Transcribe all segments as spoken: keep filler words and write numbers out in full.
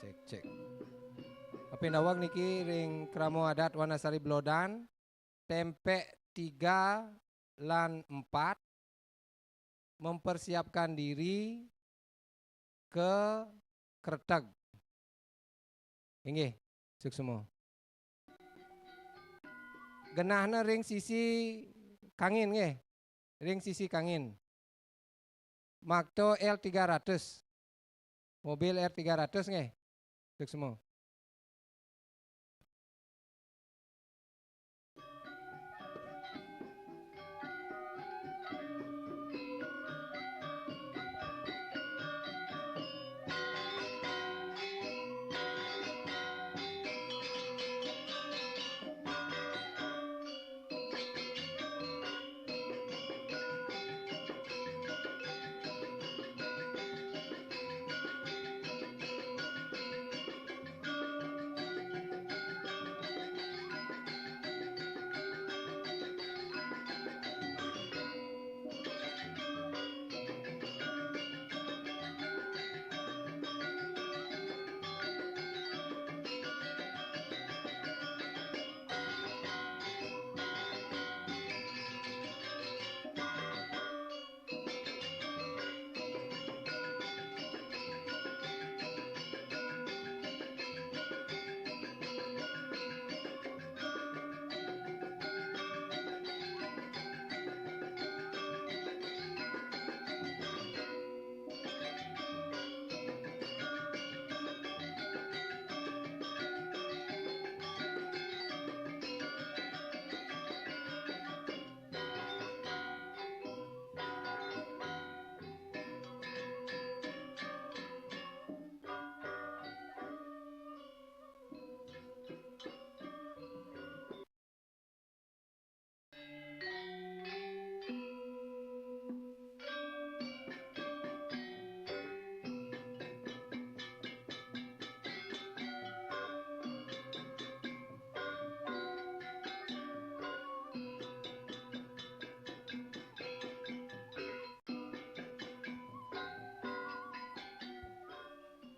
Cek, cek. Kaping daweg niki ring krama adat Wanasari Blodan, tempek tiga lan empat, mempersiapkan diri ke kreteg. Inggih, suksma. Genahna ring sisi kangin nggih. Ring sisi kangin. Makta L tiga ratus. Mobil R tiga ratus nggih. Suksma.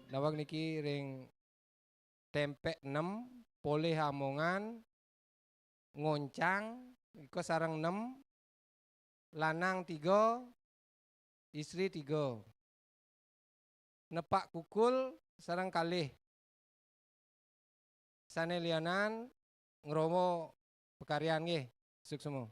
Daweg niki ring tempek enam, polih amongan, ngoncang, ika sareng enam, lanang tiga, istri tiga. Nepak kukul sareng kalih. Sane lianan ngrama pakaryan nggih. Suksma.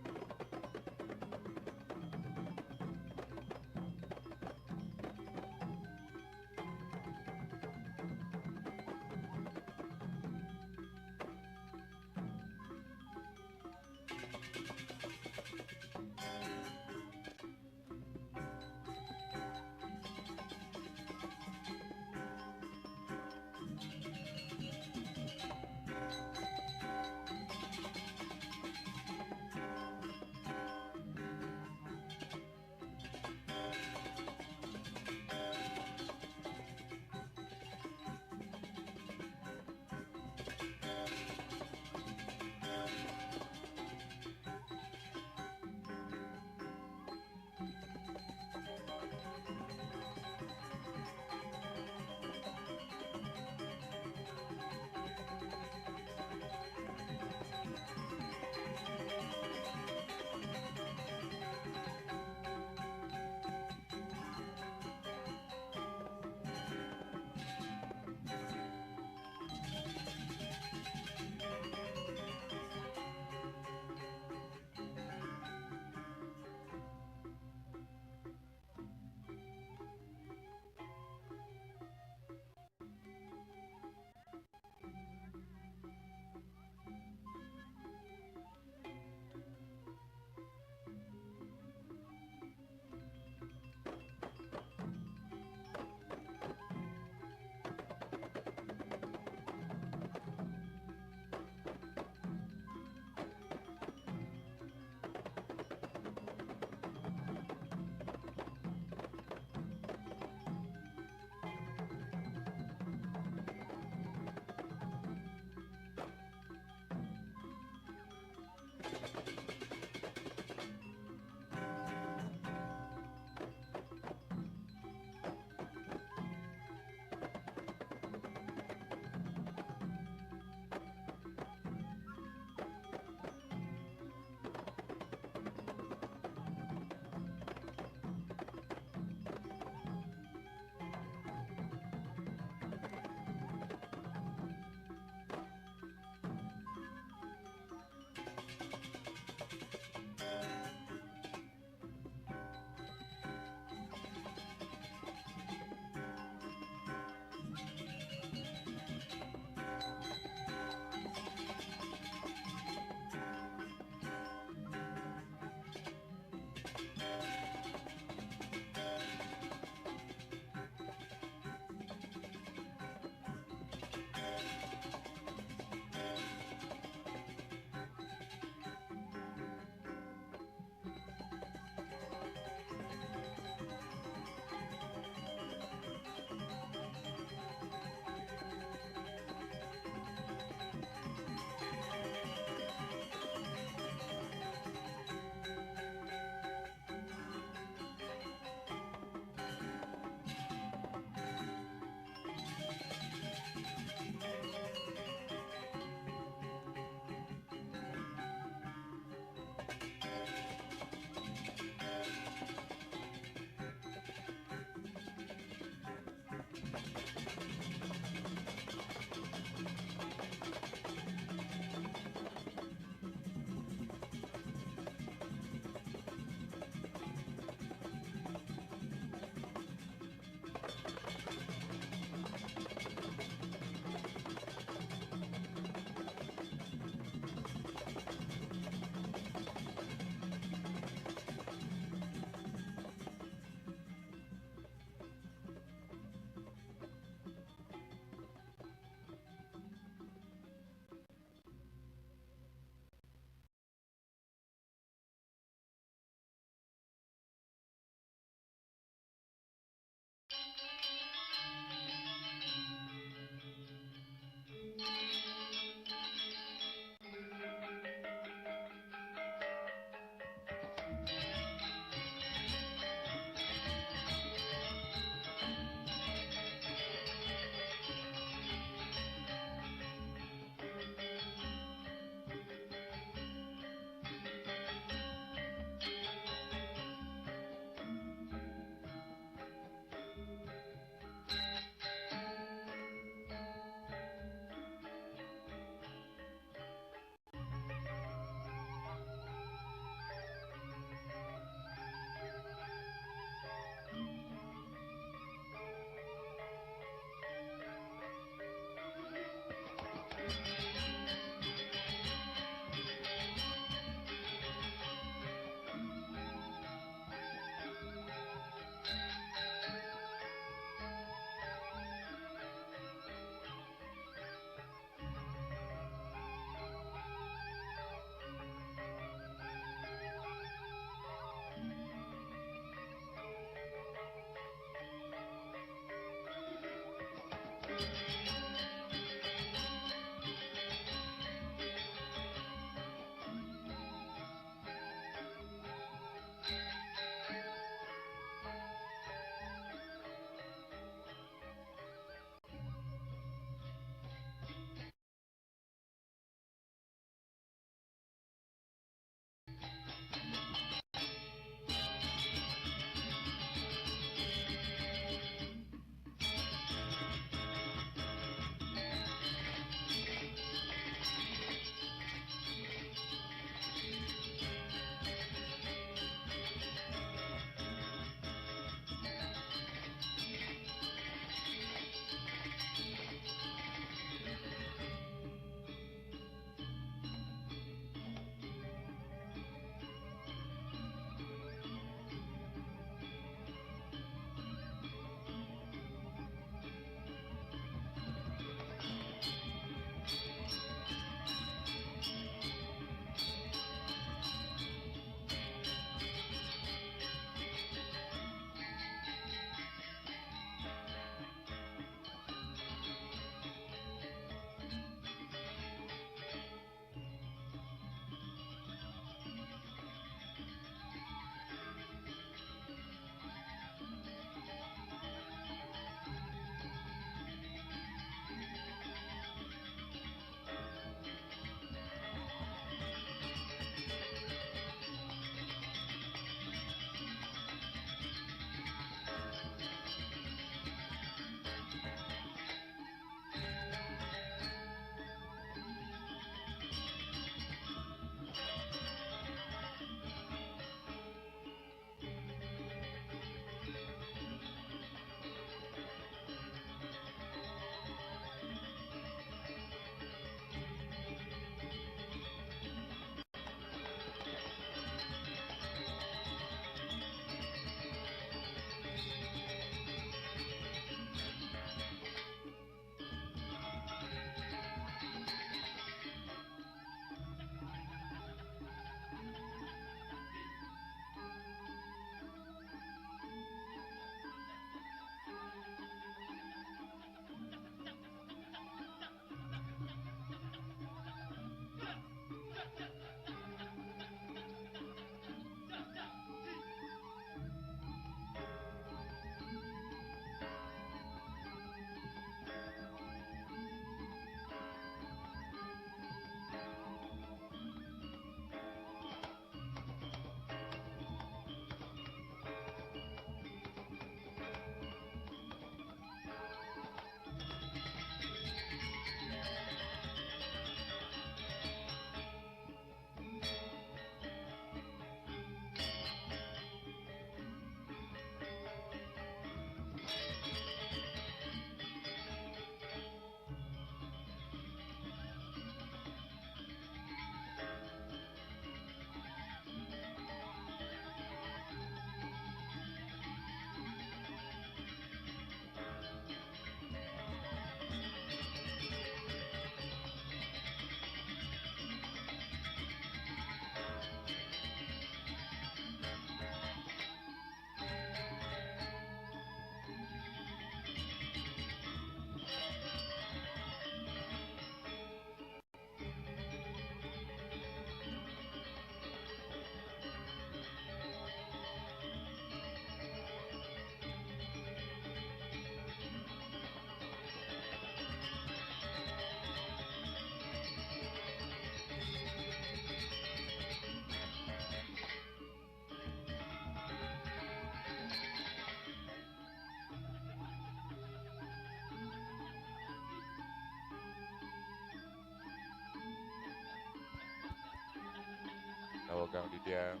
Kang Didiang,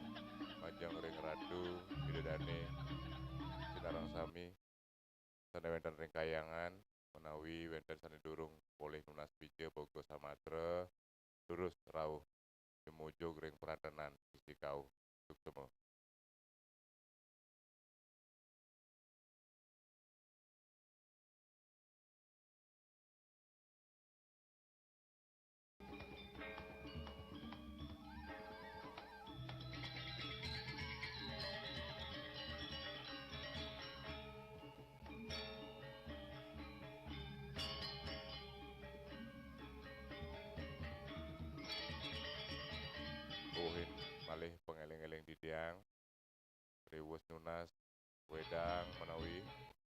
majeng ring Ratu Ida Dane, sinareng sami, sane wenten ring kayangan, menawi wenten sane durung polih nunas pija boga samatra, durus rauh, tumujug ring pratenan sisi kauh. Suksema. Uhin malih pangeling-eling titiang, riwus nunas wedang menawi,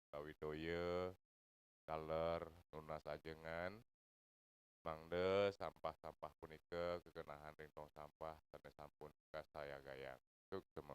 utawi toya, taler, nunas ajengan, mangda sampah-sampah punika kekenahan ring tong sampah sane sampun kasayagayang. Suksema.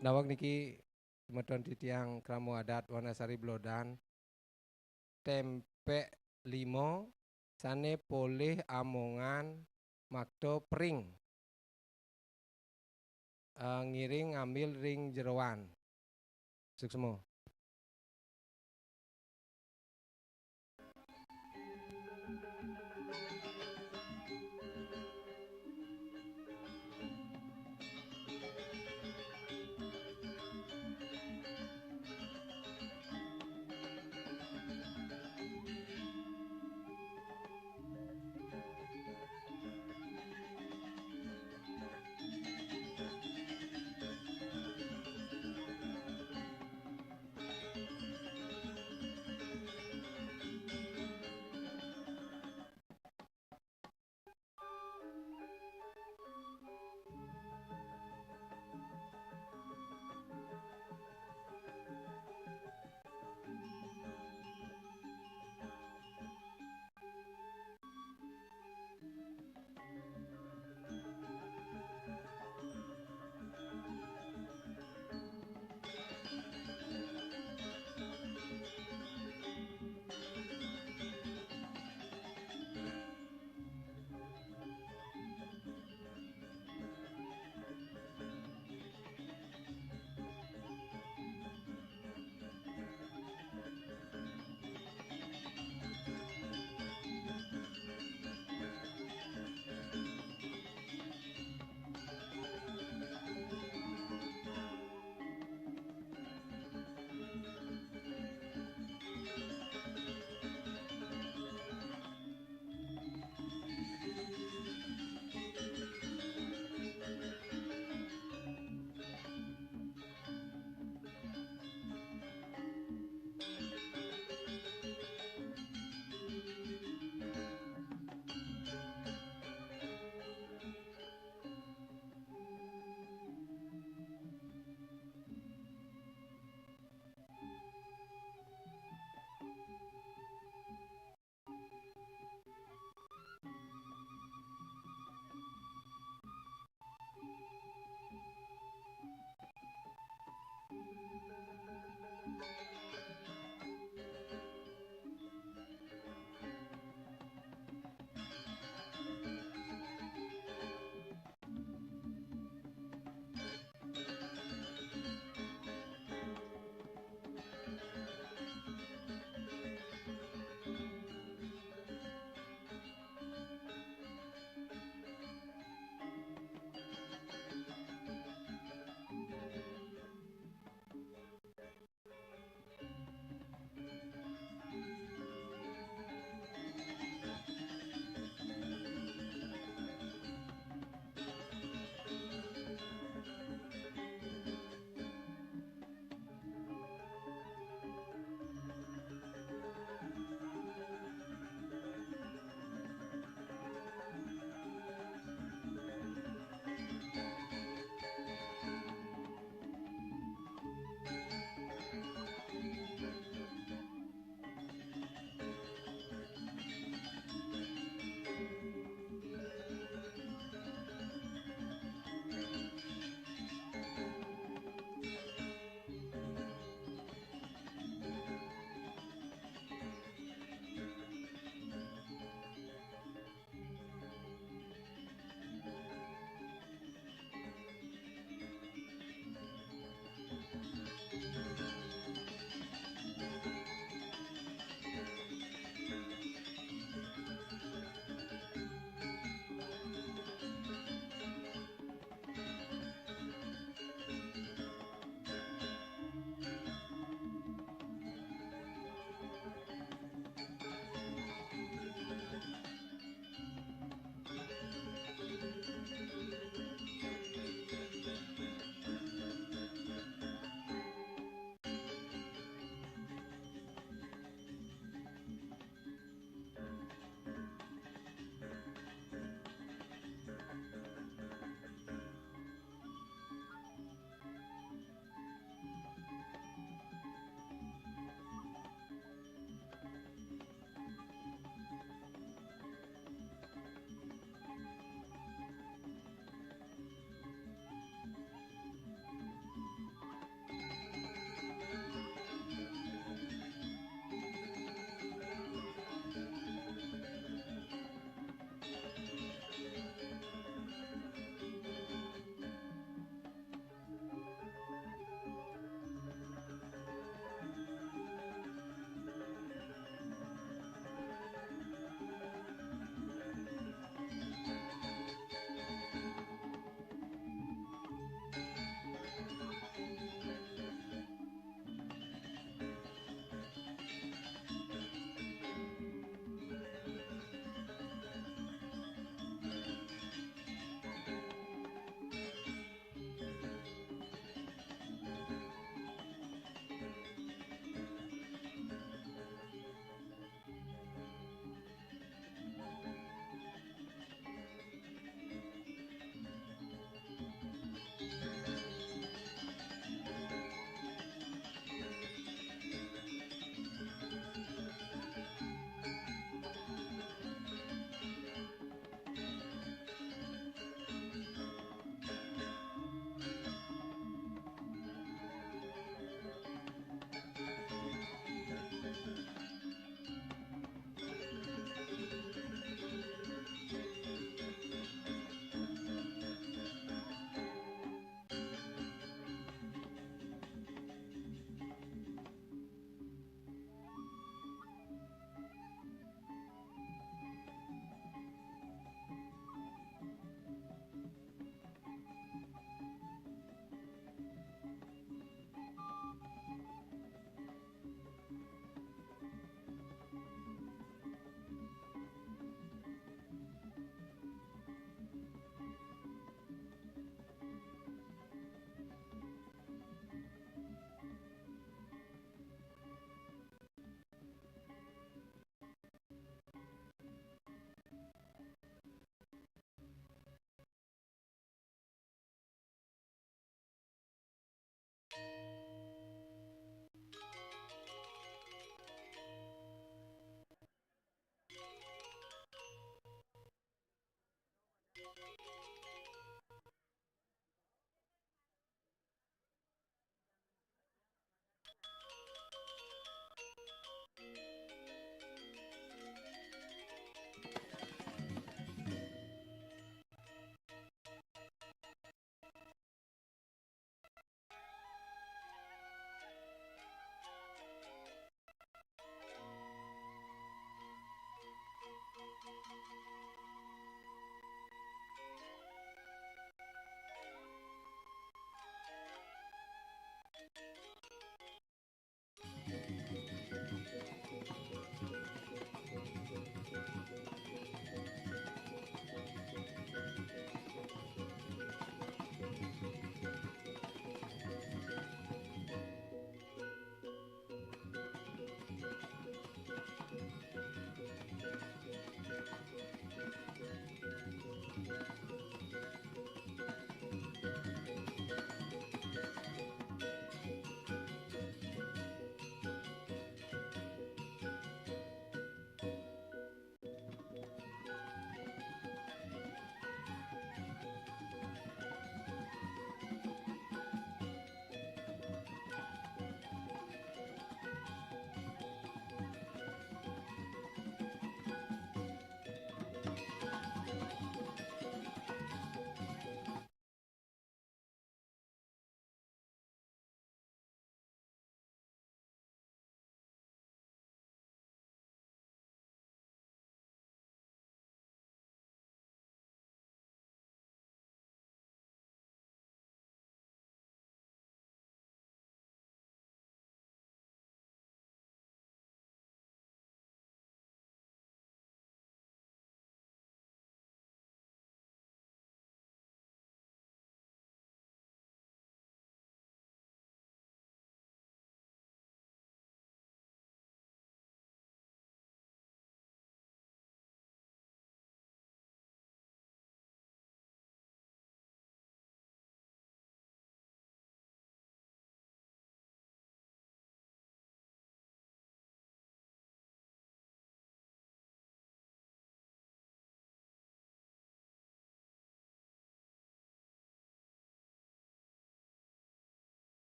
Daweg niki semeton titiang krama adat Wanasari Blodan, tempek lima, sane polih amongan makta pering. Eh, ngiring ngambil ring jeroan. Suksma.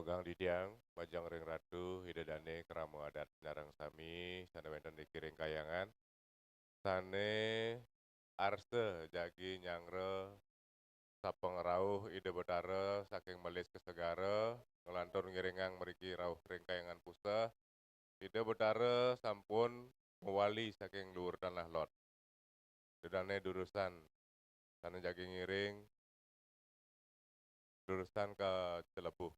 Pegang didiang, majeng ring Ratu, Ida Dane, krama adat nyareng sami, sane wenten di Kiring Kayangan. Sane arsa jagi nyanggra sapangrauh Ida Betara saking Melis ka Segara, nglantur ngiringang mriki rauh ring Kayangan Puseh. Ida Betara sampun mawali saking luur tanah lot. Ida Dane durusang, sane jagi ngiring, durusang ka Celebuh.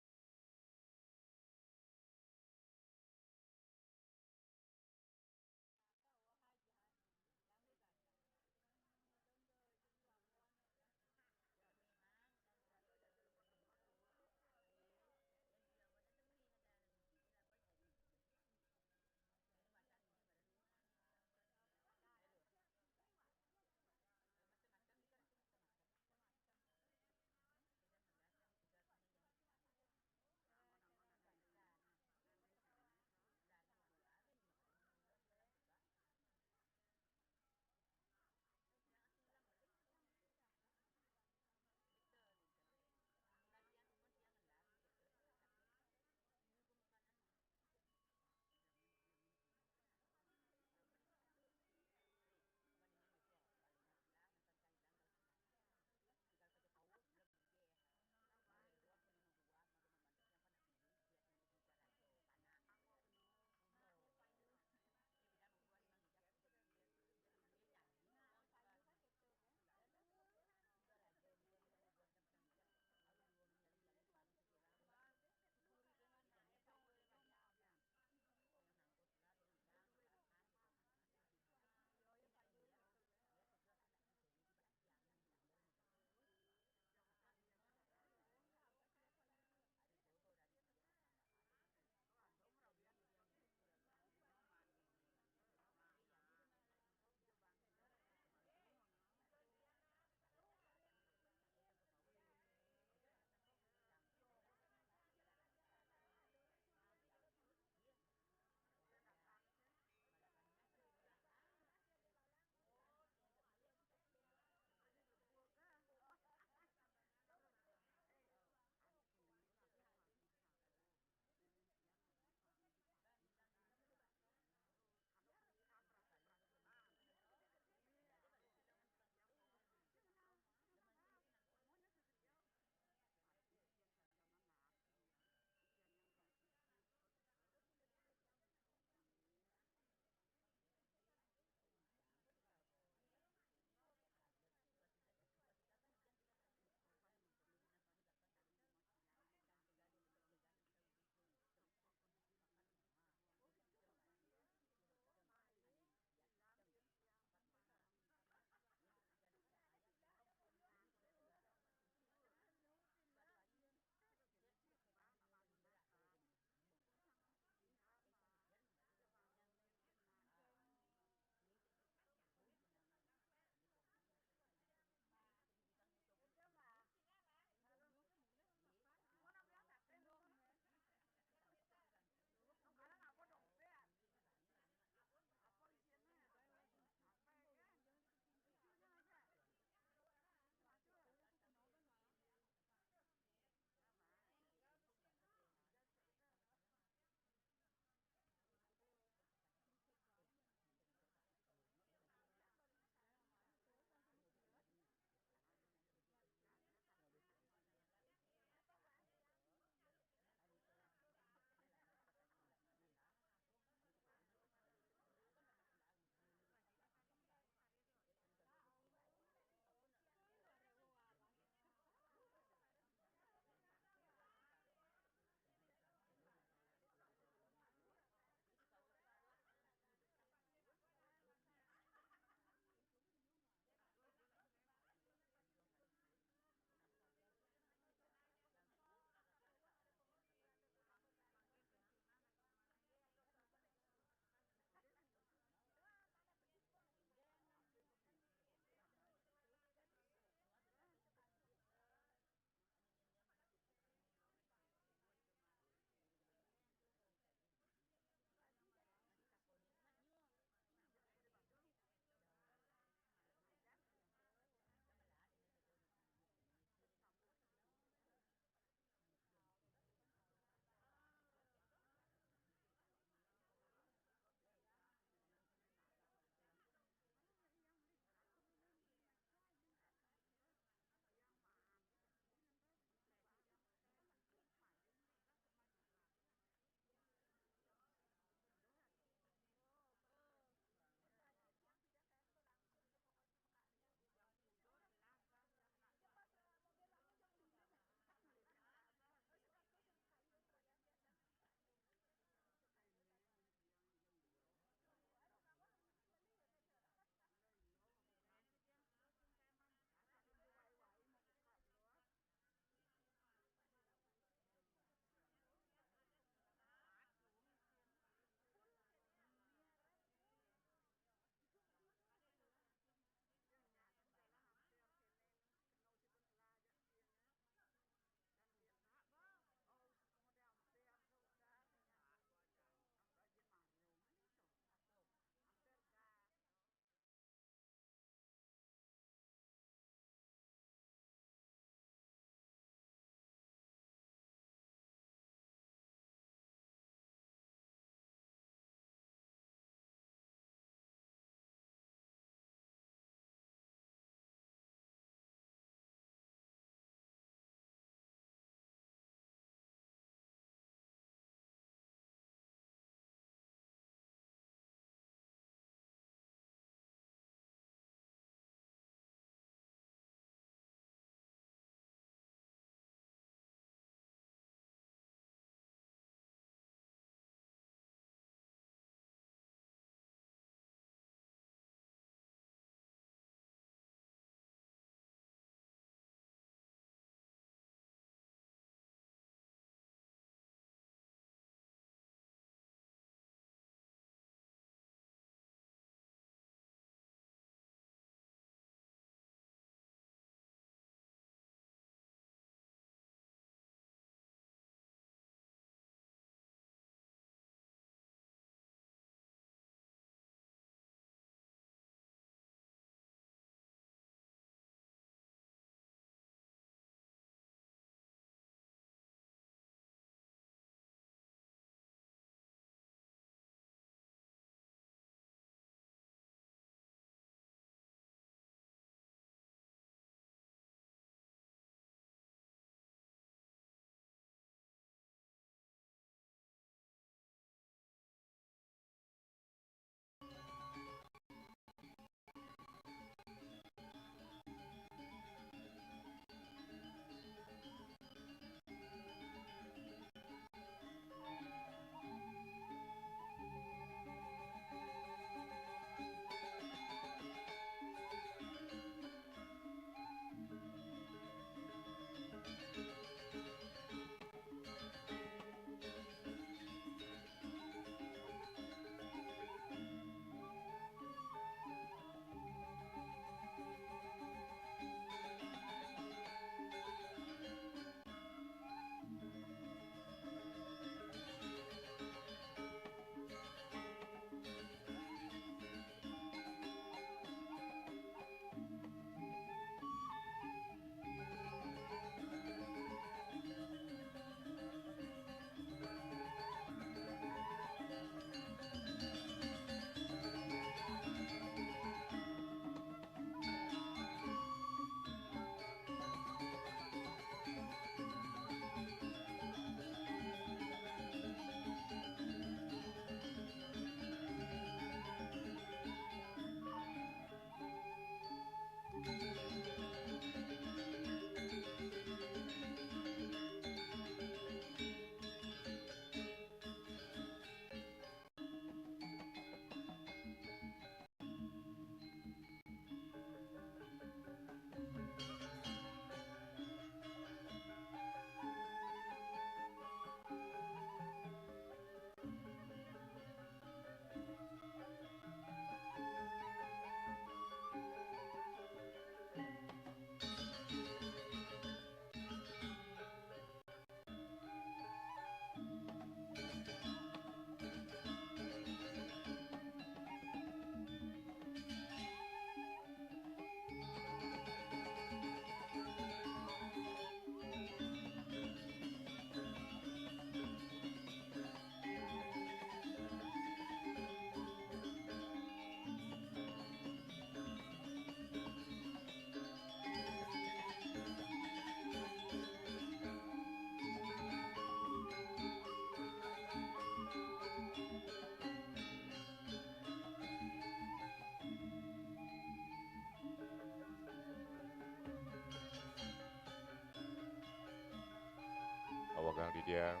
Sang Didiang,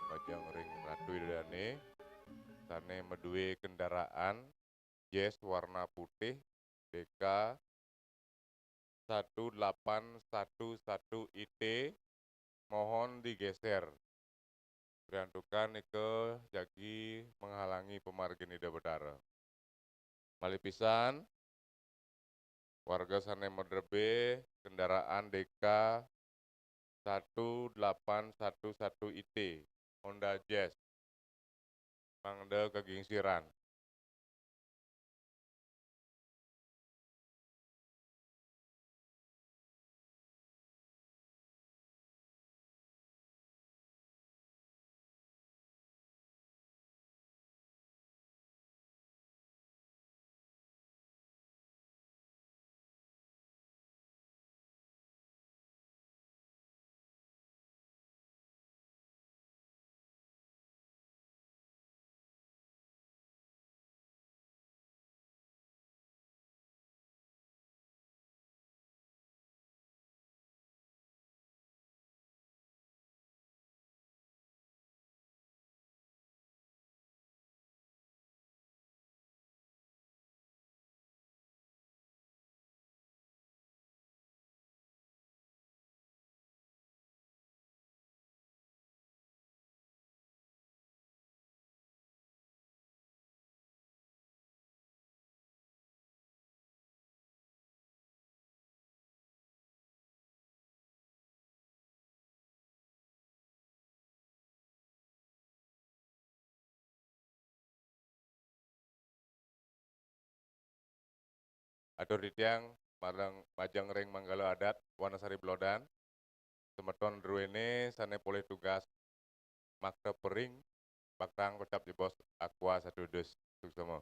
majeng ring Ratu Ida Dane, sane maduwe kendaraan Jazz warna putih D K satu delapan satu satu I T, mohon digeser. Riantukan nika jagi menghalangi pamargin Ida Betara. Malih pisan, warga sane madrebbe kendaraan D K satu delapan satu satu I T, Honda Jazz, mangda kagingsiran. Atur titiang marang majeng ring Manggala Adat Wanasari Belodan, semeton druene sane polih tugas makta pering, baktang kocap jebos Aqua satu dus. Suksema.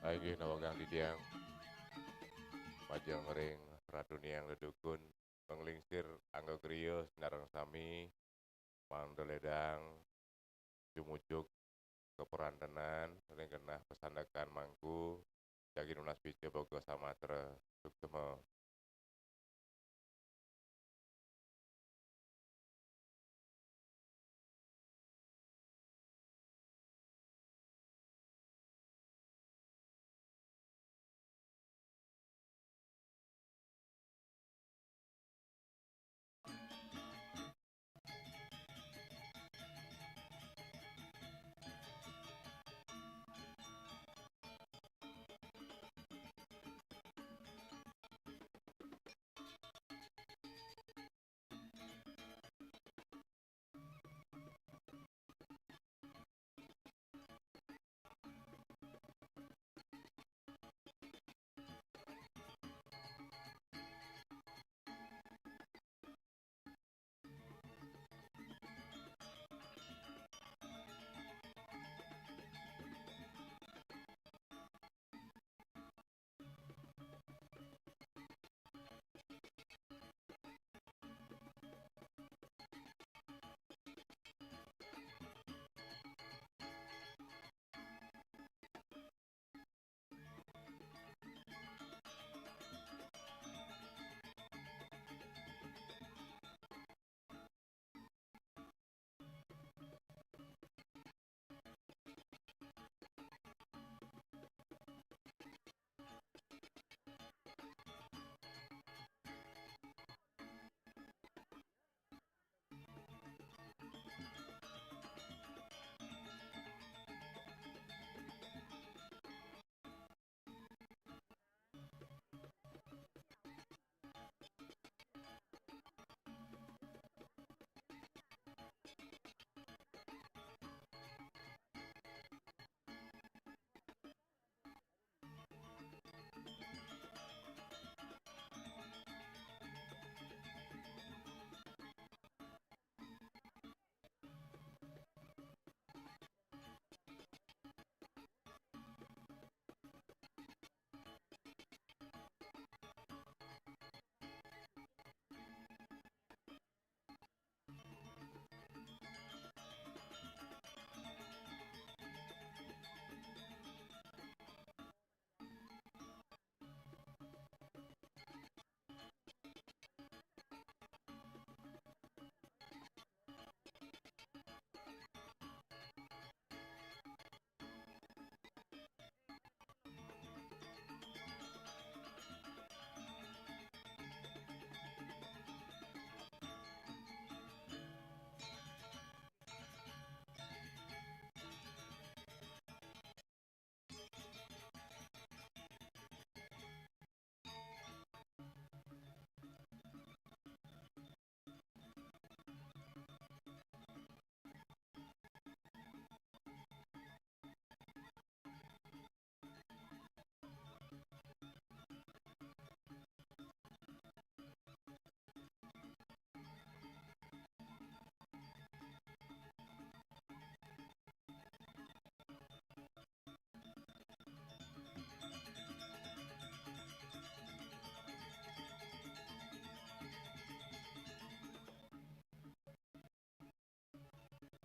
Inggih nawegang titiang majeng ring Ratu Niang Ledukun, panglingsir angga griya sinareng sami, mangdaledang jumujug kaprantenan ring genah pasandekan mangku, jagi nunas pica boga samatra suksma.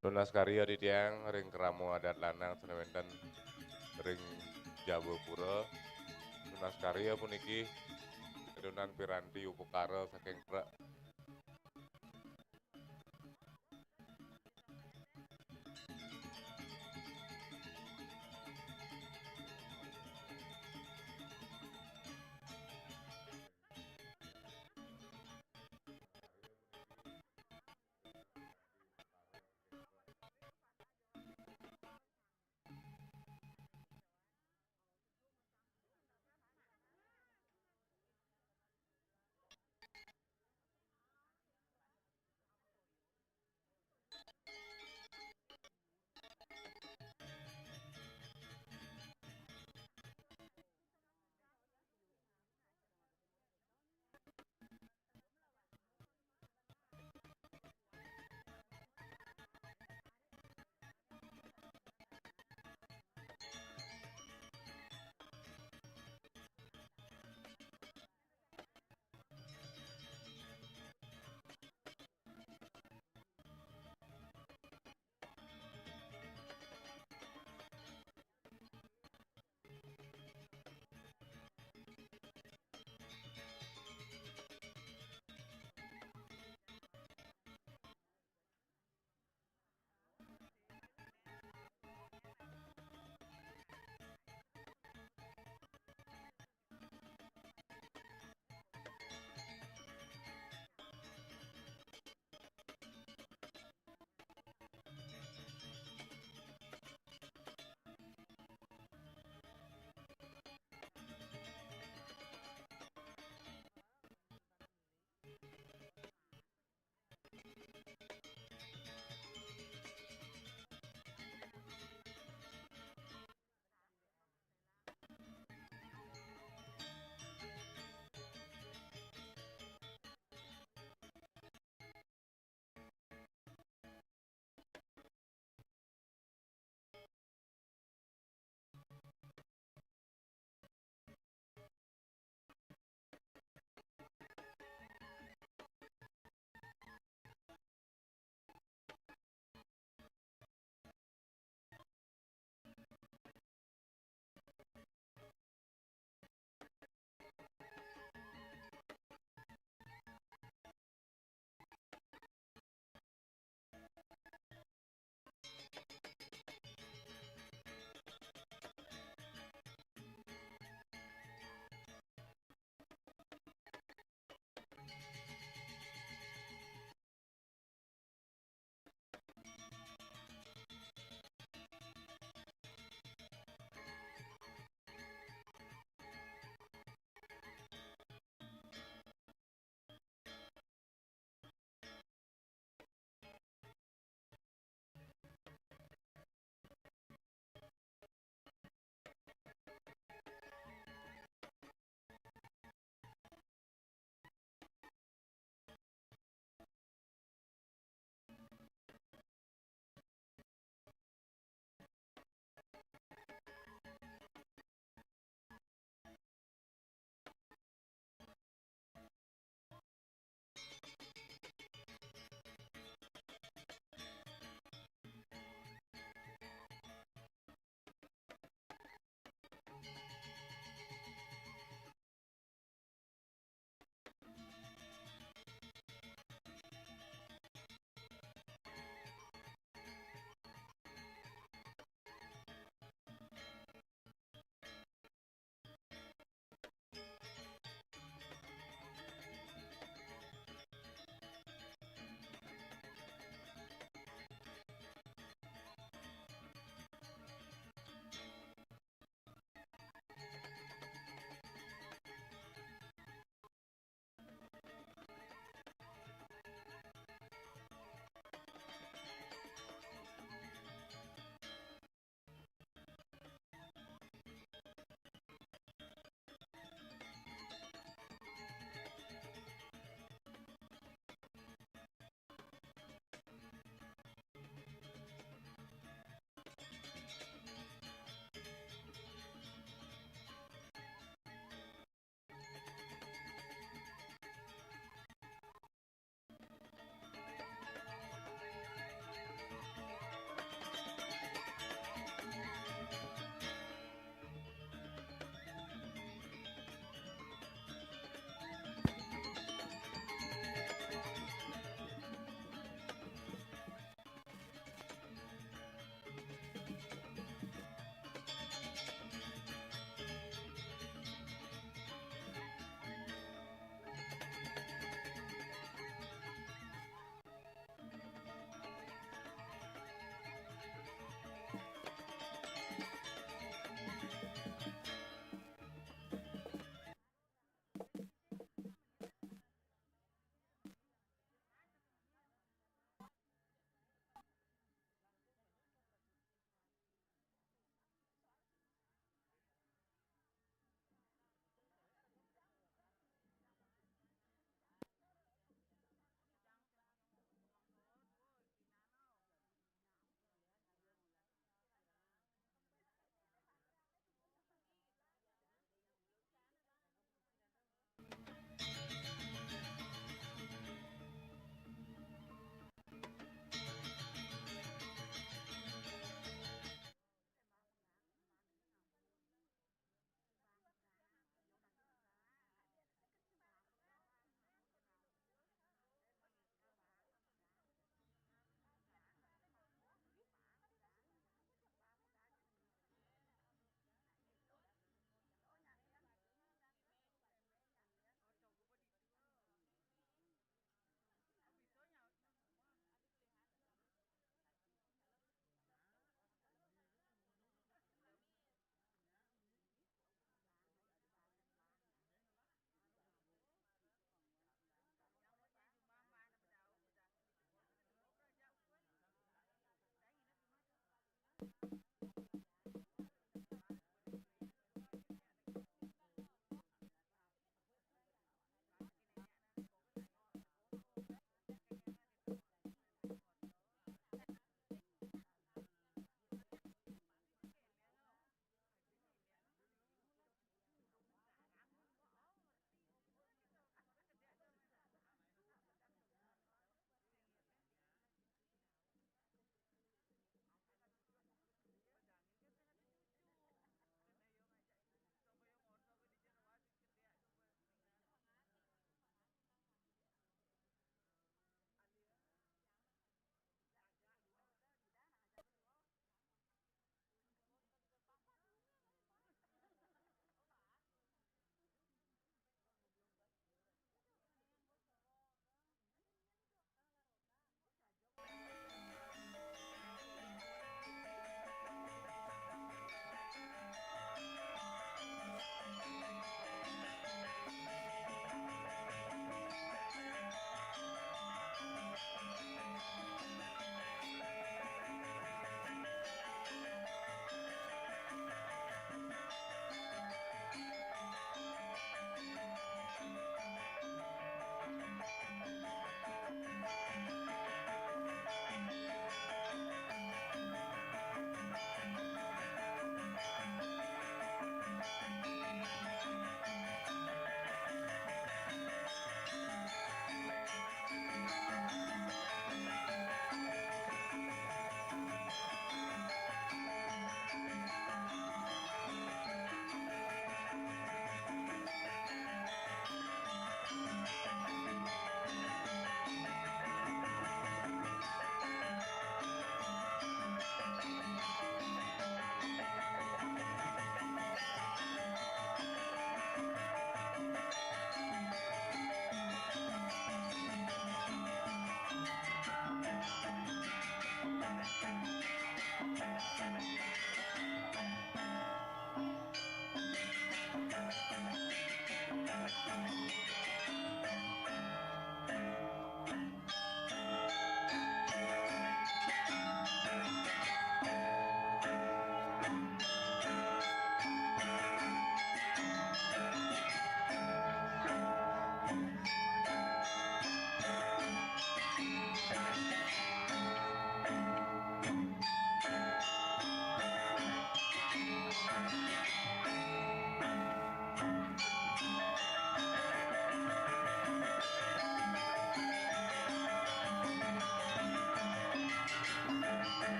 Nunas karya titiang ring krama adat lanang sane wenten ring Jabapura. Nunas karya puniki adunan piranti upakara saking trek.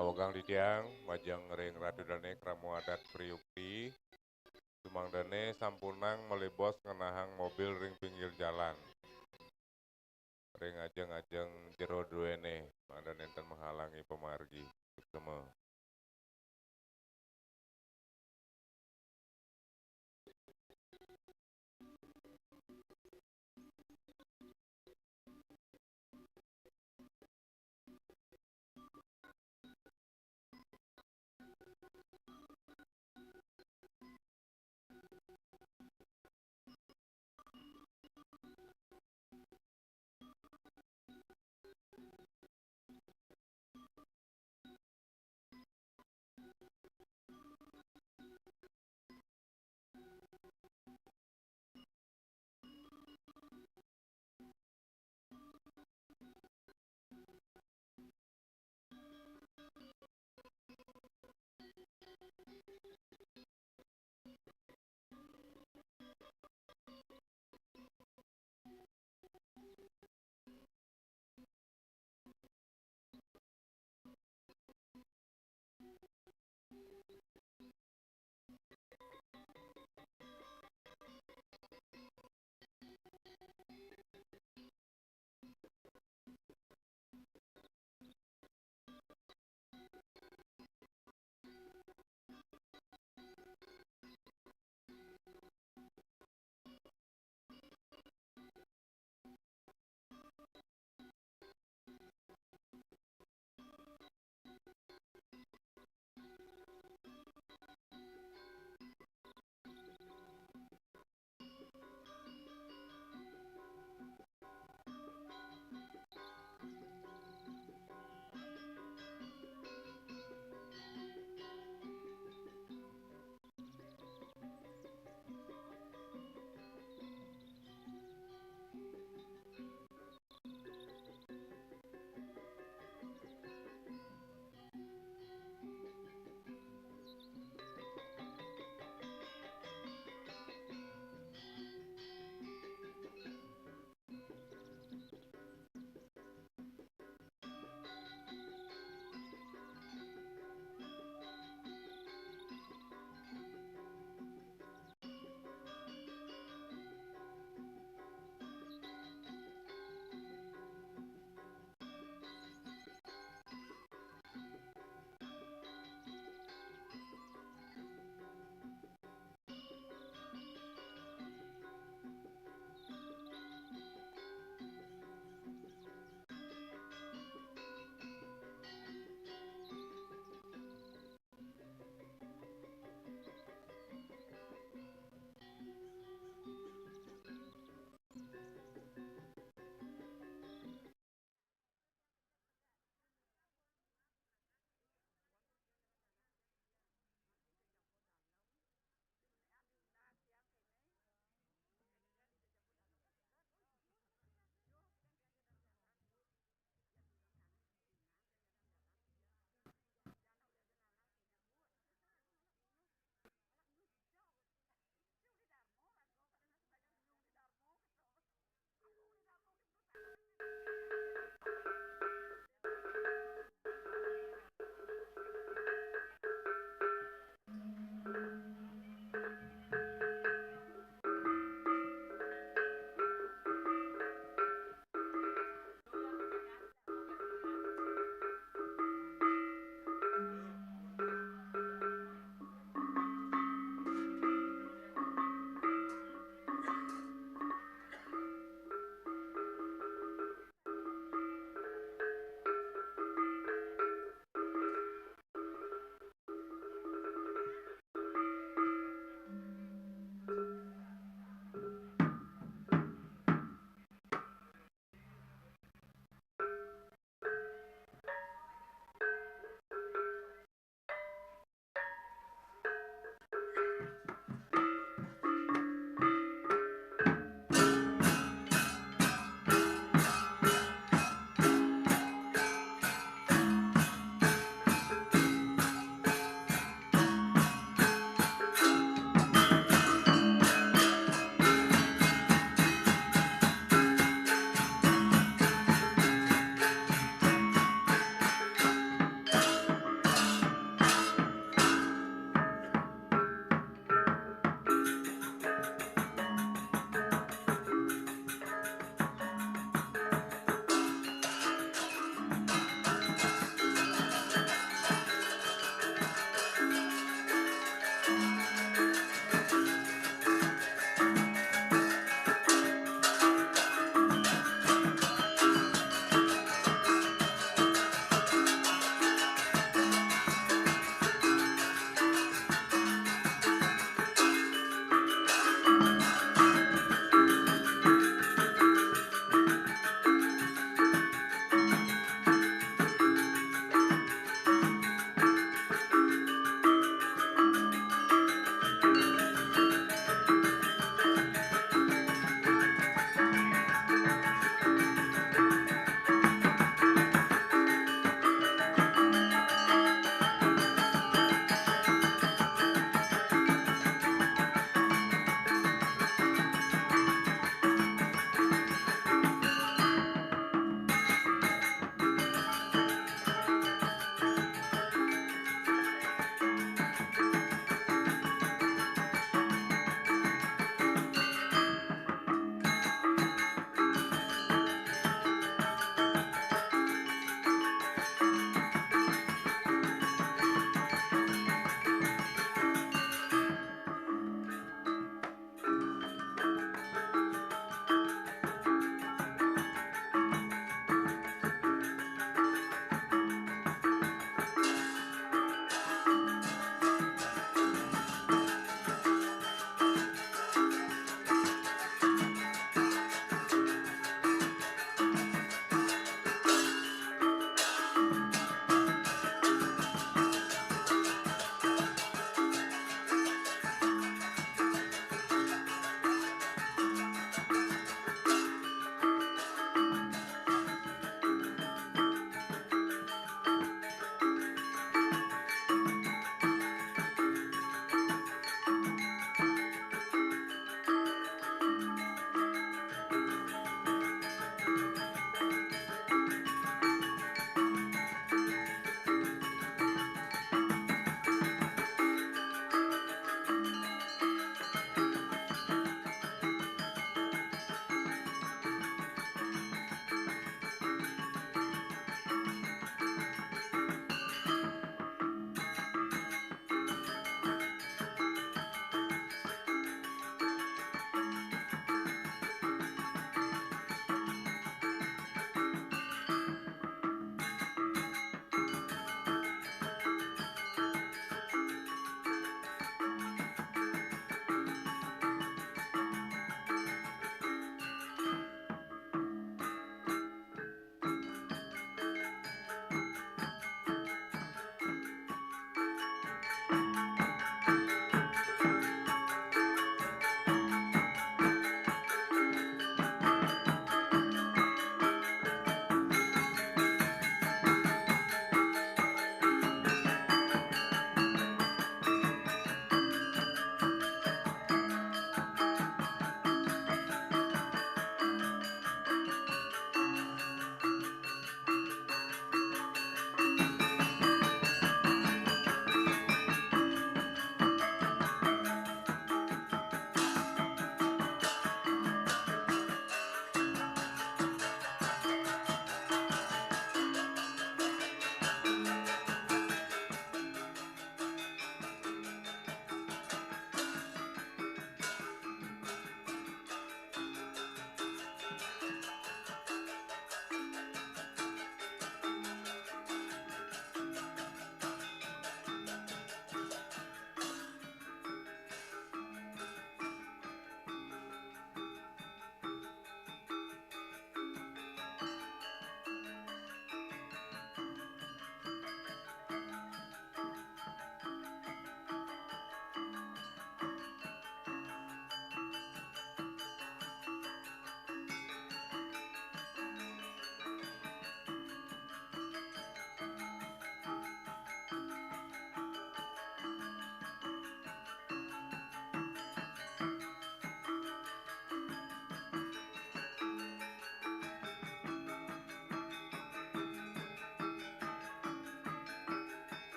Awegang titiang majeng ring Ratu Dane krama adat Priukti, sumangdane sampunang malebos ngenahang mobil ring pinggir jalan. Ring ajeng-ajeng jero druene, mangda nenten menghalangi pamargi. Suksema.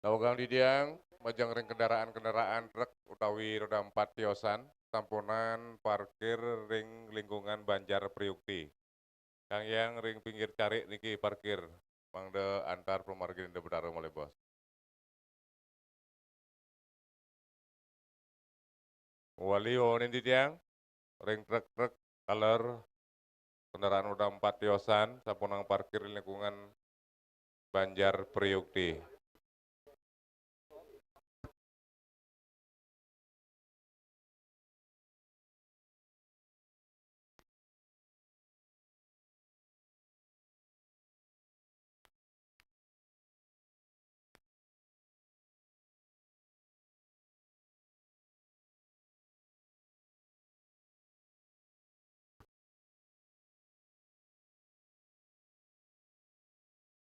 Nawegang titiang, majeng ring kendaraan-kendaraan truk utawi roda empat tiosan, sampunang parkir ring lingkungan Banjar Priukti. Kang Hyang ring pinggir carik niki parkir, mangda antar pamargin Ida Betara malih bos. Wali wawanin titiang, ring truk-truk taler kendaraan roda empat tiosan, sampunang parkir ring lingkungan Banjar Priukti.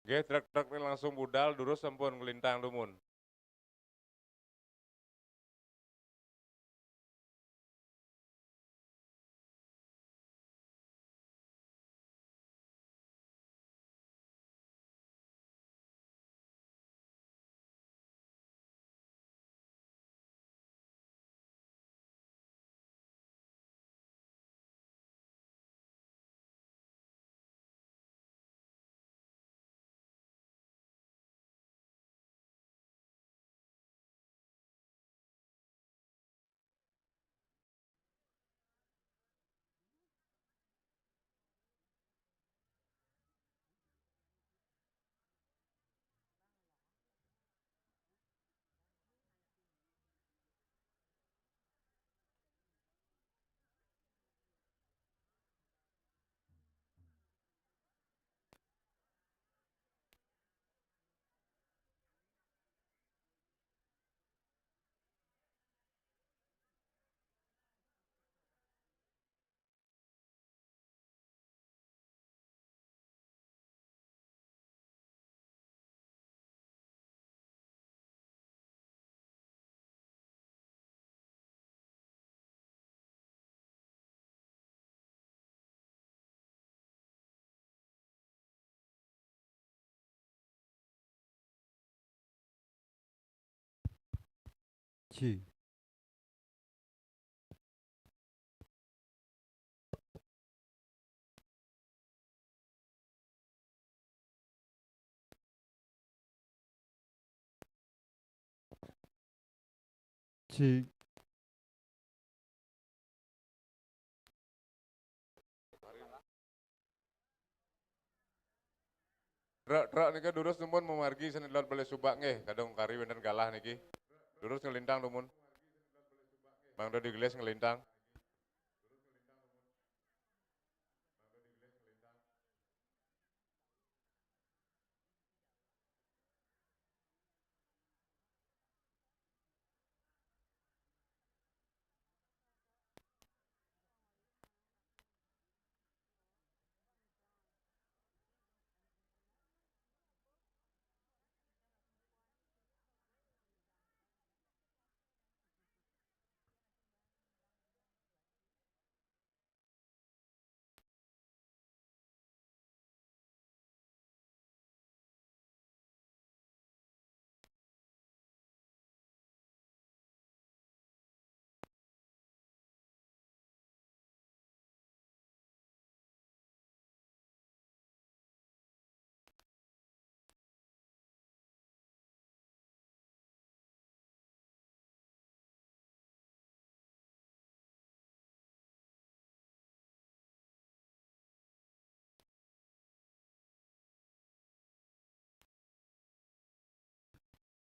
Nggih, truk-truk niki langsung budal, durus sampun nglintang dumun. Ci. Ci. Truk-truk nika durus numun mamargi sané dalat balé subak nggih, kadung kari wénten galah niki. Durus nglintang numun. Mangda digelis nglintang.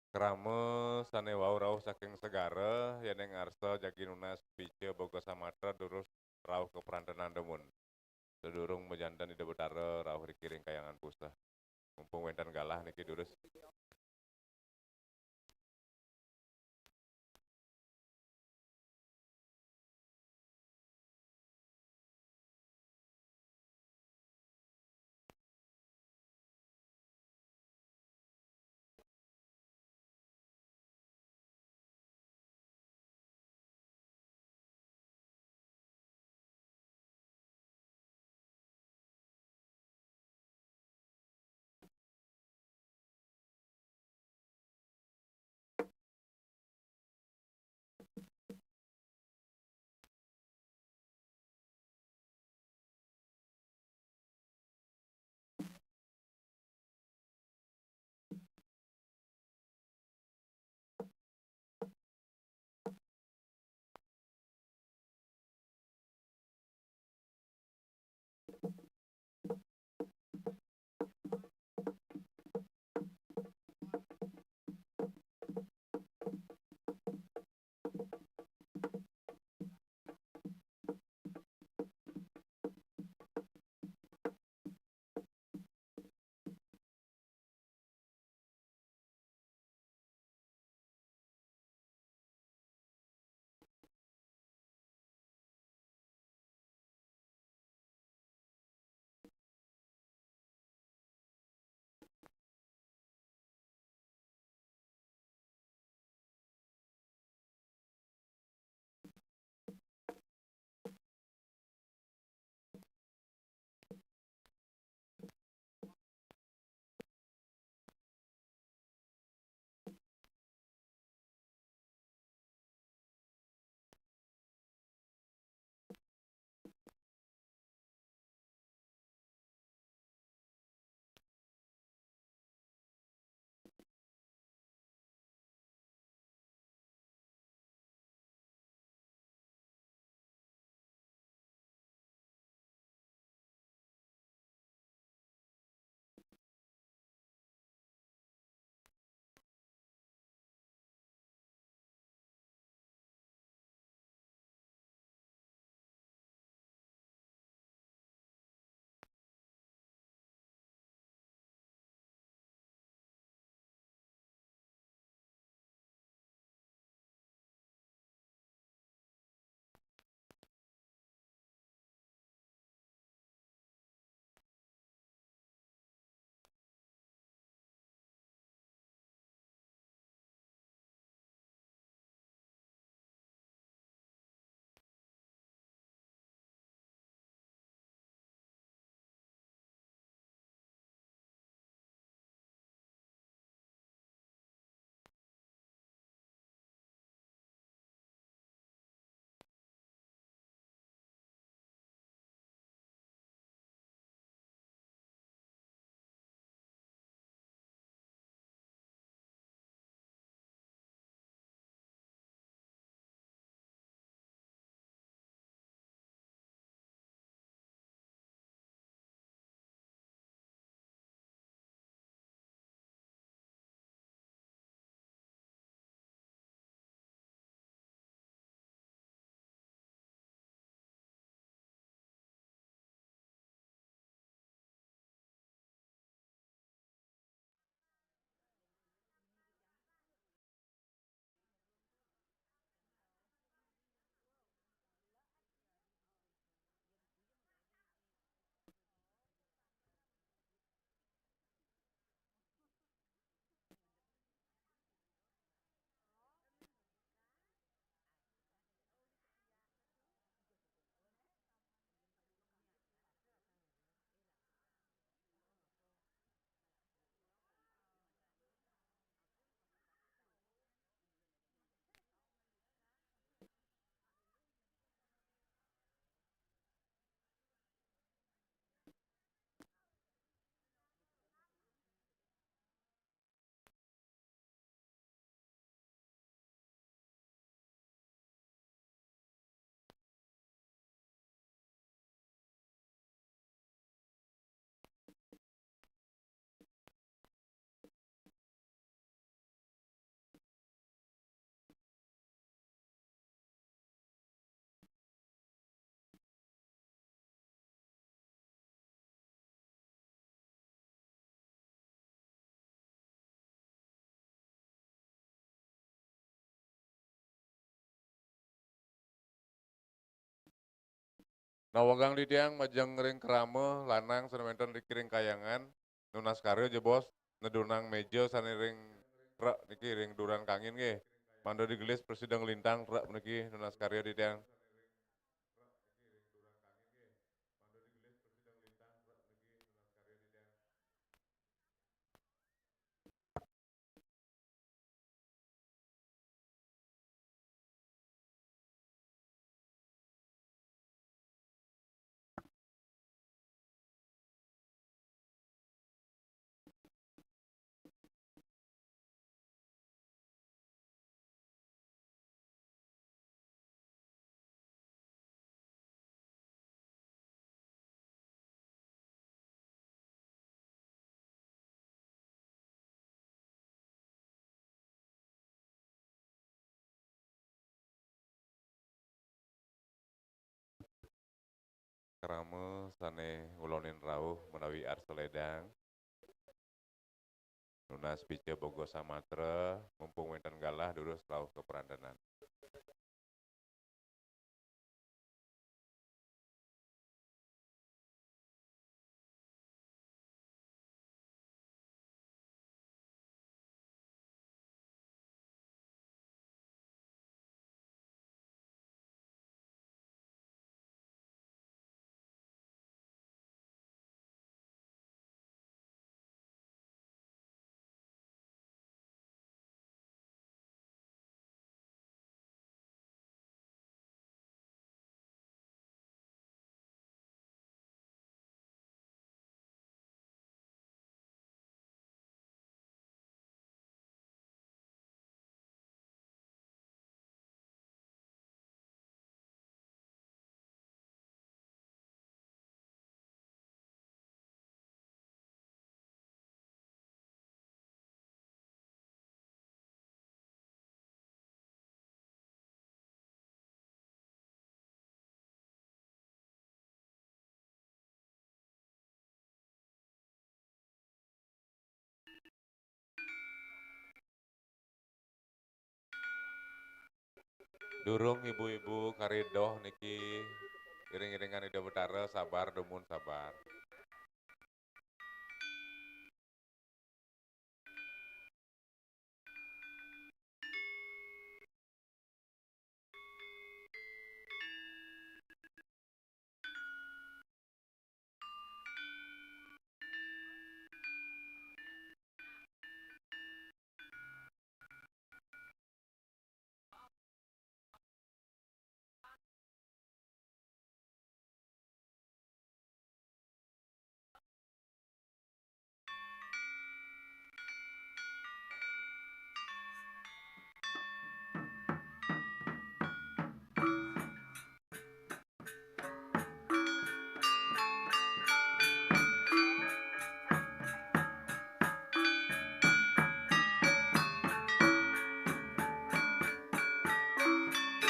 Krama sané wau rauh saking segara, yéning arsa jagi nunas pica boga samatra durus rauh ka prantenan dumun. Sadurung majanten Ida Betara rauh riki ring Kahyangan Puseh. Mumpung wénten galah niki durus. Nawegang titiang majeng ring krama lanang sane wenten ring kayangan, nunas karya ja, Bos, nedunang meja sane ring trek niki ring duran kangin nggih. Mangda digelis prasida nglintang trek puniki nunas karya titiang. krama sané ngulonin rauh menawi arsa ledang. Nunas pica boga samatra, mumpung wénten galah durus rauh ka perandanan. Durung ibu-ibu kari doh niki, iring-iringan Ida Betara, sabar, dumun sabar.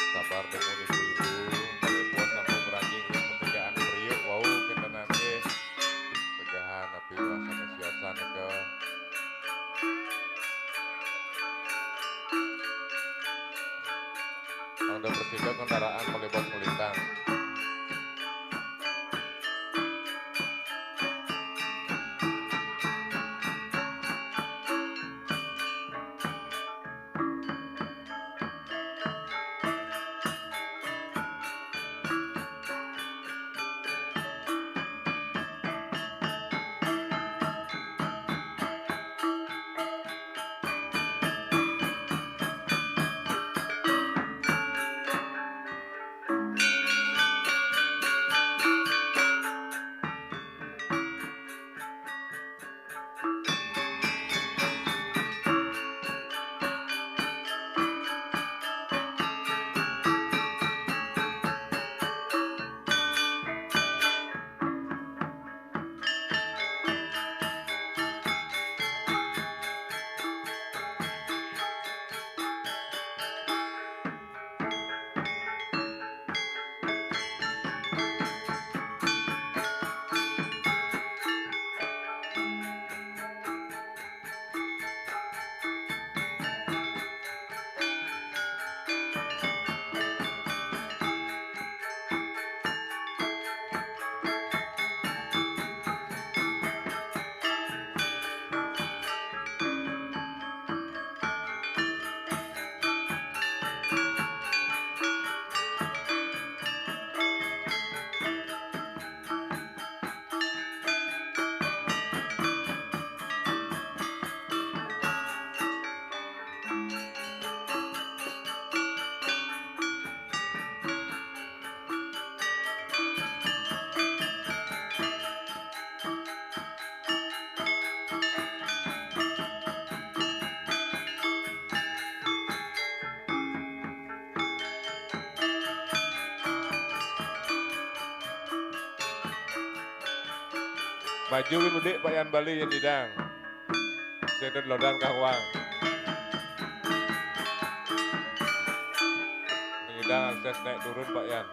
Sabar dumun ibu-ibu, nggih pun sampun ngranjing ring petegahan periuk wau kéntenan nggih. Petegahan napi wasana siosan nika. Mangda prasida kendaraan malebos nglintang. Maju win udik Pak Yan Bali, yan nyidang. Sedot lodan kahuang. Nyidang akses naik turun Pak Yan.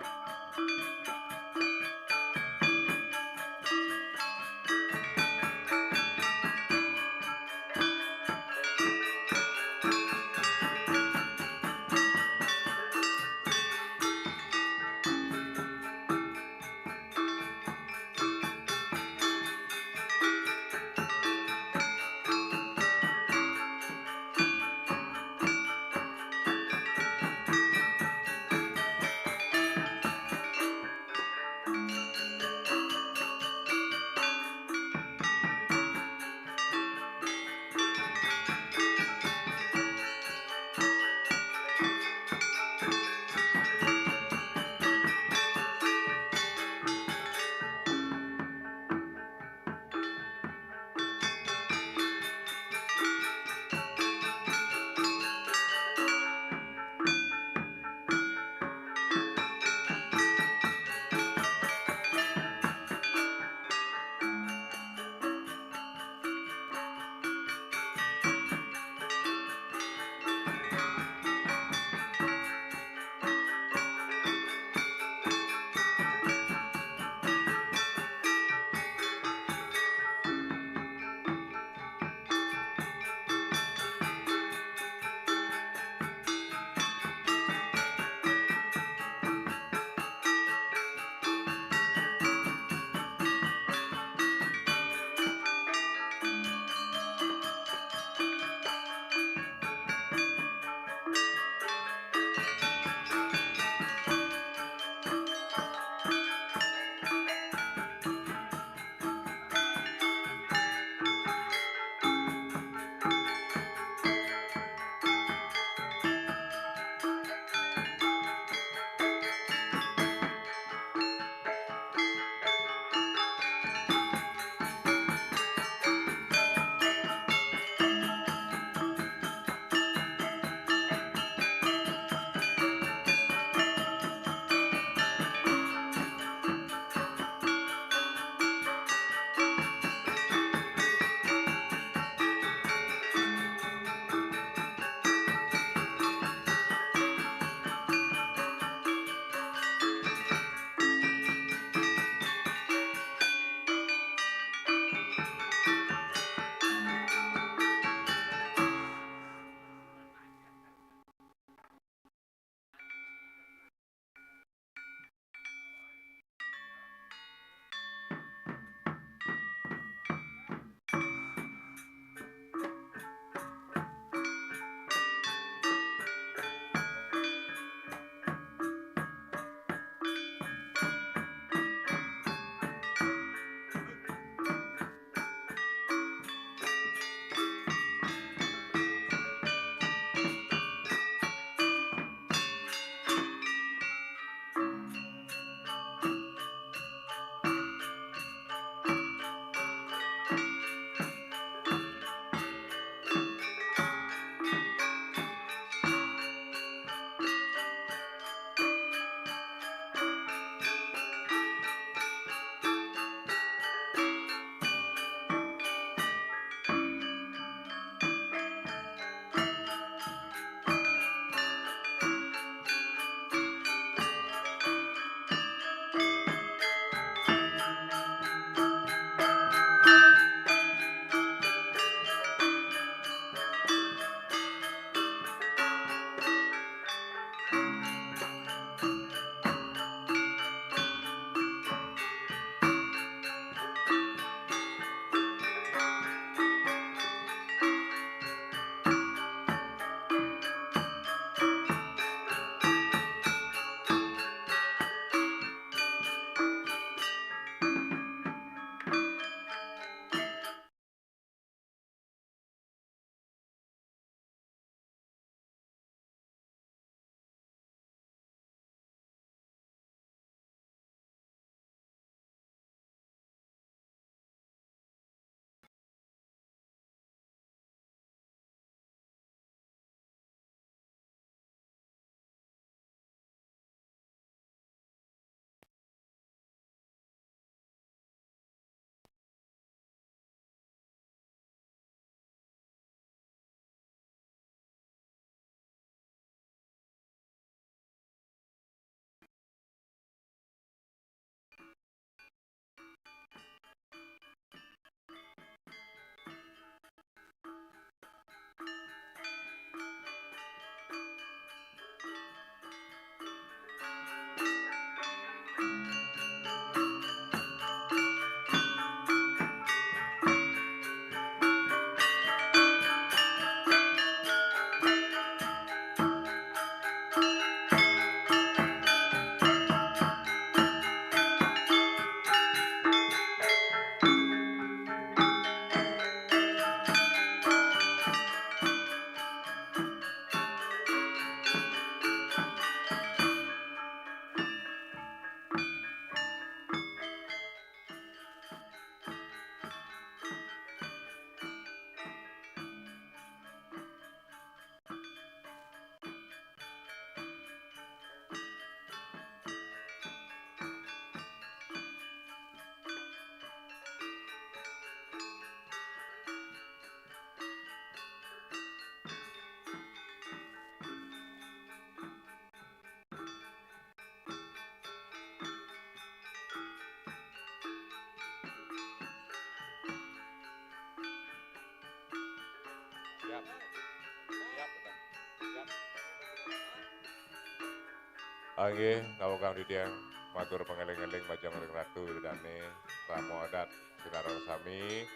Inggih, nawekang titiang matur pangeling-eling majeng ring Ratu Ida Dane, krama adat sinareng sami,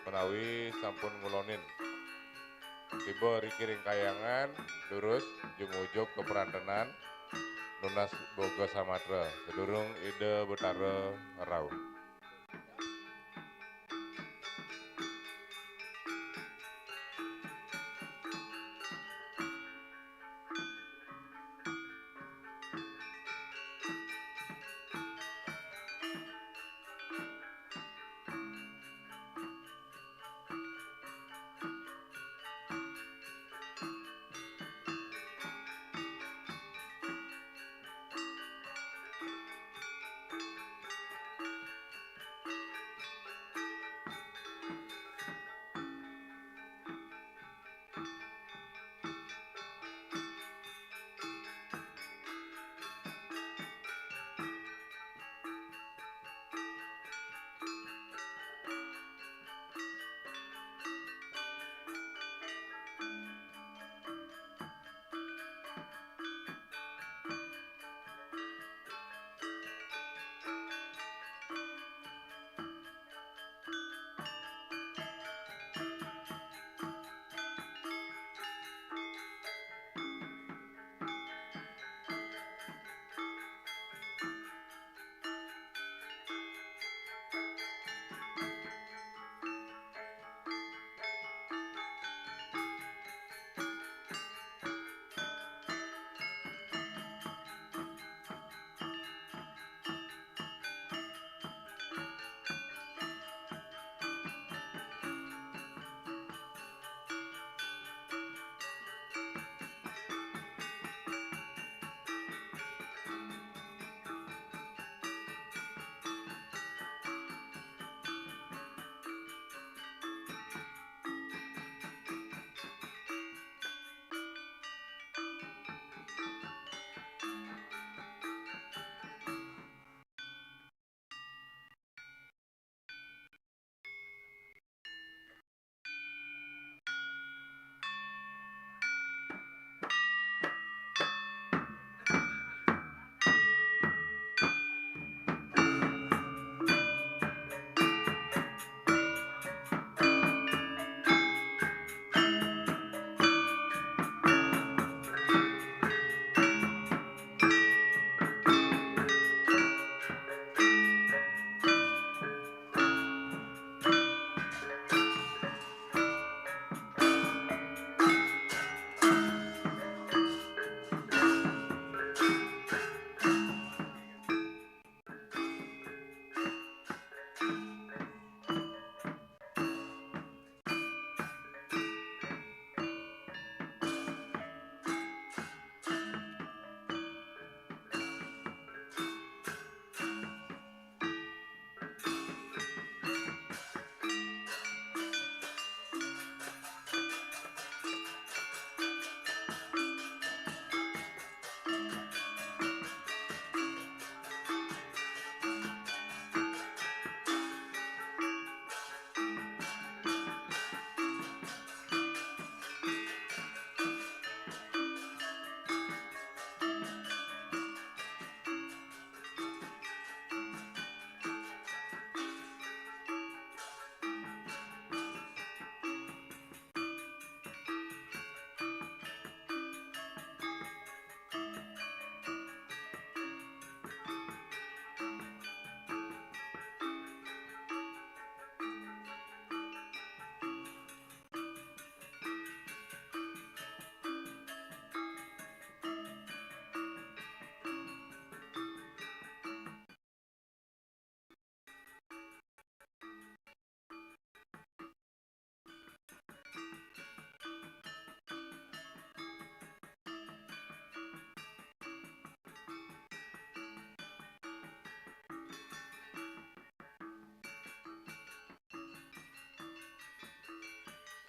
menawi sampun ngulonin tiba riki ring kahyangan, durus jumujug ka prantenan, nunas boga samatra, sadurung Ida Betara ngrauh.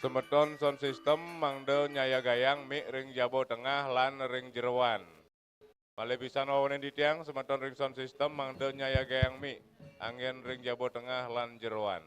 Semeton sound system mangda nyayagayang mic ring jaba tengah lan ring jeroan. Malih pisan wawanin titiang, semeton ring sound system mangda nyayagayang mic, anggen ring jaba tengah lan jeroan.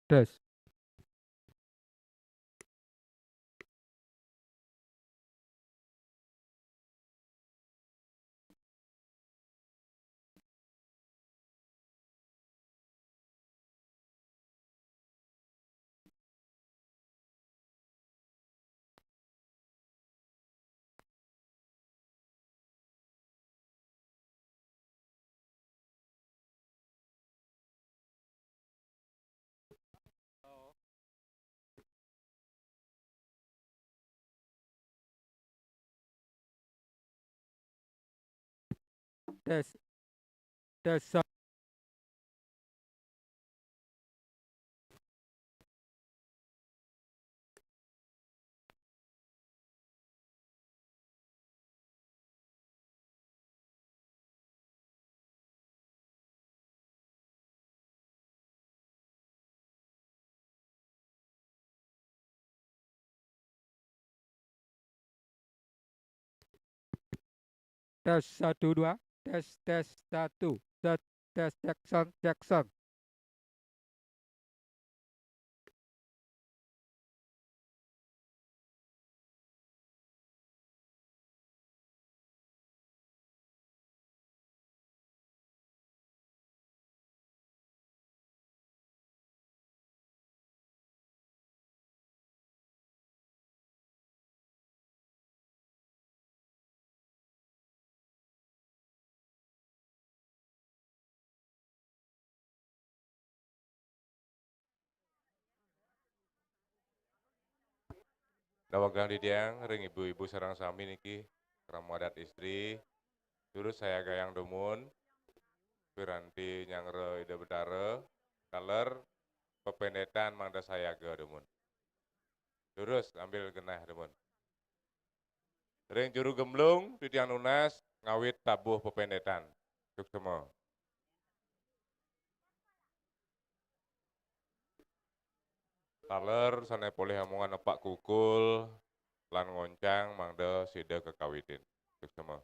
Tes. Tes. Tes. Tes satu dua, tes tes satu, tes tes, cek sound, cek sound. Dawegang titiang ring ibu-ibu sareng sami niki, krama adat istri, durus sayagayang dumun, piranti nyanggra Ida Betara, taler pependetan mangda sayaga dumun. Durus ambil genah dumun. Ring Juru Gemblung, titiang nunas ngawit tabuh pependetan. Suksema. Taler sane polih amongan nepak kukul lan ngoncang mangda sida kakawitin. Suksema.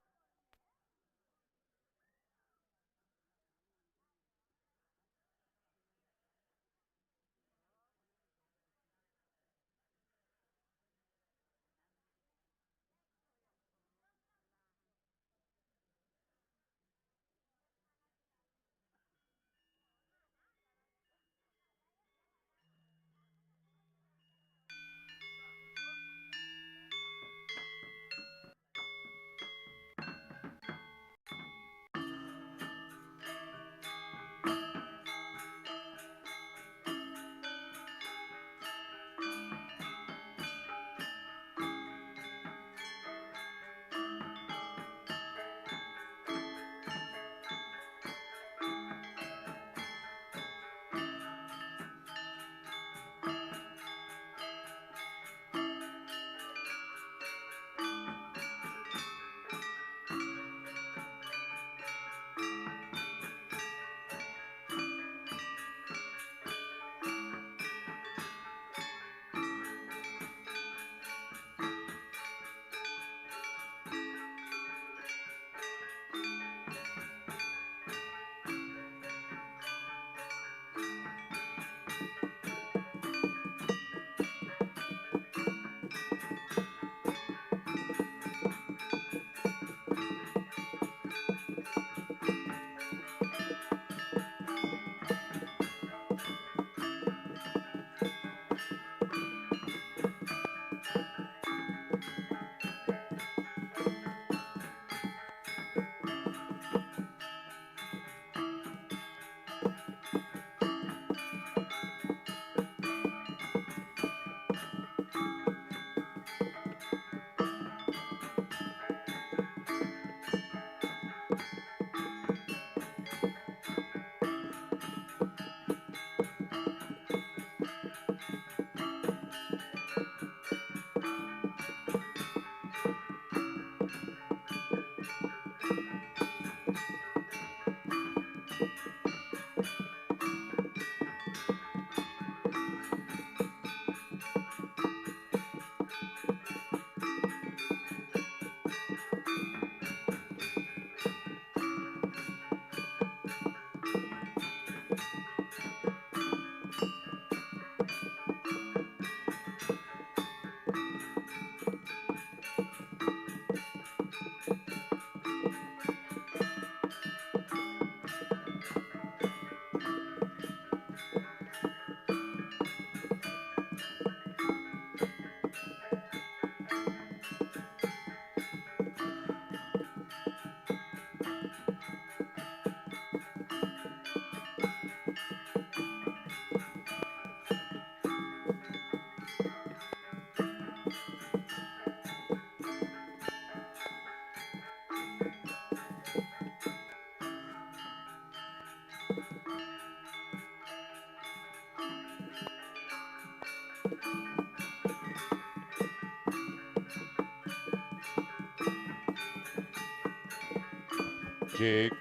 Cek.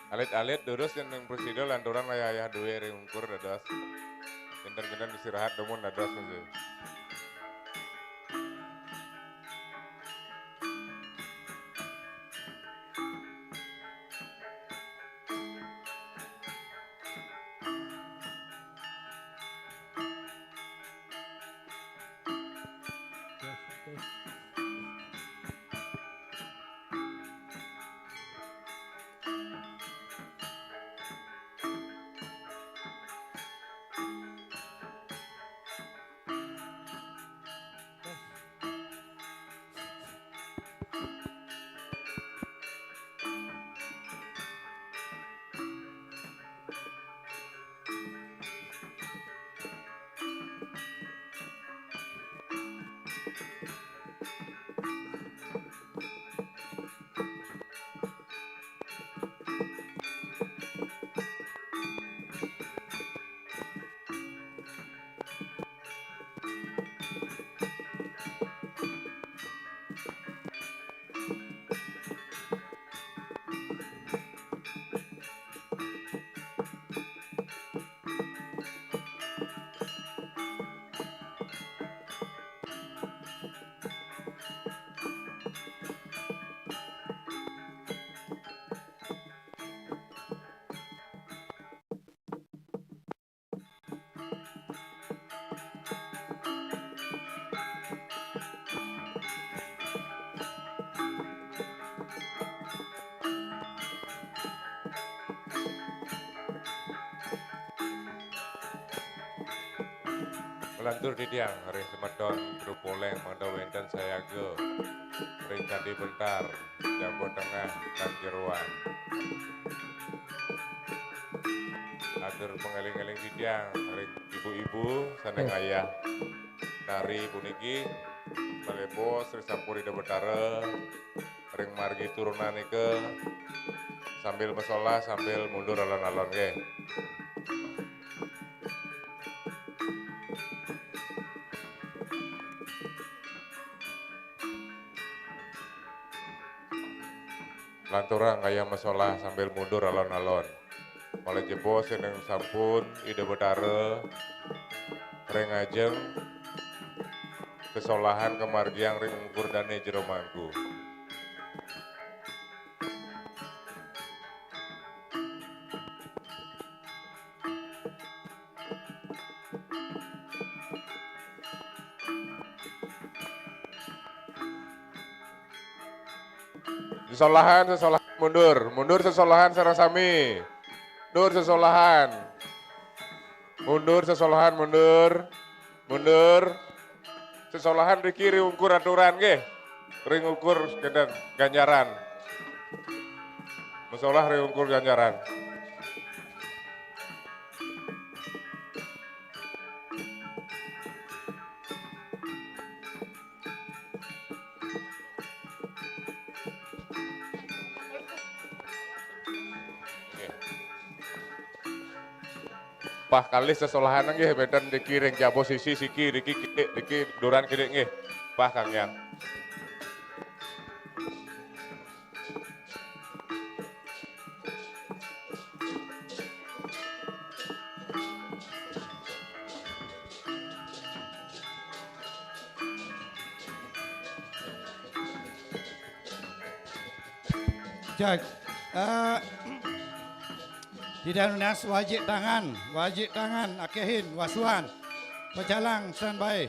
Alit-alit durus yen ning presido lanturan wayah-wayah duwe ring ungkur dados. Kinten-kinten istirahat dumun dados nggih. Nglantur titiang ring semeton Trupoleng mangda wenten sayaga ring Candi Bentar, Jambu Tengah, lan Jeroan. Atur pangeling-eling titiang ring ibu-ibu sane ngayah nari puniki, malebos ring sampun Ida Betara ring margi turunanika, sambil masolah, sambil mundur alon-alon nggih. Lanturang kaya masolah sambil mundur alon-alon. Malih jebos yen sampun Ida Betara ring ajeng sesolahan kamargiang ring ungkur dane jero mangku. Sesolahan, sesolahan mundur. Mundur sesolahan sareng sami. Mundur sesolahan. Mundur sesolahan, mundur. Mundur. Sesolahan riki ri ungkur aturan nggih. Ring ukur kedeng ganjaran. Masolah ring ukur ganjaran. Pah kalih sesolahan nggih, benten niki ring jaba sisi siki, niki kidik, niki duran kidik nggih. Pah Kang Hyang. Cek. Eh, Ida nunas wajik tangan, wajik tangan, akehin, wasuan. Pecalang, standby.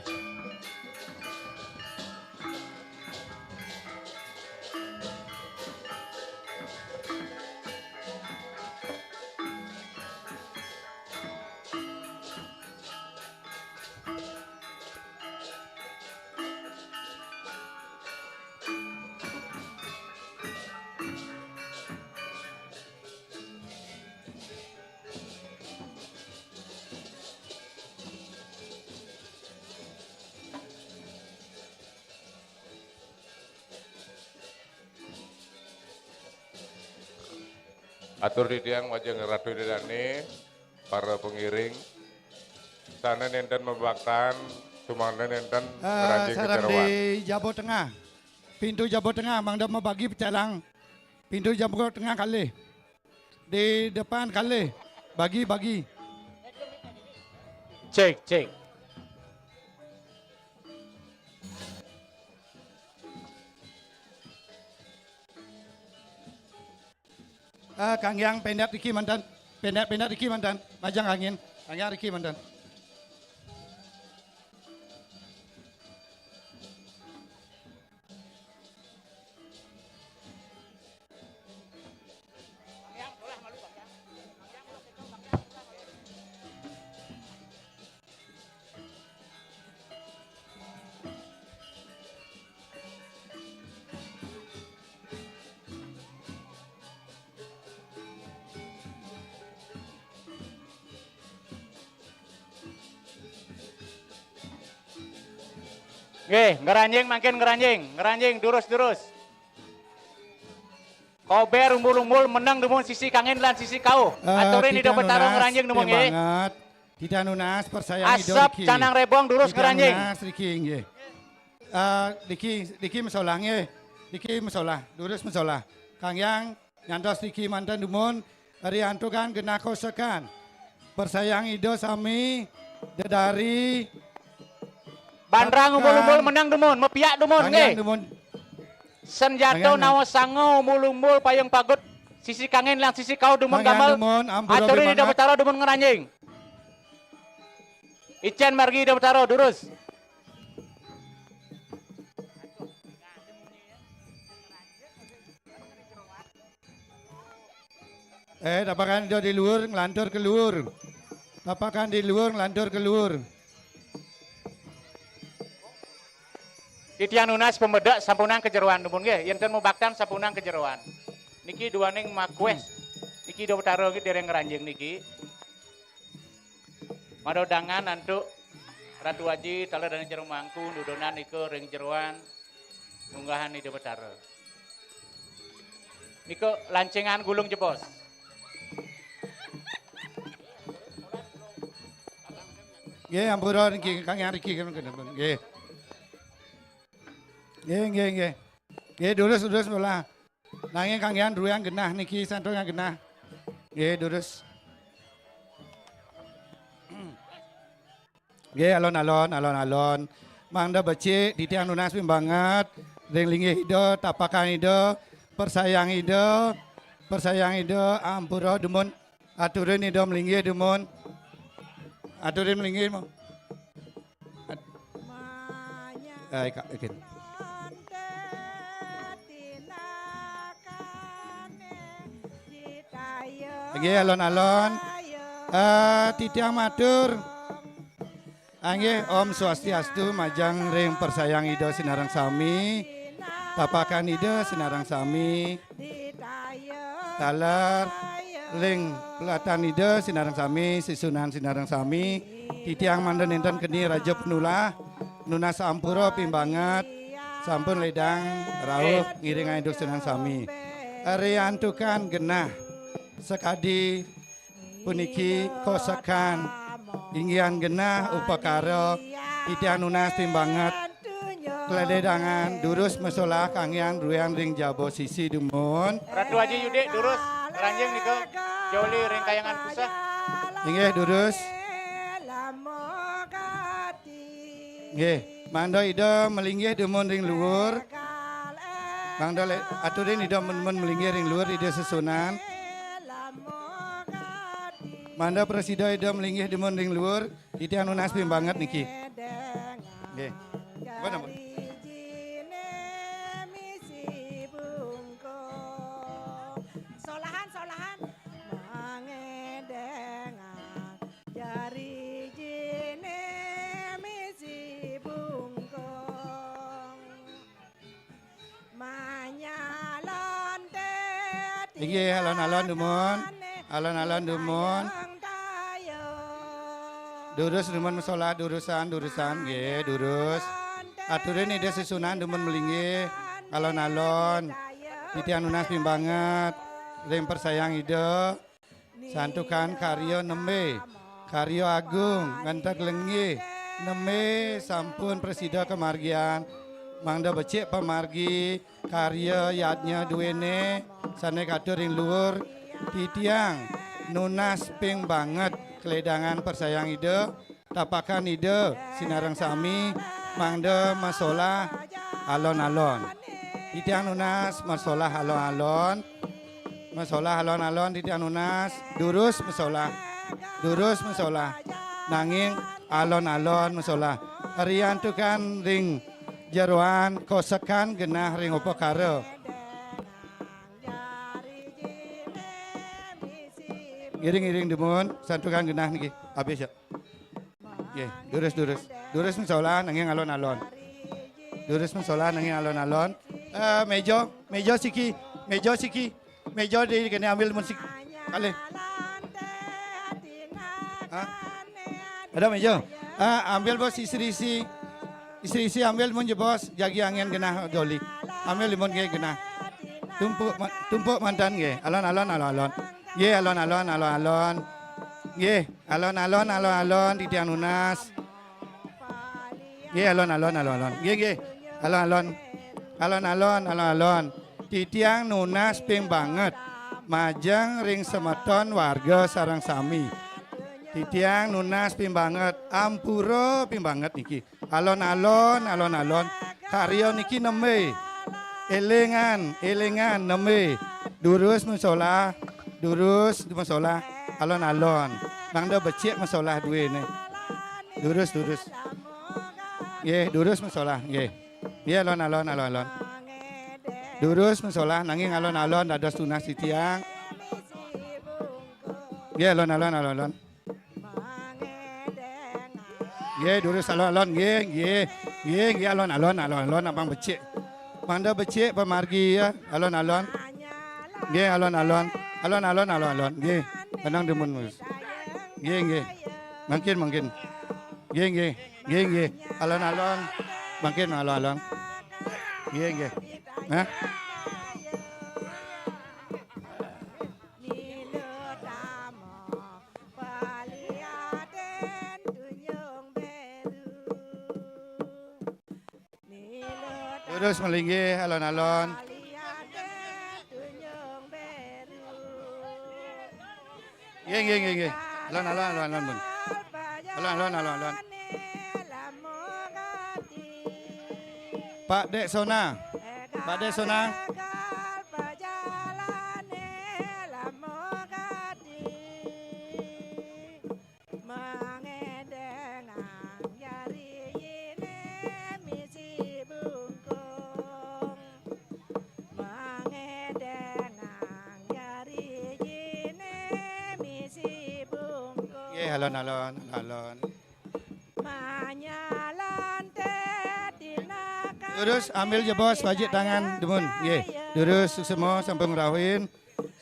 Atur titiang majeng Ratu Ida Dané, para pangiring, sané nénten mabaktan, sumangda nénten Eh, ngranjing sareng kajeroan. Di jaba tengah. Pintu jaba tengah, mangda mabagi pecalang. Pintu jaba tengah kalih. Di depan kalih. Bagi, bagi. Cek, cek. Ah, Kang Hyang pendat iki mantan. Pendat, pendat iki mantan. Majang angin. Kang Hyang iki mantan. Nggih, ngranjing mangkin ngranjing, ngranjing durus-durus. Kober umbul-umbul meneng dumun sisi kangin lan sisi kauh. Eh, Aturin Ida Betara nunas, ngranjing dumun nggih. Banget. Titiang nunas persayang Ida Asep niki. Canang Rebong durus Titiang ngranjing. Nunas niki nggih. Eh, niki, niki masolah nggih. Niki masolah, durus masolah. Kang Hyang nyantos niki manten dumun riantukan genah kosekan. Persayang Ida sami dedari Bandrang umbul-umbul meneng dumun, mapiak dumun nggih. Kang Hyang dumun. Senjata nawa sanga umbul-umbul payung pagut sisi kangin lan sisi kauh dumun gamel. Aturin Ida Betara dumun ngranjing. Icén margi Ida Betara durus. Eh, tapakan Ida di luhur, nglantur ke luhur. Tapakan di luhur, nglantur ke luhur. Titiang nunas pamedek sampunang ka jeroan dumun nggih. Yén ten mabaktan sampunang ka jeroan. Niki duaning makués. Niki Ida Betara nggih dereng ngranjing niki. Madodangan antuk Ratu Aji, taler dané jero mangku, nudunan ika ring jeroan, nunggahan Ida Betara. Nika lancingan gulung jebos. Nggih, ampura niki, Kang Hyang niki, nggih. Nggih, nggih, nggih. Nggih, durus, durus, bola. Nanging Kang Hyang druéang genah niki, santukan genah. Nggih, durus. Nggih, alon-alon, alon-alon. Mangda becik, titiang nunas ping banget. Ring linggih Ida, tapakan Ida, persayang Ida, persayang Ida, ampura dumun. Aturin Ida malinggih dumun. Aturin malinggih, Mo. At-, Manya Ay, ka-, ikin. Nonte tinakane ditayang. Nggih, alon-alon. Eh, titiang matur. Nggih, Om Swastiastu, majeng ring persayang Ida sinareng sami. Tapakan Ida sinareng sami. Taler ring pelatan Ida sinareng sami, sesuunan sinareng sami. Titiang mangda nenten keni raja panulah, nunas ampura ping banget, sampun ledang rauh ngiring antuk sinareng sami. Riantukan genah sakadi puniki kosekan, inggihan genah upakara, titiang nunas ping banget, kleledangan, durus masolah kanggihan druéang ring jaba sisi dumun. Ratu Aji Yudik, durus, ngranjing nika, joli ring kayangan puseh. Inggih, durus. Nggih, mangda Ida malinggih dumun ring luur. Mangda le-, aturin Ida dumun malinggih ring luur, Ida sesuunan. Mangda prasida Ida malinggih dumun ring luur, titiang nunas ping banget niki. Nggih. Apa nama? Solahan, solahan. Mangedeng jari jine misi bungkung. Manyalon teti. Inggih, alon-alon dumun. Alon-alon dumun. Durus dumun masolah, durusan, durusan, nggih, durus. Aturin Ida sesuunan dumun malinggih, alon-alon. Titiang nunas ping banget ring persayang Ida. Santukan karya nembé, karya agung, ngenteg lenggih, nembé sampun prasida kamargiang, mangda becik pamargi, karya yadnya duéné, sané katur ring luur, titiang nunas ping banget kaledangan persayang Ida, tapakan Ida, sinareng sami, mangda masolah alon-alon. Titiang nunas masolah alon-alon. Masolah alon-alon titiang nunas, durus masolah. Durus masolah. Nanging alon-alon masolah. Riantukan ring jeroan, kosekan genah ring upakara. Ngiring-ngiring dumun, santukan genah niki. Habis ya. Nggih, durus, durus. Durus masolah nanging alon-alon. Durus masolah nanging alon-alon. Eh, méja, méja siki, méja siki. Méja di kéné ambil mun sik-, kalih. Hah? Ada méja. Ah, ambil bos istri isi. Istri isi ambil mun jebos, jagi angin genah joli. Ambil limun nggih genah. Tumpuk ma-, tumpuk mantan nggih. Alon-alon, alon-alon. Nggih, alon-alon, alon-alon. Nggih, alon-alon, alon-alon titiang nunas. Nggih, alon-alon, alon-alon. Nggih, nggih. Alon-alon. Alon-alon, alon-alon. Titiang nunas ping banget majeng ring semeton warga sareng sami. Titiang nunas ping banget, ampura ping banget niki. Alon-alon, alon-alon. Karya niki nembé. Élingan, élingan nembé. Durus masolah, durus masolah, alon-alon. Mangda becik masolah duéné. Durus, durus. Nggih, durus masolah, nggih. Nggih, alon-alon, alon-alon. Durus masolah nanging alon-alon dados tunas titiang. Nggih, alon-alon, alon-alon. Nggih, durus alon-alon, nggih, nggih. Nggih, nggih, alon-alon, alon-alon, abang becik. Mangda becik pamargi ya, alon-alon. Nggih, alon-alon. Alon-alon, alon-alon. Nggih. Tenang dumun, Mus. Nggih, nggih. Mangkin, mangkin. Nggih, nggih. Nggih, nggih. Alon-alon. Mangkin alon-alon. Nggih, nggih. Hah? Durus malinggih alon-alon. Nggih, nggih, nggih, nggih. Alon-alon, alon-alon, Bun. Alon-alon, alon-alon. Pak Dék Sona. Pak Dék Sona. Nggih, alon-alon, alon-alon. Durus ambil jebos pajik tangan dumun. Nggih. Durus suksma sampun ngrauhin.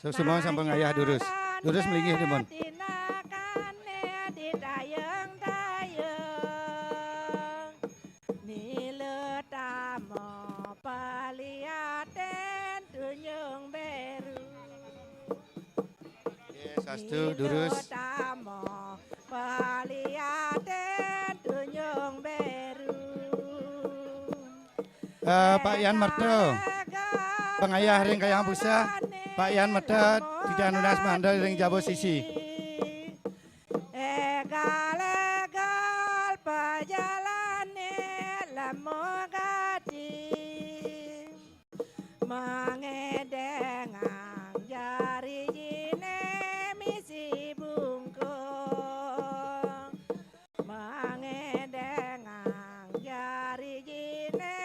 Suksma sampun ngayah durus. Durus mlinggih dumun. Nila tama paliaten tunjung beru. Nggih, sastu durus. Nila tama paliaten tunjung beru. Eh, Pak Yan Merta, pengayah ring Kayang Puseh, Pak Yan Merta, titiang nunas mantra ring jaba sisi. Egal-egal pajalane lemu gati. Mangedengang jari jine misi bungkung. Mangedengang jari jine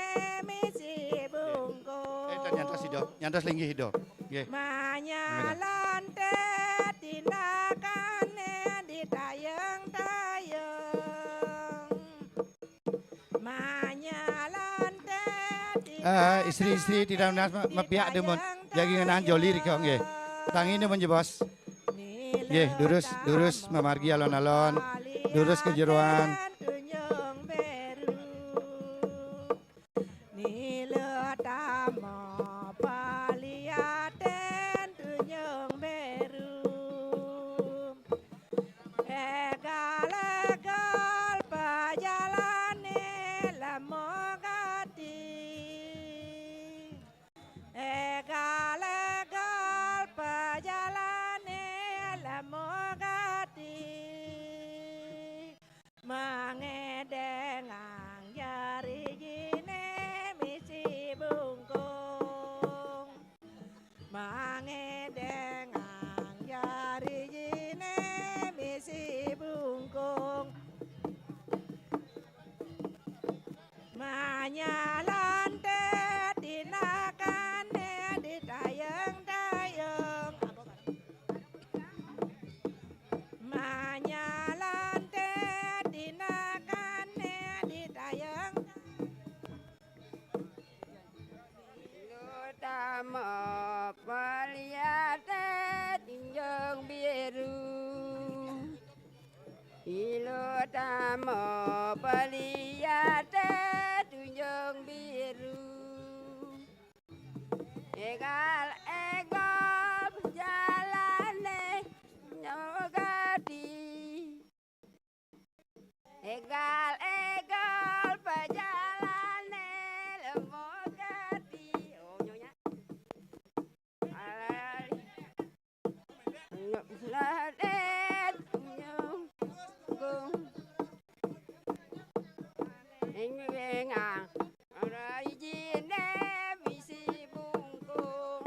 misi bungkung. Eh, tan nyantos Ida, nyantos linggih Ida. Nggih. Manyalon te tindakane ditayung-tayung. Manyalon te Eh, istri-istri titiang nunas ma-, mapiak dumun. Jagi ngenang joli rika nggih. Tangi dumun jebos. Nggih, durus, durus mamargi alon-alon. Durus ka jeroan. Nila tama paliaten tunjung beru. Egal-egal pajalane lemu gati. Egal-egal pajalane lemu gati. Mangedengang jari jine misi bungkung. Mangedengang jari jine misi bungkung. Manyalon te tindakane ditayung-tayung. Manyalon te tindakane ditayung. Utama paliate tunjung biru. Ilutama paliate tunjung biru. Egal-egal jalane nyogati. Egal-egal pajalane lemu gati. Oh, nyonya. Alali. Ladet nyung gung. Ing wengang. Ora ijine misi bungkung.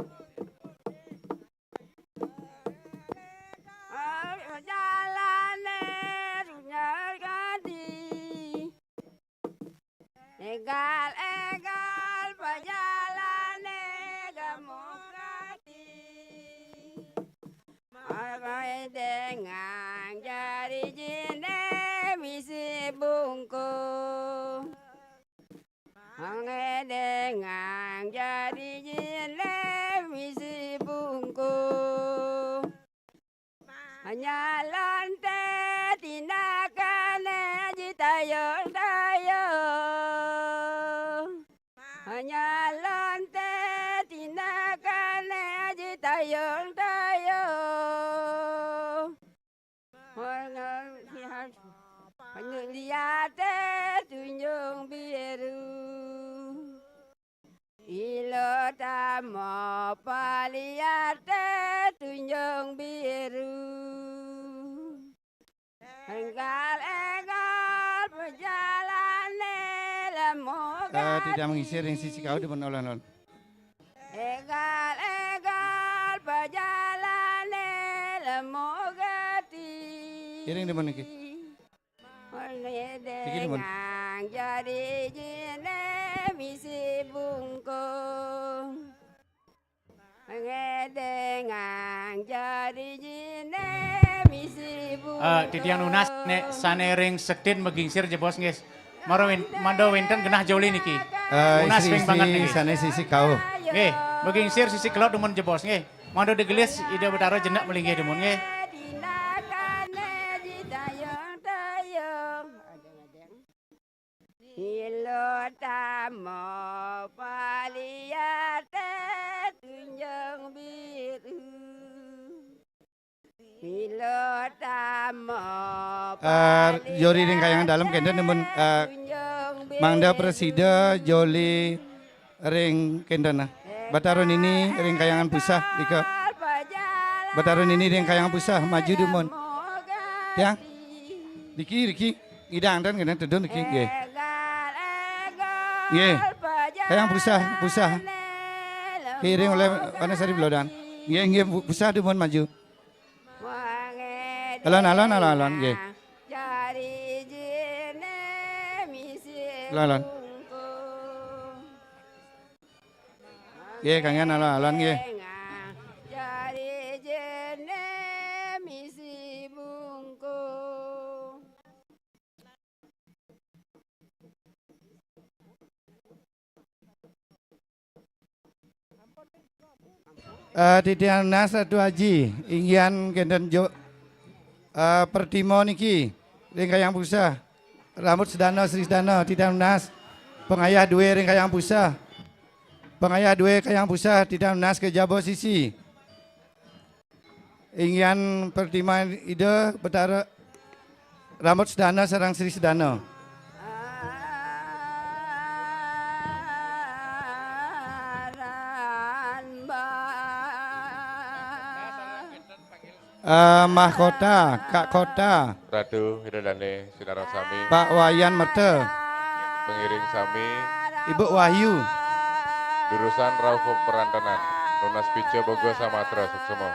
Jalane runyar gadi. Egal-egal pajalane gemuk gati. Margai dengan jari jine misi bungkung. Mangedengang jari jine misi bungkung. Manyalon te tindakane aji tayung-tayung. Manyalon te tindakane aji tayung-tayung. Panyeliate tunjung biru. Ilutama paliate tunjung biru. Enggal-enggal pajalane lemu. Eh, titiang mangisi ring sisi kauh dumun alon-alon. Enggal-enggal pajalane lemu gati. Iring dumun niki. Niki dumun. Ngedengang jari jine misi bungkung. Ngedengang jari jine misi bungkung. Eh, titiang nunas nek sane ring sektin magingsir jebos nggih. Mara wen-, mangda wenten genah joli niki. Eh, tunas ring banget istri-istri niki. Sanés sisik kauh. Nggih, magingsir sisik kelod dumun jebos nggih. Mangda digelis Ida Betara jenek malinggih dumun nggih. Nilotama paliate tunjung biru. Nilotama. Eh, jori ring kayangan dalem kénten dumun, eh, mangda prasida joli ring kénten, nah. Batara Nini ring kayangan pusah, dika. Batara Nini ring kayangan pusah, maju dumun. Tiang. Diki, diki. Ngidang ten kénten tedun diki, nggih. Nggih. Kayangan pusah, pusah. Kiring olih Wanasari Belodan. Nggih, nggih, pu-, pusah dumun maju. Alon, alon, alon, alon, nggih. Alon, alon. Nggih, kangen alon-alon nggih. Eh, titiang nunas Ratu Aji, inggihan kénten jo-, eh, pertima niki ring kayangan pusah. Rambut sedana, Sri Sedana, titiang nunas. Pangayah dué ring kayangan pusah. Pangayah dué kayangan pusah, titiang nunas ka jaba sisi. Inggihan pertima Ida Betara Rambut Sedana sareng Sri Sedana. Eh, Mahkota, Kak Kota. Ratu, Ida Dané, sinareng sami. Pak Wayan Merta. Pengiring sami. Ibu Wahyu. Durusang rauh ka perantanan. Nunas pica boga samatra suksma.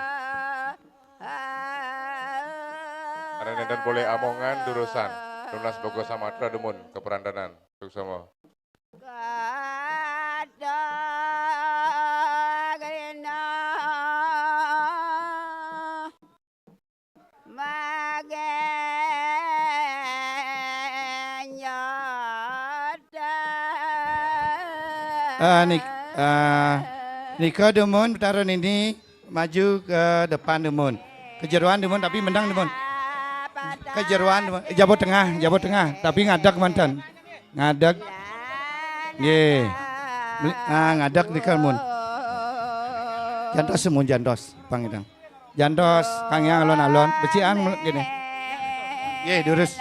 Ané nénten polih amongan durusang. Nunas boga samatra dumun ka perantanan. Suksma. Eh, nik-, eh, nika dumun Betara Nini maju ke depan dumun. Kejeroan dumun tapi menang dumun. Kejeroan dumun. Eh, jaba tengah, jaba tengah. Tapi ngadeg manten. Ngadeg. Nggih. Meli-, ah, ngadeg nika mun. Jantos mun jantos pang idang. Jantos kangiang alon-alon. Becikan mel-, kéné. Nggih, durus.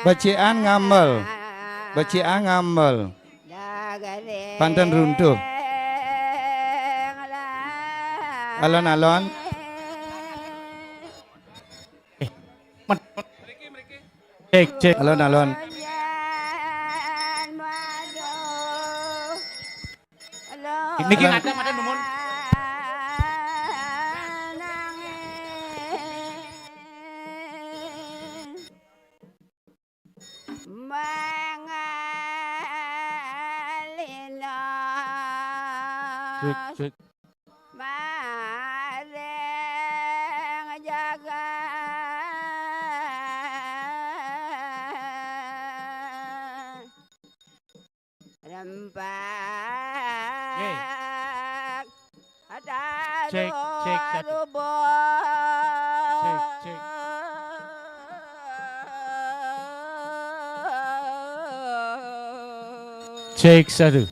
Becikan ngambel. Becikan ngambel. Panten runtuh. Alon-alon. Cek, cek. Alon-alon. Niki ngadeg, ngadeg, dumun. Cek, cek. Maring jagat. Rempak. Nggih. Cek, cek, satu. Cek, cek. Cek, satu.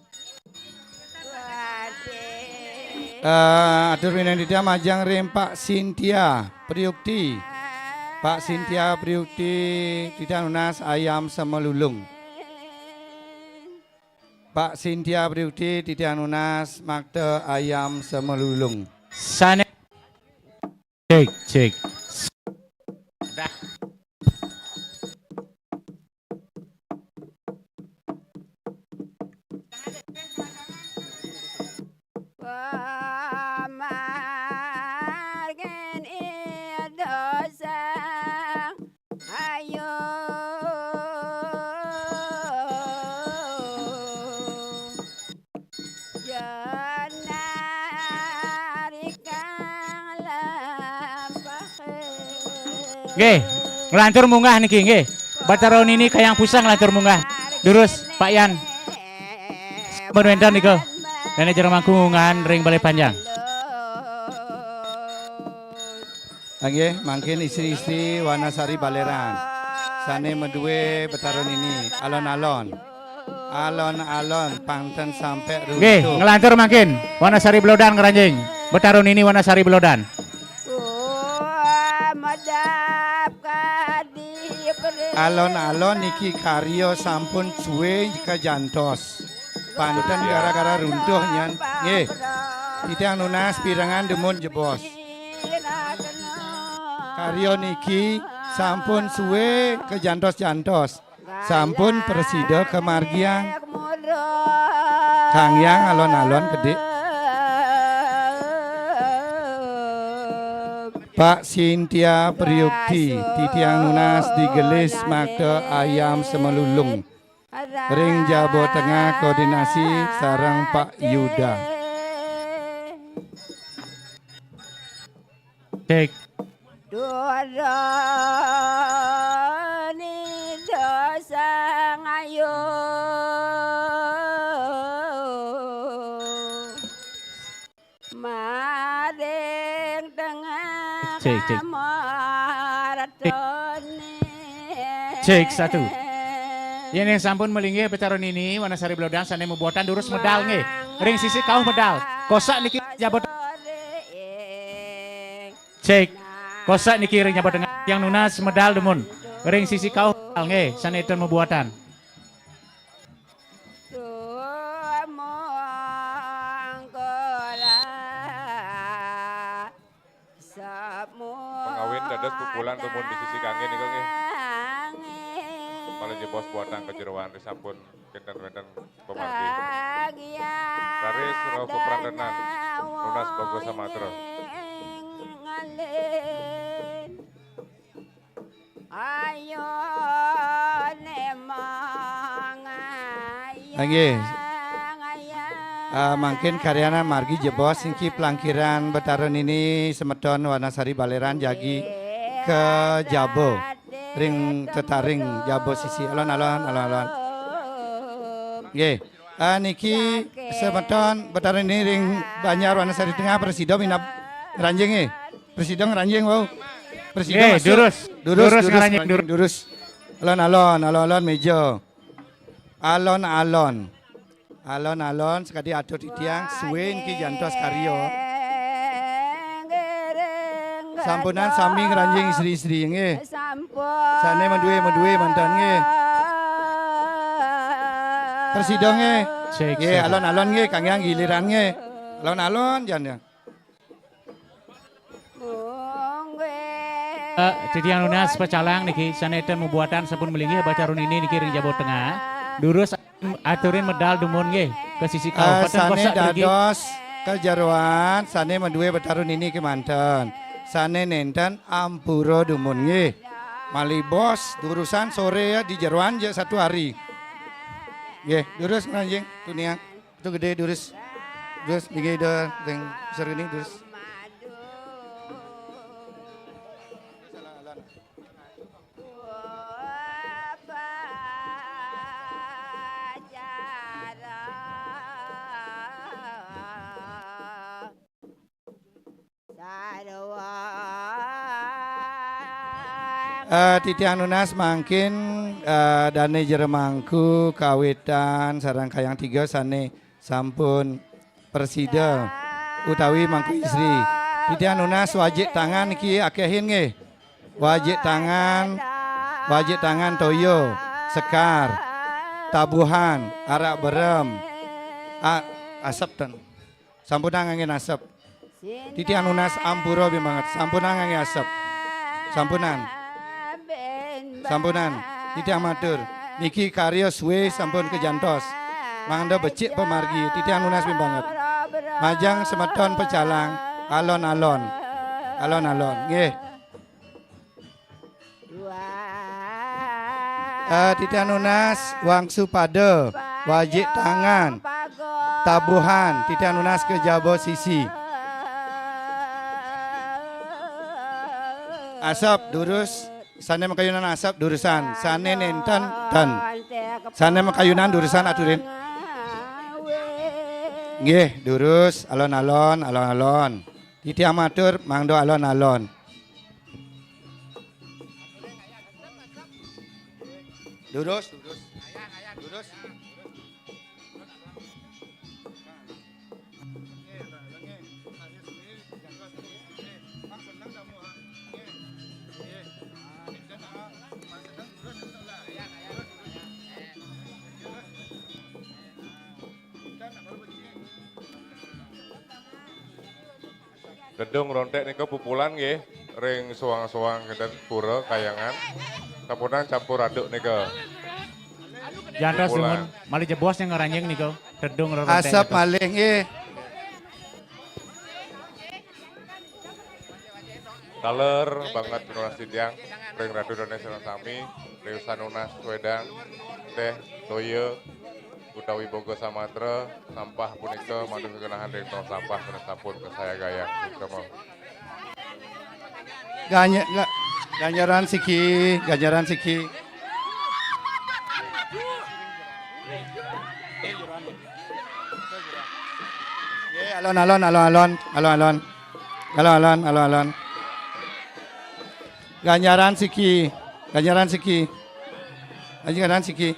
Eh, atur pinantian majeng ring Pak Sintia Priukti. Pak Sintia Priukti, titiang nunas ayam semelulung. Pak Sintia Priukti, titiang nunas makta ayam semelulung. Sané. Cek, cek. Dah. Pamargin Ida Sang Ayu. Jenar ikang lampah. Nggih, nglantur munggah niki nggih. Batara Nini Kayang Pusang nglantur munggah. Durus, Pak Yan. Pun wénten nika. Dané Jero Mangku ngungahan ring Balé Panjang. Inggih, mangkin istri-istri Wanasari Baleran. Sané madué Betara Nini, alon-alon. Alon-alon pang ten sampé runtuh. Nggih, nglantur mangkin. Wanasari Belodan ngranjing. Betara Nini Wanasari Belodan. Alon-alon niki karya sampun suwé kajantos. Pang ten gara-gara runtuh nyen. Nggih. Titiang nunas pirengan dumun jebos. Karya niki sampun suwé kajantos-jantos. Sampun prasida kamargiang. Kang Hyang alon-alon gedé. Pak Sintia Priyukti, titiang nunas digelis makta ayam semelulung. Ring jaba tengah koordinasi sareng Pak Yuda. Cek. Dorani dosa ngayu. Maring tengah. Cek, cek. Kamartone. Cek, satu. Yén sampun malinggih Betara Nini Wanasari Belodan sané mabuatan durus medal nggih. Ring sisi kauh medal. Kosak niki jaba tengah. Cek. Kosak niki ring jaba tengah. Tiang nunas medal dumun. Ring sisi kauh medal nggih sané ten mabuatan. Pangawit dados pupulan dumun di sisi kangge nika nggih. Malih jebos buatan kajeroan risampun kinten wenten pamargi. Raris rauh kaprantenan nunas bagus samatra. Ayo ne mangayang. Inggih. Ah, mangkin karyanan margi jebos niki plangkiran Betara Nini semeton Wanasari Baleran jagi ka jaba ring tetaring jaba sisi. Alon-alon, alon-alon. Nggih. Ah, niki semeton Betara Nini ring Banjar Wanasari Tengah prasida minab ngranjing nggih. Prasida ngranjing wau. Prasida. Nggih, masuk. Durus. Durus, durus, durus, ngranjing, ngranjing, durus. Alon-alon, alon-alon meja. Alon-alon. Alon-alon sakadi atur titiang suwé niki jantos karya. Sampunang sami ngranjing istri-istri nggih. Sané madué-madué manten nggih. Prasida nggih. Cek, nggih, cek. Alon-alon nggih, kangge giliran nggih. Alon-alon jan ya. Eh, titiang nunas pecalang niki sané ten mabuatan sampun malinggih Betara Nini niki ring jaba tengah. Durus aturin medal dumun nggih ka sisi kauh. Eh, peten sané kosak mriki. Dados kajeroan sané madué Betara Nini kemanten. Sané nénten ampura dumun nggih. Malih bos durusan soré ya di jeroan ja satu hari. Nggih, durus ngranjing tuniang. Itu gedé durus. Durus linggih Ida ring seruni durus. Eh, titiang nunas mangkin, eh, dané Jero Mangku kawitan sareng Kayang Tiga sané sampun prasida utawi mangku istri. Titiang nunas wajik tangan niki akéhin nggih. Wajik tangan, wajik tangan toya, sekar, tabuhan, arak berem, a-, asep ten. Sampunang nganggé asep. Titiang nunas ampura banget. Sampunang nganggé asep. Sampunang. Sampunang. Titiang matur. Niki karya suwé sampun kajantos. Mangda becik pamargi. Titiang nunas banget. Majeng semeton pecalang. Alon-alon. Alon-alon. Nggih. Eh, titiang nunas wangsu pada, wajik tangan, tabuhan, titiang nunas ka jaba sisi. Asep, durus, sané makayunan asep, durusan, sané nénten, ten. Sané makayunan, durusan, aturin. Nggih, durus, alon-alon, alon-alon. Titiang matur, mangda alon-alon. Durus, durus. Durus. Tedung ronték nika pupulan nggih ring soang-soang kinten pura kayangan. Sampunang campur aduk nika. Jantos pupulan. Dumun, malih jebos ning ngranjing nika. Tedung ronték. Asep nika. Malih nggih. Taler banget nunas titiang ring Ratu Dané sareng sami, ring sanunas wedang, teh, toya, utawi boga samatra, sampah punika manut kekenahan ring tong sampah sané sampun kasayagayang. Utama. Ganya-, ga-, ganjaran siki, ganjaran siki. Nggih, alon-alon, alon-alon, alon-alon. Alon-alon, alon-alon. Ganjaran siki, ganjaran siki. Ganjaran siki.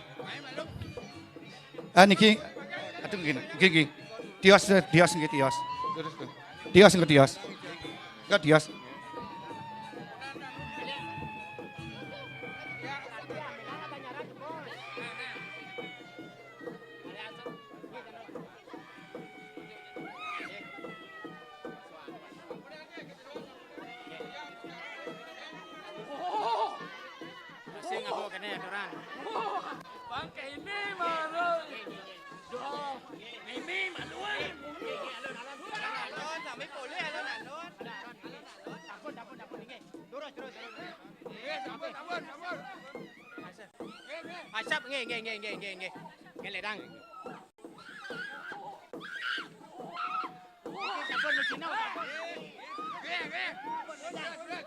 Ah, niki. Aduh, nggih, nggih, nggih. Tios, tios, nggih, tios. Terus, terus. Tios, nggih, tios. Nggih, tios. Sing aku kena aturan. Bangke ini malu. Doh, ini malu. Alon, alon, alon. Alon, sampai boleh, alon, alon. Ampun, ampun, ampun, ini. Turun, turun, turun. Iya, ampun, ampun, ampun. Asap, nggih, nggih, nggih, nggih, nggih, nggih. Nggih, ledang. Sampun Cina, sampun.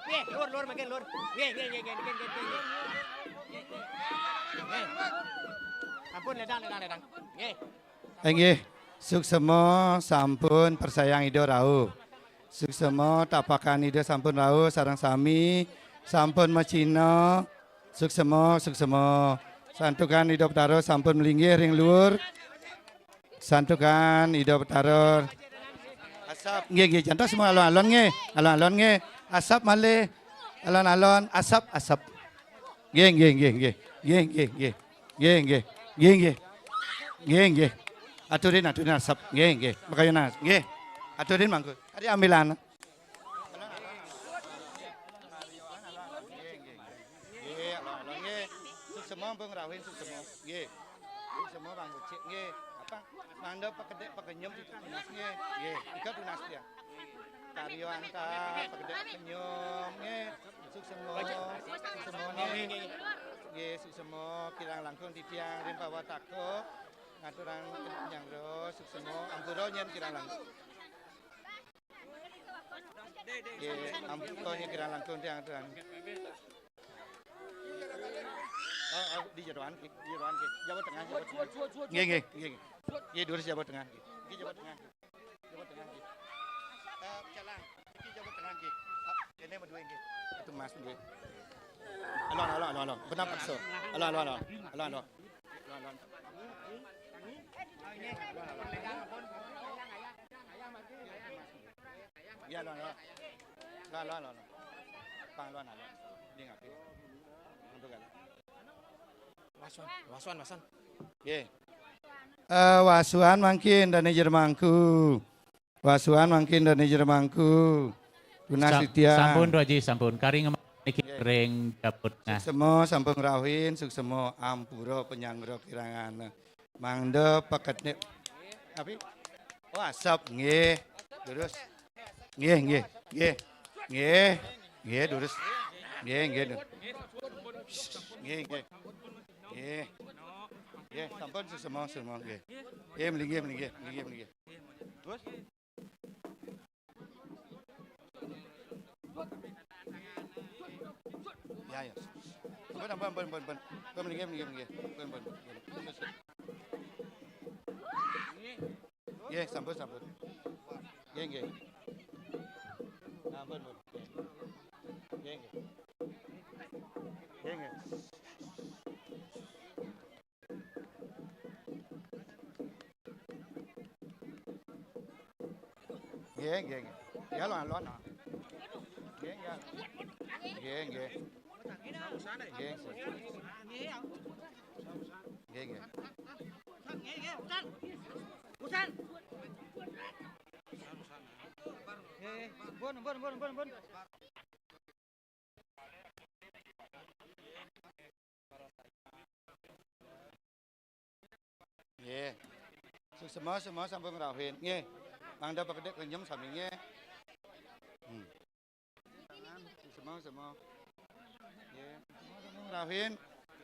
Nggih, lur, lur, makin lur. Nggih, nggih, nggih, nggih, nggih, nggih, nggih. Nggih. Sampun, ledang, ledang, ledang. Nggih. Inggih, suksema sampun persayang Ida rauh. Suksema tapakan Ida sampun rauh sareng sami, sampun macina. Suksema, suksema. Santukan Ida Betara sampun malinggih ring luhur. Santukan Ida Betara. Asap. Nggih, nggih, jantos semua alon-alon nggih. Alon-alon nggih. Asap malih. Alon-alon, asap, asap. Nggih, nggih, nggih, nggih. Nggih, nggih, nggih. Nggih, nggih. Nggih, nggih. Nggih, nggih. Aturin, aturin asap. Nggih, nggih. Makayana. Nggih. Aturin mangku. Adi ambilan. Nggih, alon-alon nggih. Suksema pun rauhin suksema. Nggih. Suksema Bang Becik nggih. Apa? Mangda pakedék pakenyem itu tunas nggih. Nggih, ika tunas dia. Karyo antar pakedék pakenyem nggih. Suksema. Suksema nggih. Nggih, suksema kirang langkung titiang ring pawataka. Ngaturang penyanggra suksema ampura nyén kirang langkung. Nggih, ampun, nggih, kirang langkung tiang, tiang. Oh, oh, di jeroan, di jeroan, nggih. Jabat tengah, jabat tengah. Nggih, nggih, nggih, nggih. Nggih, durus jabat tengah, nggih. Nggih, jabat tengah, nggih. Jabat tengah, nggih. Eh, jalan. Nggih, jabat tengah, nggih. Ah, kéné madue, nggih. Itu Mas, nggih. Alon, alon, alon, alon. Benar paksa. Alon, alon, alon. Alon, alon. Alon, alon. Iya, lo, lo. Lo, lo, lo, lo. Pang, lo, lo. Di ngapi? Untuk kan? Wasuan, wasuan, wasuan. Nggih. Eh, wasuan mangkin dané jero mangku. Wasuan mangkin dané jero mangku. Tunas Sa-, titiang. Sampun, Tuaji, sampun. Kari ngemak niki. Nggih. Ring dapur tengah. Suksema sampun ngrauhin, suksema ampura penyanggra kirang ana. Mangda pakedék. Napi? Oh, asap, nggih. Durus. Nggih, nggih, nggih. Nggih. Nggih, durus. Nggih, nggih, durus. Nggih, nggih. Nggih. Nggih, sampun suksema, suksema, nggih. Nggih, mlinggih, mlinggih, mlinggih, mlinggih. Terus? Ya, ya. Ampun, ampun, ampun, ampun, ampun. Ampun, mlinggih, mlinggih, mlinggih. Ampun, ampun, ampun. Terus. Nggih, sampun, sampun. Nggih, nggih. Ampun, pun. Nggih, nggih. Nggih, nggih. Nggih, nggih, nggih. Ya, lon, lon. Nggih, ya. Nggih, nggih. Nggih, nggih. Nggih, nggih. Nggih, pun, pun, pun, pun, pun. Nggih. Suksma, suksma sampun ngrauhin. Nggih. Mangda pakedhik renyem sami nggih. Hmm. Suksma, suksma. Nggih. Suksma sampun ngrauhin.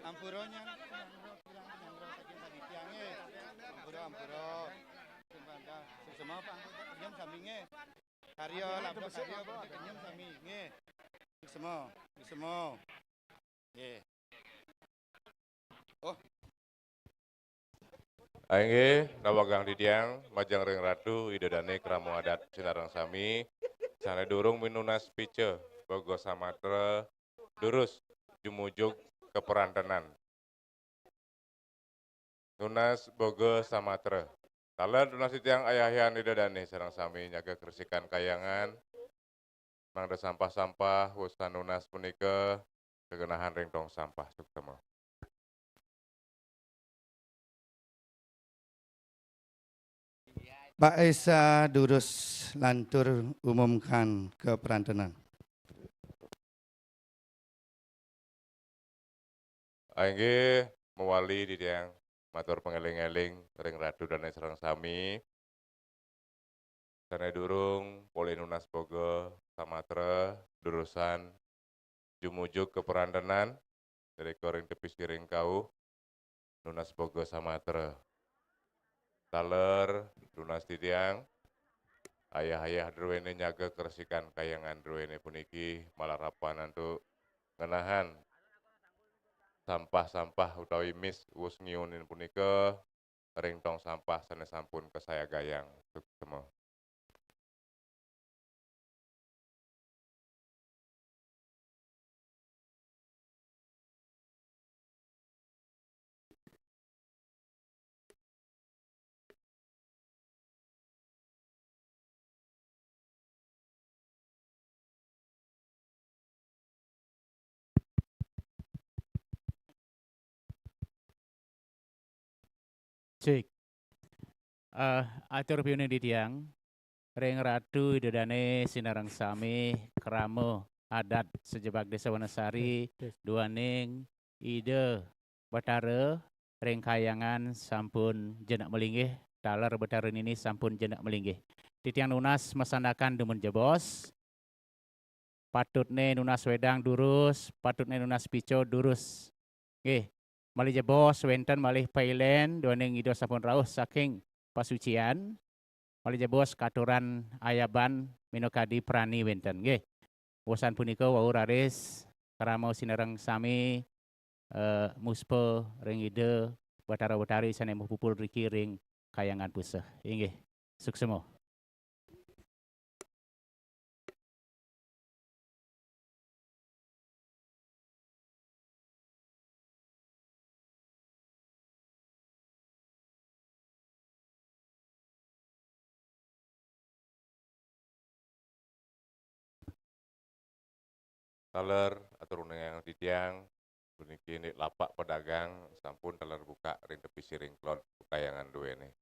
Ampura nyang, nyang, nyang saking panitia nggih. Ampura, ampura. Suksma, Pak. Renyem sami nggih. Karya, lambang karya, pakedhik renyem sami nggih. Suksma, suksma. Nggih. Oh. Inggih, nawegang titiang majeng ring Ratu Ida Dane krama adat sinareng sami, sane durung minunas pica boga samatra durus jumujug kaprantenan. Nunas boga samatra. Taler nunas titiang ayah-ayahan Ida Dane sareng sami nyaga karesikan kahyangan. Mangda sampah-sampah wusan nunas punika kagenahang ring tong sampah. Suksma. Pak Esa durus lantur umumkan kaprantenan. Inggih, mawali titiang matur pangeling-eling ring Ratu Dane sareng sami. Sane durung polih nunas boga samatra durusan jumujug kaprantenan, irika ring tepi siring kauh, nunas boga samatra. Taler nunas titiang, ayah-ayah druene nyaga karesikan kahyangan druene puniki malarapan antuk ngenahang sampah-sampah utawi mis wus ngiunin punika ring tong sampah sane sampun kasayagayang. Suksma. Cik. Eh, atur piuning titiang ring Ratu Ida Dane sinareng sami, krama adat sajebag Desa Wonosari, tes, tes, duaning Ida Batara ring kahyangan sampun jenek malinggih, taler Batara Nini sampun jenek malinggih. Titiang nunas masandekan dumun jebos. Patutne nunas wedang durus, patutne nunas pica durus. Nggih, malih jebos wenten malih pailen duaning Ida sampun rauh saking pasucian, malih jebos katuran ayaban minakadi prani wenten. Nggih. Wusan punika wau raris krama sinareng sami, eh, muspa ring Ida Batara Batari sane mapupul riki ring kahyangan Puseh. Inggih. Suksma. Taler atur uningayang titiang, puniki indik lapak pedagang sampun taler buka ring tepi siring kelod kahyangan duene.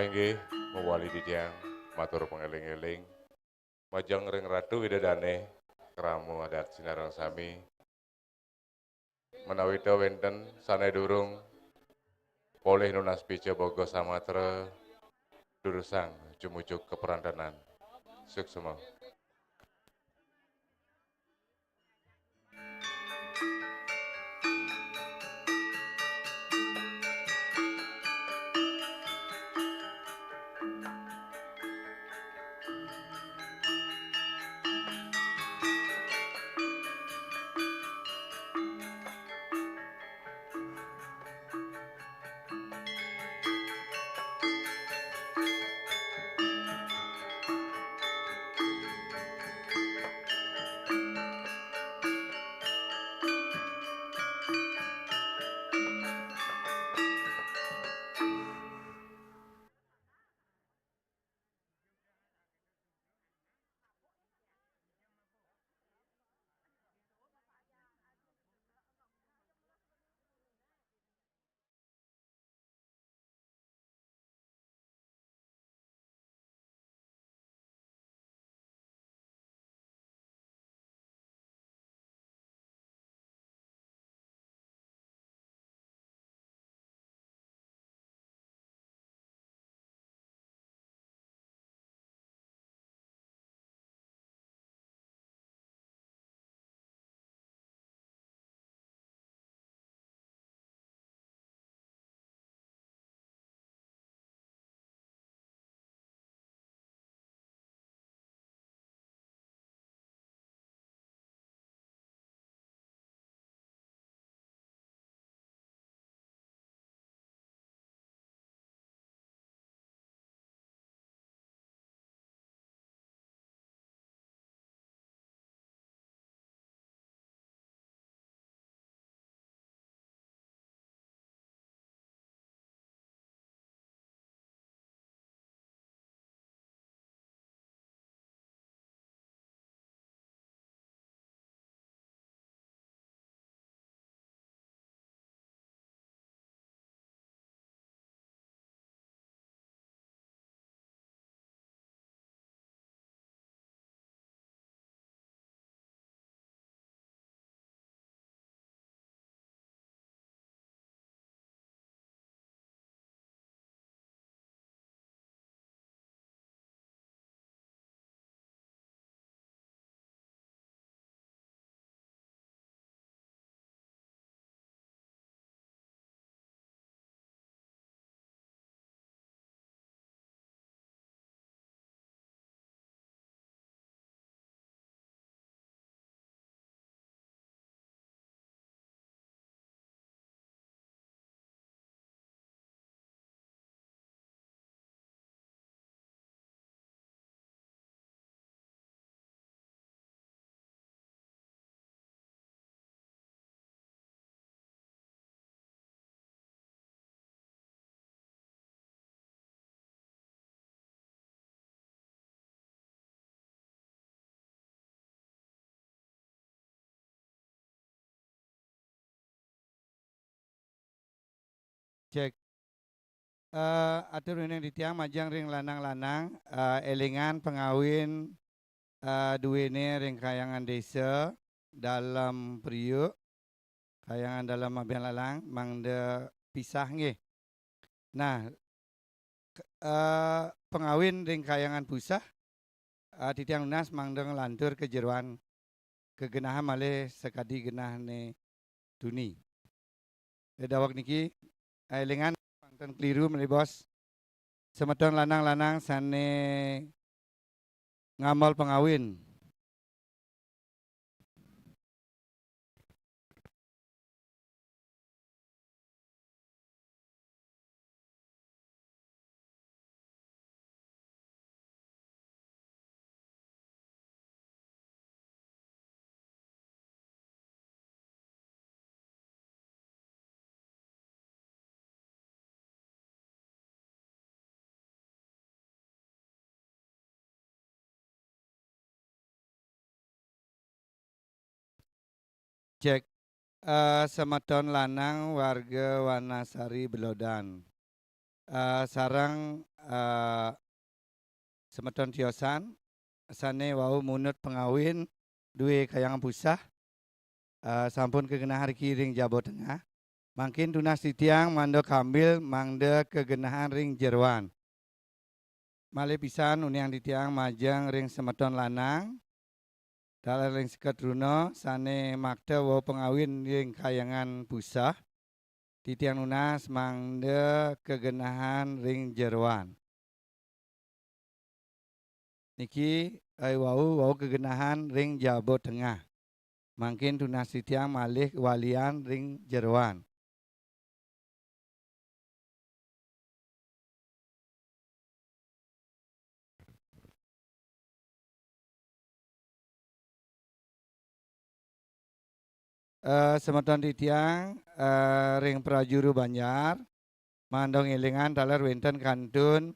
Inggih, mewali titiang matur pangeling-eling. Majeng ring Ratu Ida Dane, krama adat sinareng sami. Menawi ta wenten sane durung polih nunas pica boga samatra, durusang jumujuk kaprantenan. Suksma. Cek. Eh, atur uning titiang majeng ring lanang-lanang, eh, élingan pangawin, eh, duéné ring Kahyangan Désa, Dalem Priuk, Kahyangan Dalem Abian Lalang, mangda pisah nggih. Nah, k-, eh, pangawin ring Kahyangan Puseh, eh, titiang nunas mangda nglantur ka jeroan kagenahan malih sakadi genahné tuni. Ri daweg niki, élingan pang ten kliru malih bos. Semeton lanang-lanang sané ngamel pangawin. Cek, eh, semeton lanang warga Wanasari Belodan. Eh, sareng, eh, semeton tiosan sané wau munut pangawin dué Kahyangan Puseh, eh, sampun kagenah riki ring Jaba Tengah. Mangkin tunas titiang mangda kambil mangda kagenahan ring jeroan. Malih pisan uningang titiang majeng ring semeton lanang, taler ring sekaa truna sané makta wau pangawin ring Kahyangan Puseh, titiang nunas mangda kagenahan ring jeroan. Niki, eh, wau, wau kagenahan ring Jaba Tengah. Mangkin tunas titiang malih walian ring jeroan. Eh, semeton titiang, eh, ring prajuru banjar, mangda ngélingang taler wénten kantun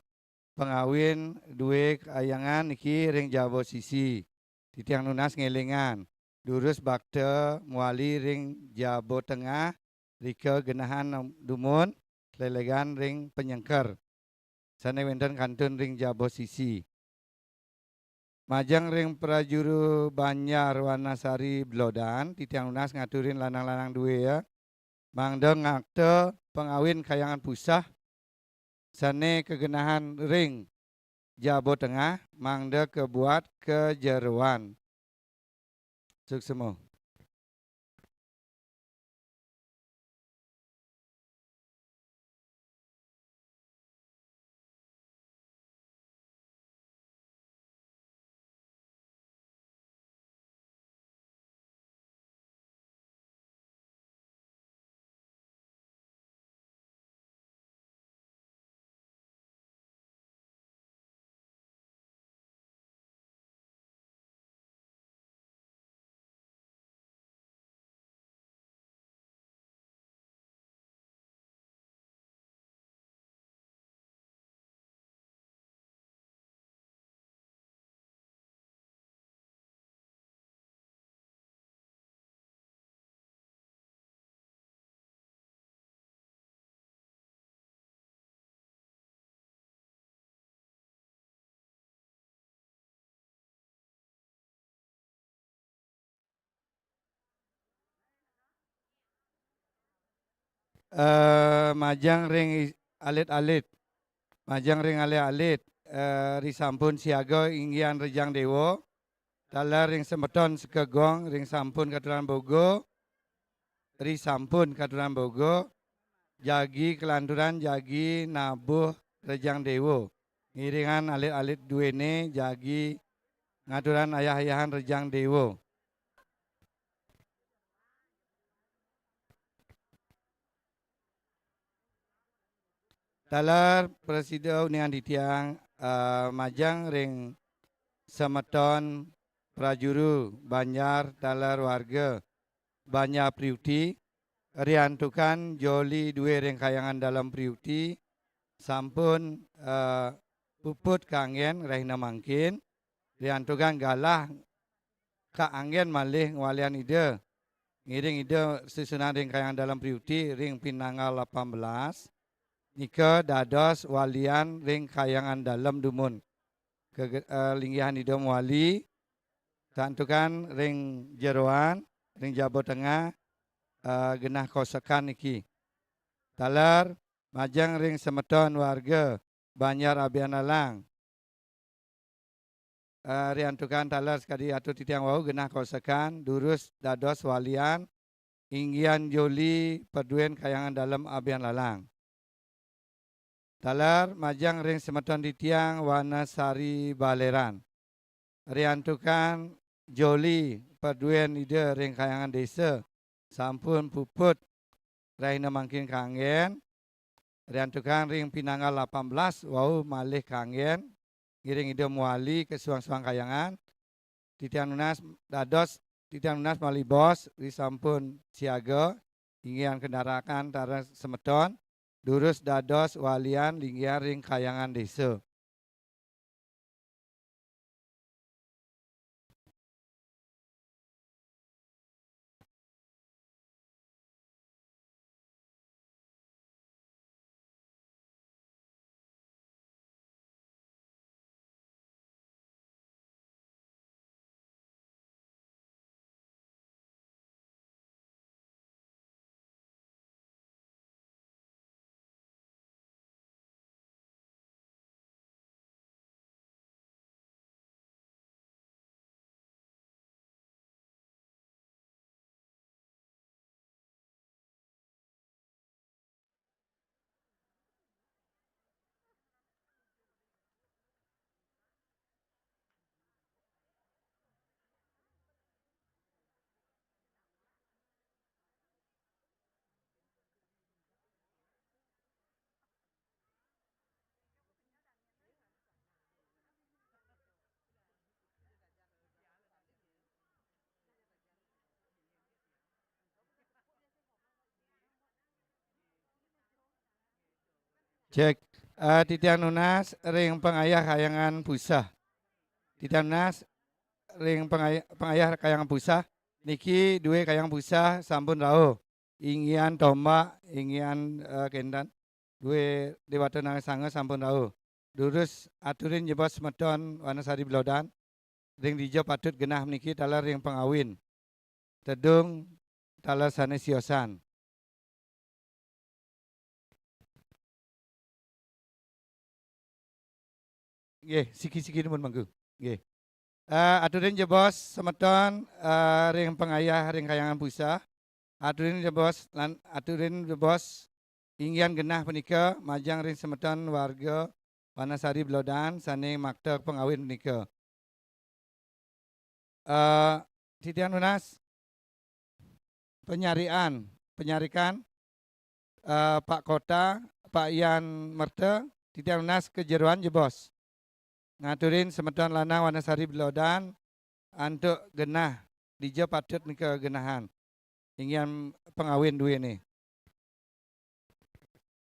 pangawin dué Kahyangan niki ring Jaba Sisi. Titiang nunas ngélingang, durus bakta mawali ring Jaba Tengah, rika genahan dumun, lelegan ring panyengker. Sané wénten kantun ring Jaba Sisi. Majeng ring prajuru banjar Wanasari Belodan, titiang nunas ngaturin lanang-lanang dué ya. Mangda ngakta pangawin Kahyangan Puseh sané kagenahan ring Jaba Tengah, mangda kabuat ka jeroan. Suksma. Eh, majeng ring i-, alit-alit. Majeng ring alit-alit. Eh, ri sampun siaga inggihan Rejang Déwa. Taler ring semeton sekaa gong, ring sampun katurang boga. Ri sampun katurang boga. Jagi kalanturan jagi nabuh Rejang Déwa. Ngiringang alit-alit duéné jagi ngaturang ayah-ayahan Rejang Déwa. Taler prasida uningang titiang, eh, majeng ring semeton prajuru banjar taler warga Banjar Priuti, riantukan joli dué ring Kahyangan Dalem Priuti, sampun, eh, puput kanggén rahina mangkin, riantukan galah kaanggén malih ngwaliang Ida. Ngiring Ida susunan ring Kahyangan Dalem Priuti ring pinanggal lapan belas, nika dados walian ring Kahyangan Dalem dumun. Kege-, eh, linggihan Ida mawali, santukan ring jeroan, ring jaba tengah, eh, genah kosekan niki. Taler majeng ring semeton warga Banjar Abianlalang. Eh, riantukan taler sakadi atur titiang wau genah kosekan, durus dados walian, inggihan joli paduén Kahyangan Dalem Abianlalang. Taler majeng ring semeton titiang Wanasari Baleran. Riantukan joli paduén Ida ring Kahyangan Désa sampun puput rahina mangkin kanggén, riantukan ring pinanggal lapan belas wau malih kanggén, ngiring Ida mawali ka suang-suang kahyangan. Titiang nunas dados, titiang nunas malih bos, risampun siaga, inggihan kendarakan taler semeton, durus dados walian linggihan ring Kahyangan Désa. Cek. Eh, titiang nunas ring pangayah Kahyangan Puseh. Titiang nunas ring pangayah, pangayah Kahyangan Puseh. Niki dué Kahyangan Puseh sampun rauh. Inggihan tombak, inggihan, eh, kénten. Dué déwata nanging sanga sampun rauh. Durus aturin jebos semeton Wanasari Belodan. Ring dija patut genah puniki taler ring pangawin. Tedung taler sané siosan. Nggih, siki-siki dumun mangku. Nggih. Eh, aturin jebos semeton, eh, ring pangayah ring Kahyangan Puseh. Aturin jebos lan aturin jebos inggihan genah punika majeng ring semeton warga Wanasari Belodan sané makta pangawin punika. Eh, titiang nunas panyarikan, panyarikan, eh, Pak Kota, Pak Yan Merta, titiang nunas ka jeroan jebos. Ngaturin semeton lanang Wanasari Belodan antuk genah dija patut nika genahan. Inggihan pangawin duéné.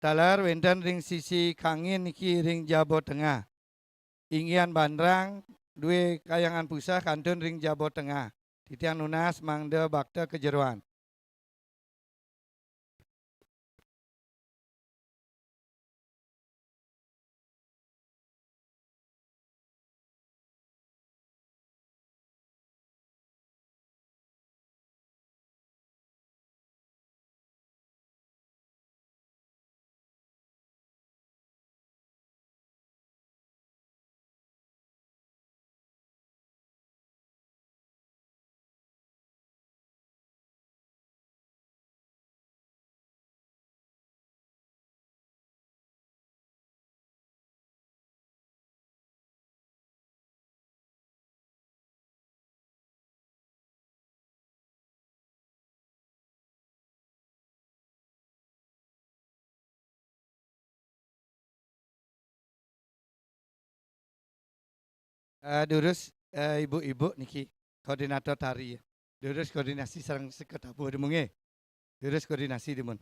Taler wénten ring sisi kangin niki ring jaba tengah. Inggihan bandrang dué Kahyangan Puseh kantun ring jaba tengah. Titiang nunas mangda bakta ka jeroan. Eh, durus, eh, ibu-ibu niki, koordinator tari. Durus koordinasi sareng sekatabuh dumun nggih. Durus koordinasi dumun.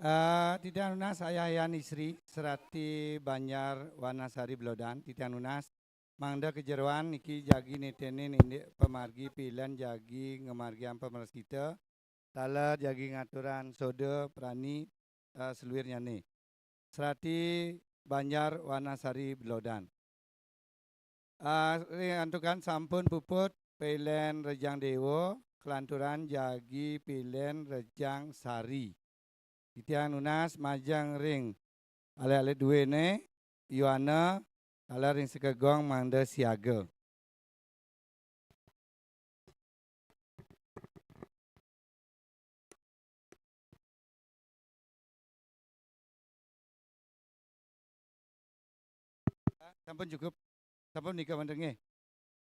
Eh, titiang nunas ayah-ayahan istri, serati Banjar Wanasari Belodan, titiang nunas mangda kajeroan niki jagi nitenin indik pamargi pilen jagi ngamargiang pamarasita, taler jagi ngaturang soda prani, eh, saluirnyane. Serati Banjar Wanasari Belodan. Ah, ring antukan sampun puput pilen Rejang Dewa, kalanturang jagi pilen Rejang Sari. Titiang nunas majeng ring alit-alit duene, Yohana, taler ring sekegong mangda siaga. Sampun cukup. Sampun nika manten nggih.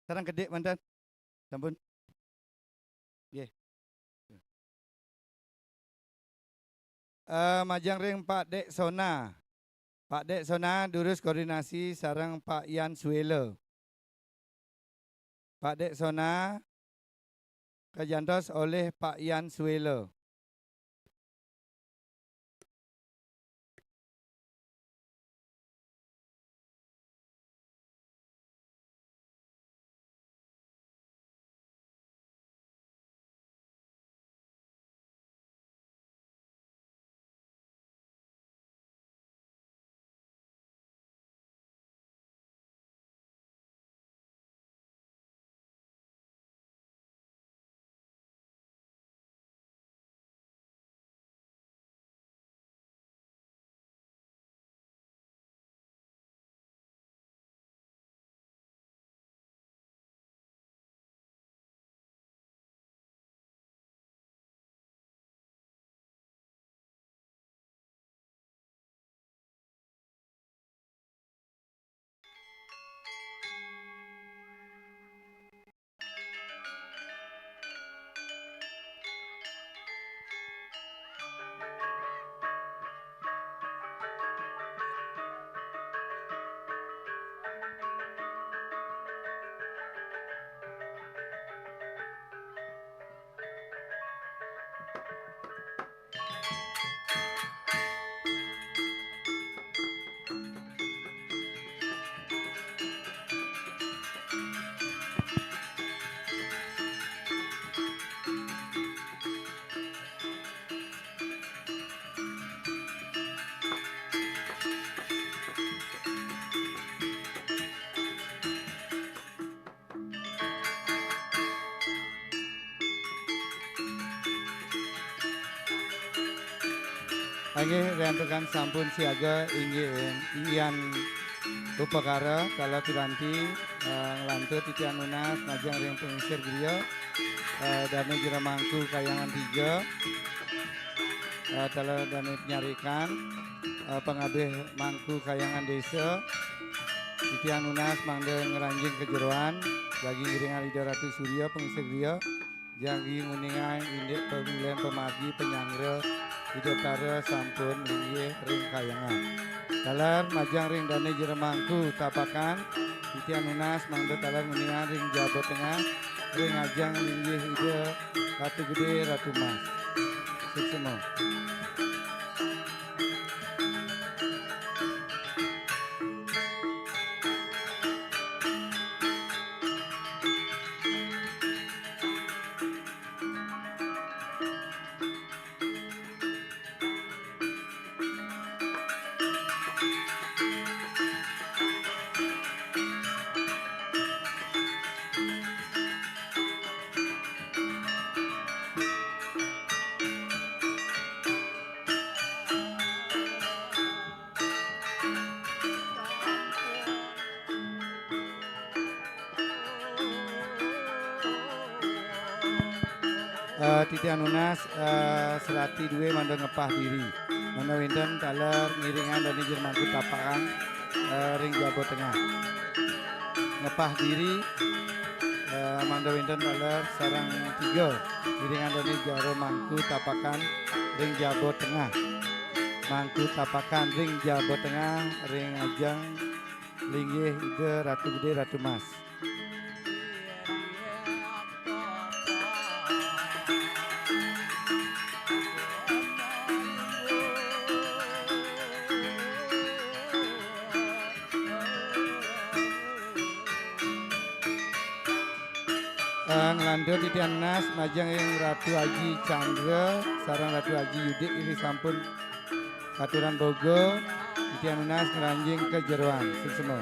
Sareng kedik manten. Sampun. Nggih. Eh, majeng ring Pak Dek Sona. Pak Dek Sona durus koordinasi sareng Pak Yan Suela. Pak Dek Sona kajantos olih Pak Yan Suela. Inggih, ring antukan sampun siaga, inggih, inggihan upakara, kala piranti, eh, nglantur titiang nunas majeng ring panglingsir griya, eh, Dane Jero Mangku Kahyangan tiga, eh, taler dane panyarikan, eh, pangabih Mangku Kahyangan Desa, titiang nunas mangda ngranjing kajeroan, jagi ngiringang Ida Ratu Surya, panglingsir griya, jagi nguningang indik pamilen pamargi panyanggra Ida Betara sampun linggih ring kahyangan. Taler majeng ring Dane Jero Mangku Tapakan, titiang nunas mangda taler nguningang ring jaba tengah, ring ajeng linggih Ida Ratu Gede, Ratu Mas. Suksma. Eh, titiang nunas, eh, serati due mangda ngepah diri. Mangda wenten taler ngiringang Dane Jero Mangku Tapakan, eh, ring jaba tengah. Ngepah diri, eh, mangda wenten taler sareng tiga, ngiringang Dane Jero Mangku Tapakan ring jaba tengah. Mangku Tapakan ring jaba tengah, ring ajeng linggih Ida Ratu Gede, Ratu Mas. Nglantur titiang nunas majeng ring Ratu Aji Chandra sareng Ratu Aji Yudik, inggih sampun katuran boga, titiang nunas ngranjing ka jeroan. Suksma.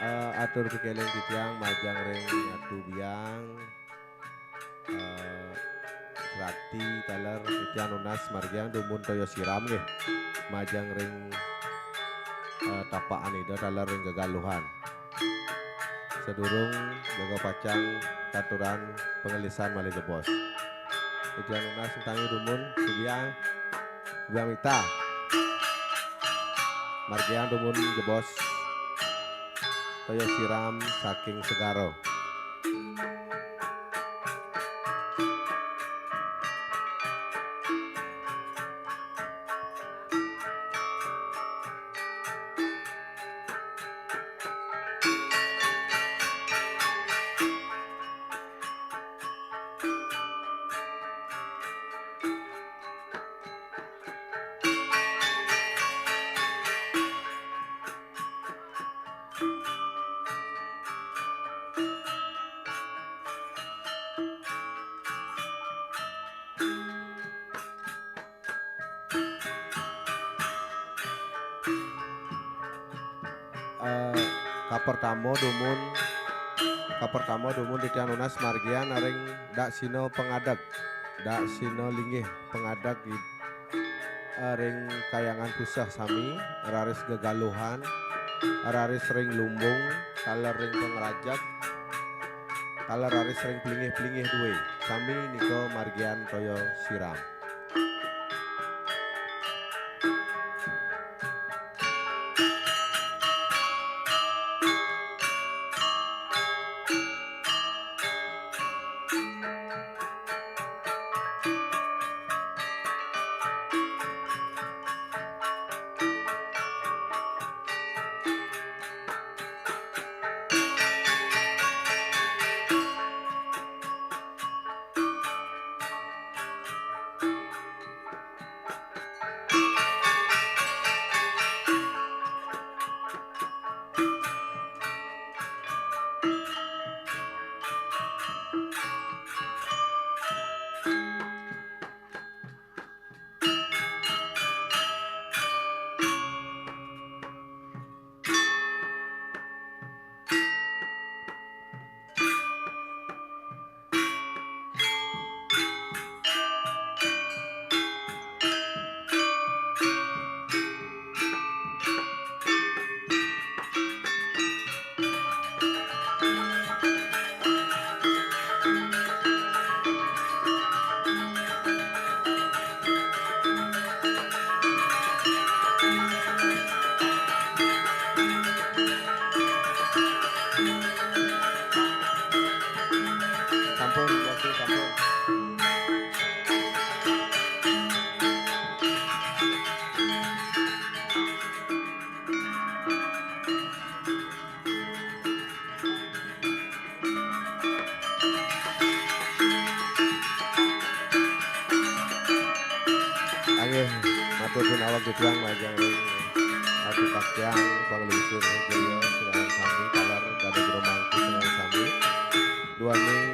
Eh, atur kekeling titiang majeng ring Atu Biang, eh, Rati taler titiang nunas margiang dumun toya siram nggih. Majeng ring, eh, tapakan Ida taler ring gegaluhan. Sadurung jaga pacang katuran pangelisan malih jebos. Titiang nunas ngentengang dumun, Atu Biang, Atu Biang Mita. Margiang dumun jebos toya siram saking segara. Eh, kapertama dumun, kapertama dumun titiang nunas margiang ring daksina pangadeg, daksina linggih pangadeg, eh, ring Kahyangan Puseh sami, raris gegaluhan, raris ring Lumbung, taler ring pangrajeg, taler raris ring plinggih-plinggih duwé, sami nika margiang toya siram. Sampun, waktu sampun. Nggih, matur suwun awak gedang majeng ring Adi Kakyang, panglingsir griya, sareng sami, taler Dane Jero Mangku, sareng sami. Duaning,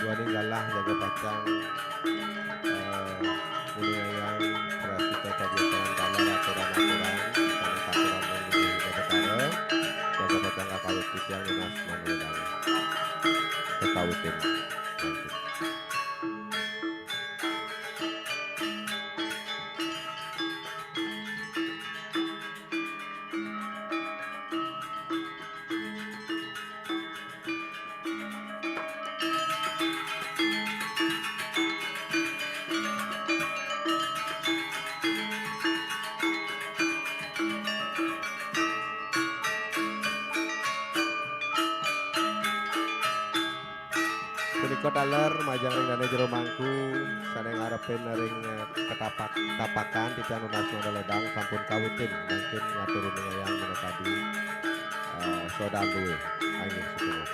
duaning galah jaga pacang, eh, Uli Ngayang, prasida padiakan taler aturan-aturan, istana aturan yang lebih Betara, jaga pacang kakawit titiang nunas manulidang. Kekawitin. Punika taler majeng ring Dane Jero Mangku sane ngarepin ring, eh, ketapak-, tapakan titiang nunas manulidang sampun kawitin mangkin ngaturun ngayang minakadi, eh, sodan duwe. Inggih, suksma.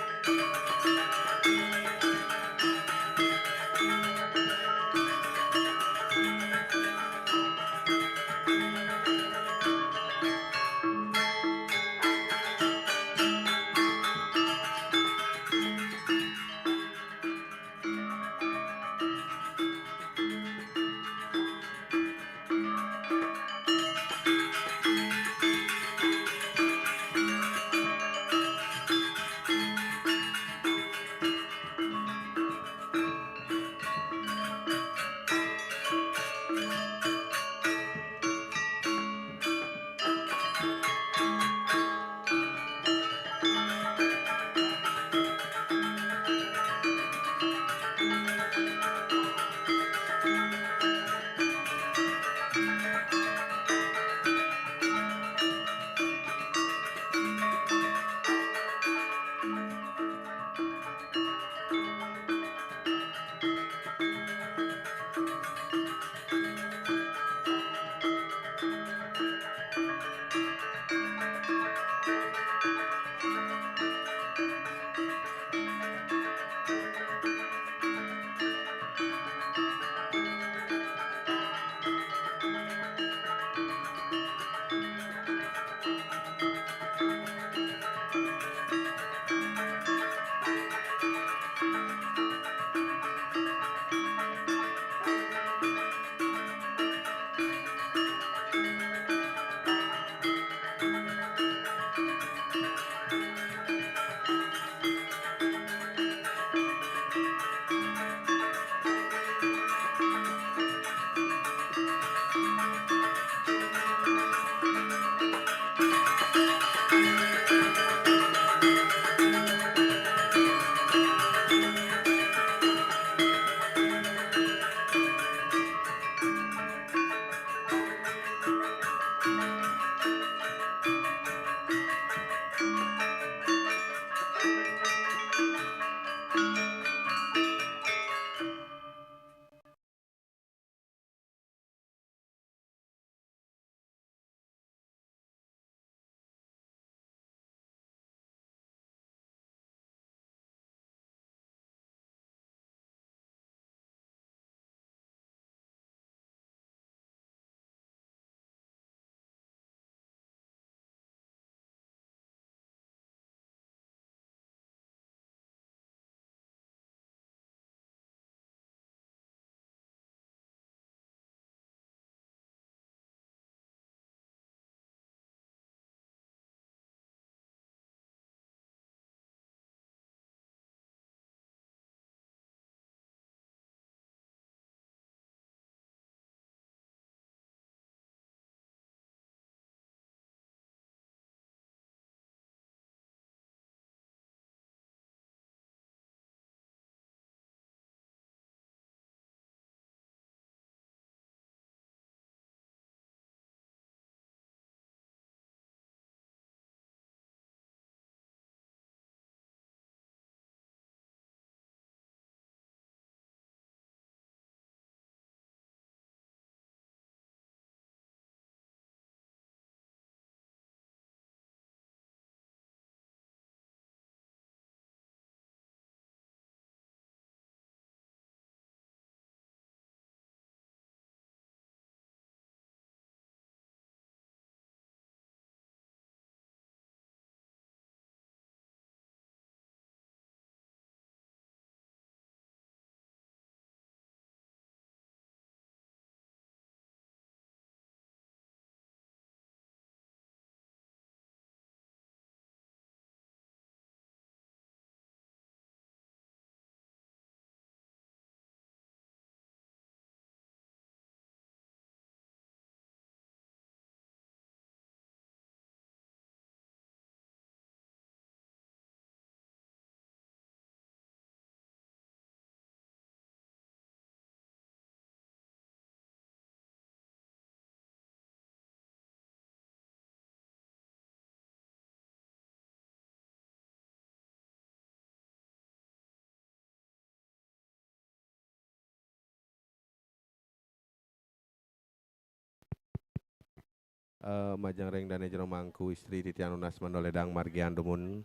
Eh, majeng ring Dane Jero Mangku, istri titiang nunas mandoledang margian dumun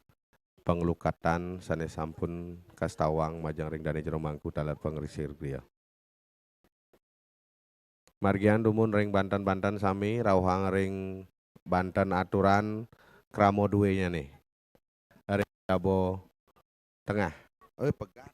panglukatan sane sampun kastawang majeng ring Dane Jero Mangku taler pangrisir griya. Margian dumun ring banten-banten sami, rauhang ring banten aturan krama duenyane. Ring jaba tengah. Eh, pegat.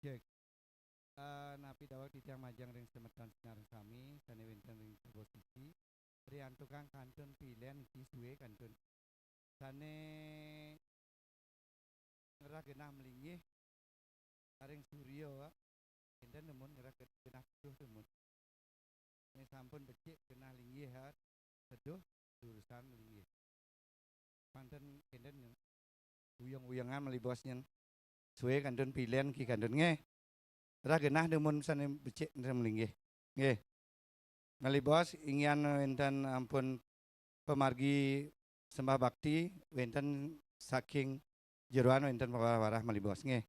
Cek. Eh, napi daweg titiang majeng ring semeton sinareng sami sane wenten ring jaba sisi, riantukan kantun pilen niki sue kantun. Sane ngrereh genah malinggih ring surya, enten dumun ngrereh genah seduh dumun. Sane sampun becik genah linggih, ha, seduh durusang linggih. Manten enten uyeng-uyengan malih bos nyen. Sue kantun pilen niki kantun nggih. Rereh genah dumun sane becik nenten malinggih. Nggih. Malih bos, inggihan wenten ampun pamargi sembah bakti, wenten saking jeroan wenten pawarah-warah malih bos nggih.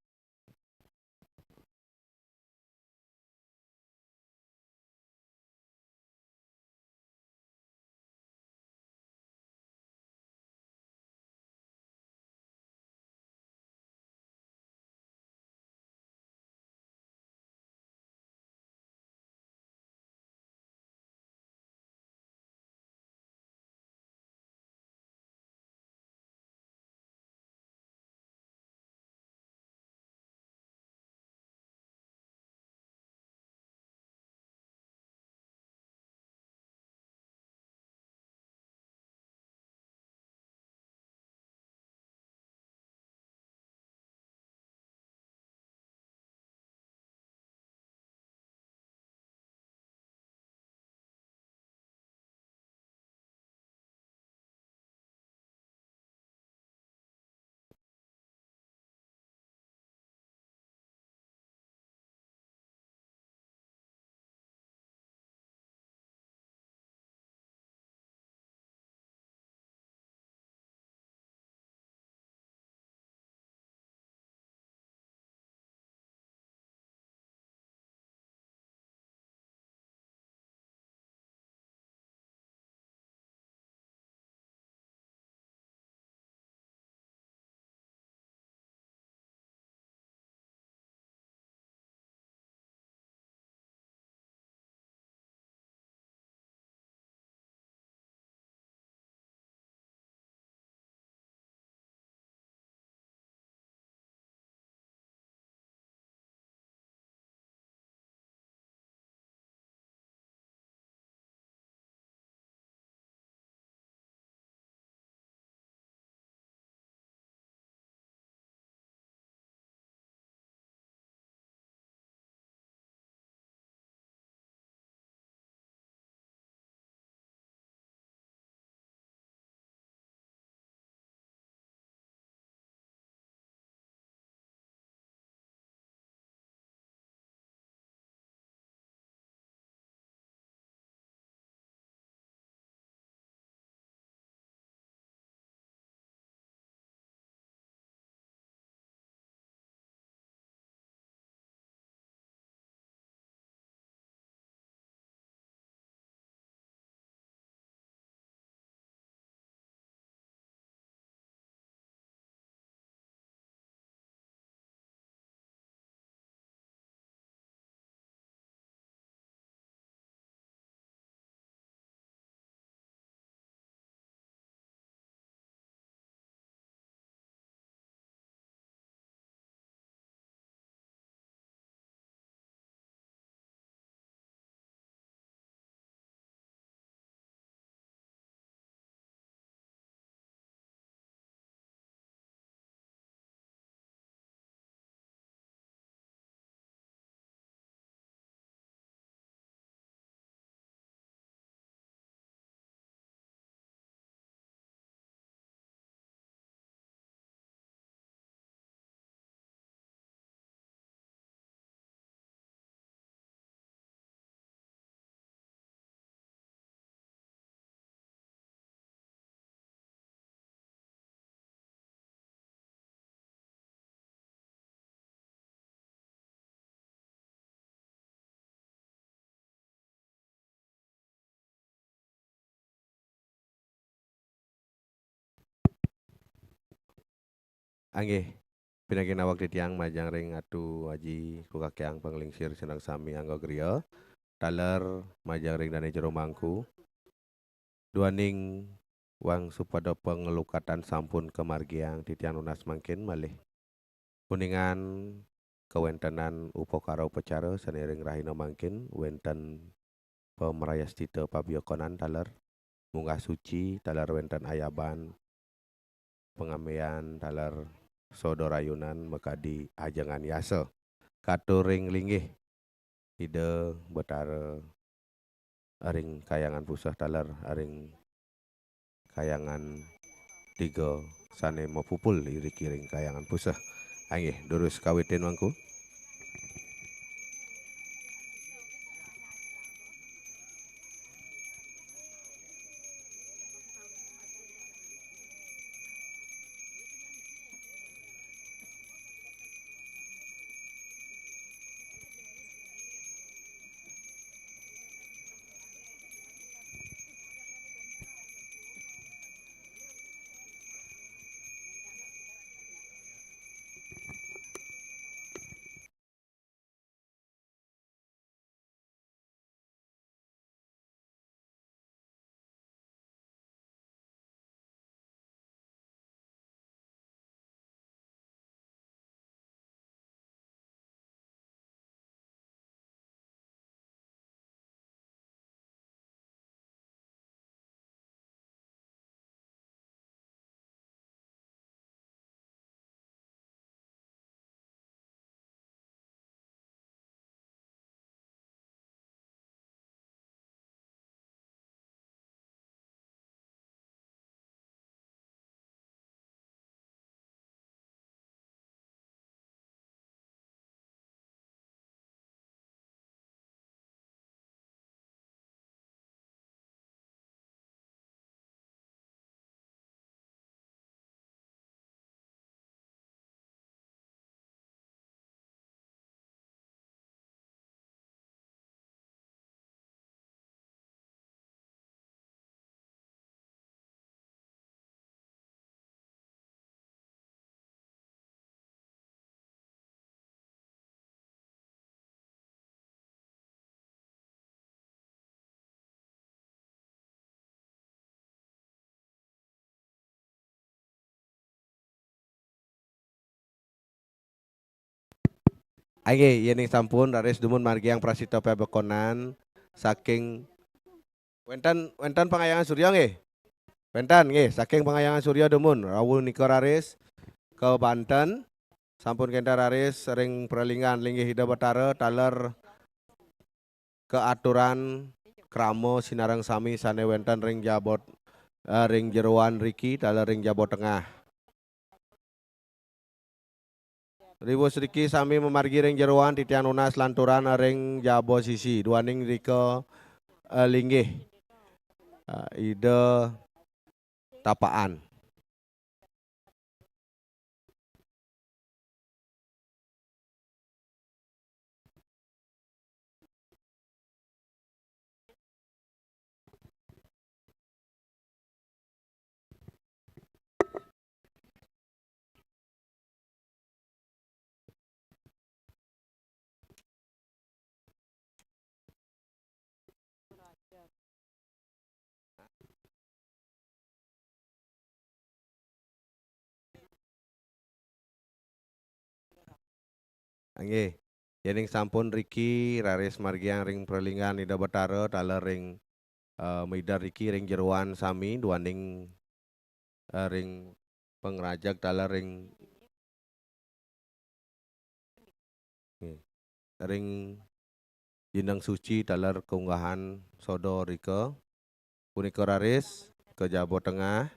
Anggih, pinagih naweg titiang majeng ring Atu Aji, Kukakyang Panglingsir, sinareng sami angga griya, taler majeng ring Dane Jero Mangku. Duaning wangsupada panglukatan sampun kamargiang, titiang nunas mangkin malih. Uningan kawentenan upakara upacara sane ring rahina mangkin, wenten pamrayascita pabekonan taler munggah suci, taler wenten ayaban pangambean, taler sodo rayunan makadi ajengan yasa. Katur ring linggih Ida Betara ring Kahyangan Puseh taler ring Kahyangan Tiga sane mapupul iriki ring Kahyangan Puseh. Anggih, durus kawitin Mangku. Aye, yening sampun raris dumun margiang prasita pabekonan saking wenten, wenten Pangahyangan Surya nggih. Wenten nggih, saking Pangahyangan Surya dumun, rawuh nika raris ka Banten, sampun kenten raris ring pralinggan linggih Ida Betara taler kaaturan krama sinareng sami sane wenten ring jaba, eh, ring jeroan riki, taler ring jaba tengah. Riwus riki sami mamargi ring jeroan, titiang nunas lanturan ring jaba sisi, duaning rika, eh, linggih, eh, Ida Tapaan. Nggih, yening sampun riki raris margiang ring pralinggan Ida Betara, taler ring, eh, Ida riki ring jeroan sami, duaning, eh, ring pangrajeg taler ring, nggih, ring jineng suci taler kaunggahan sodo rika. Punika raris ka jaba tengah.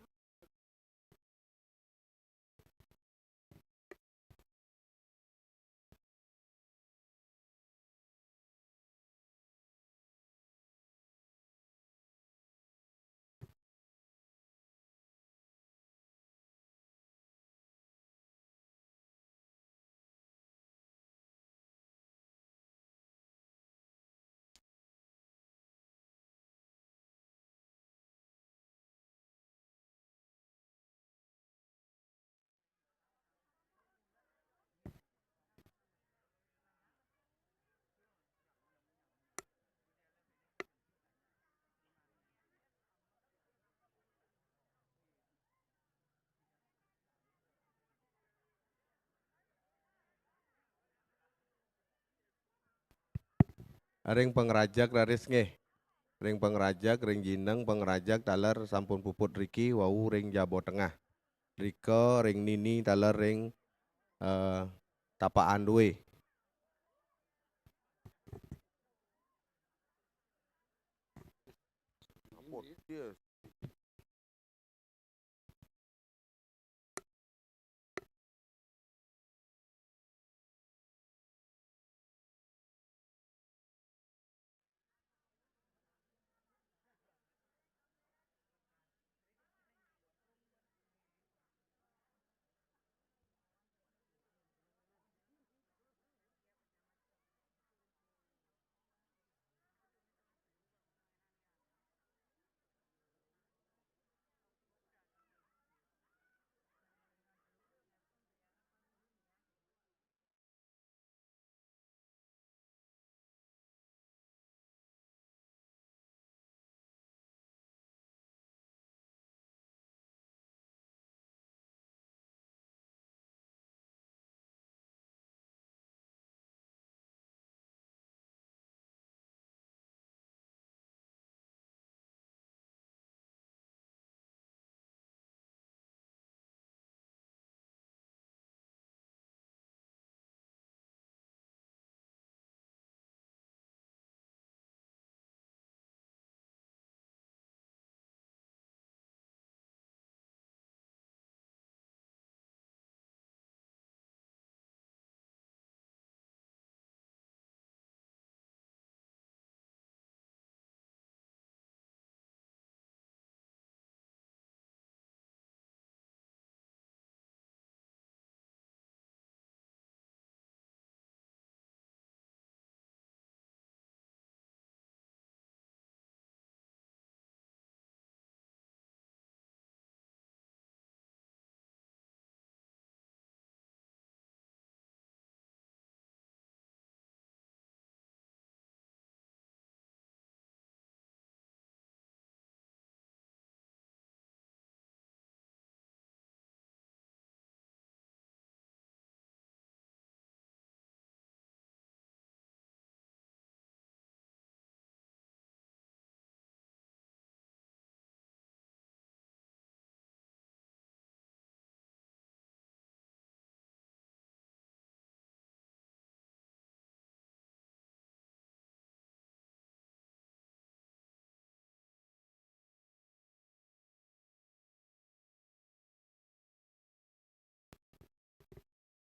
Ring pangrajeg raris nggih. Ring pangrajeg, ring jineng pangrajeg taler sampun puput riki wau ring Jaba Tengah. Rika ring nini taler ring, eh, Tapak Andue.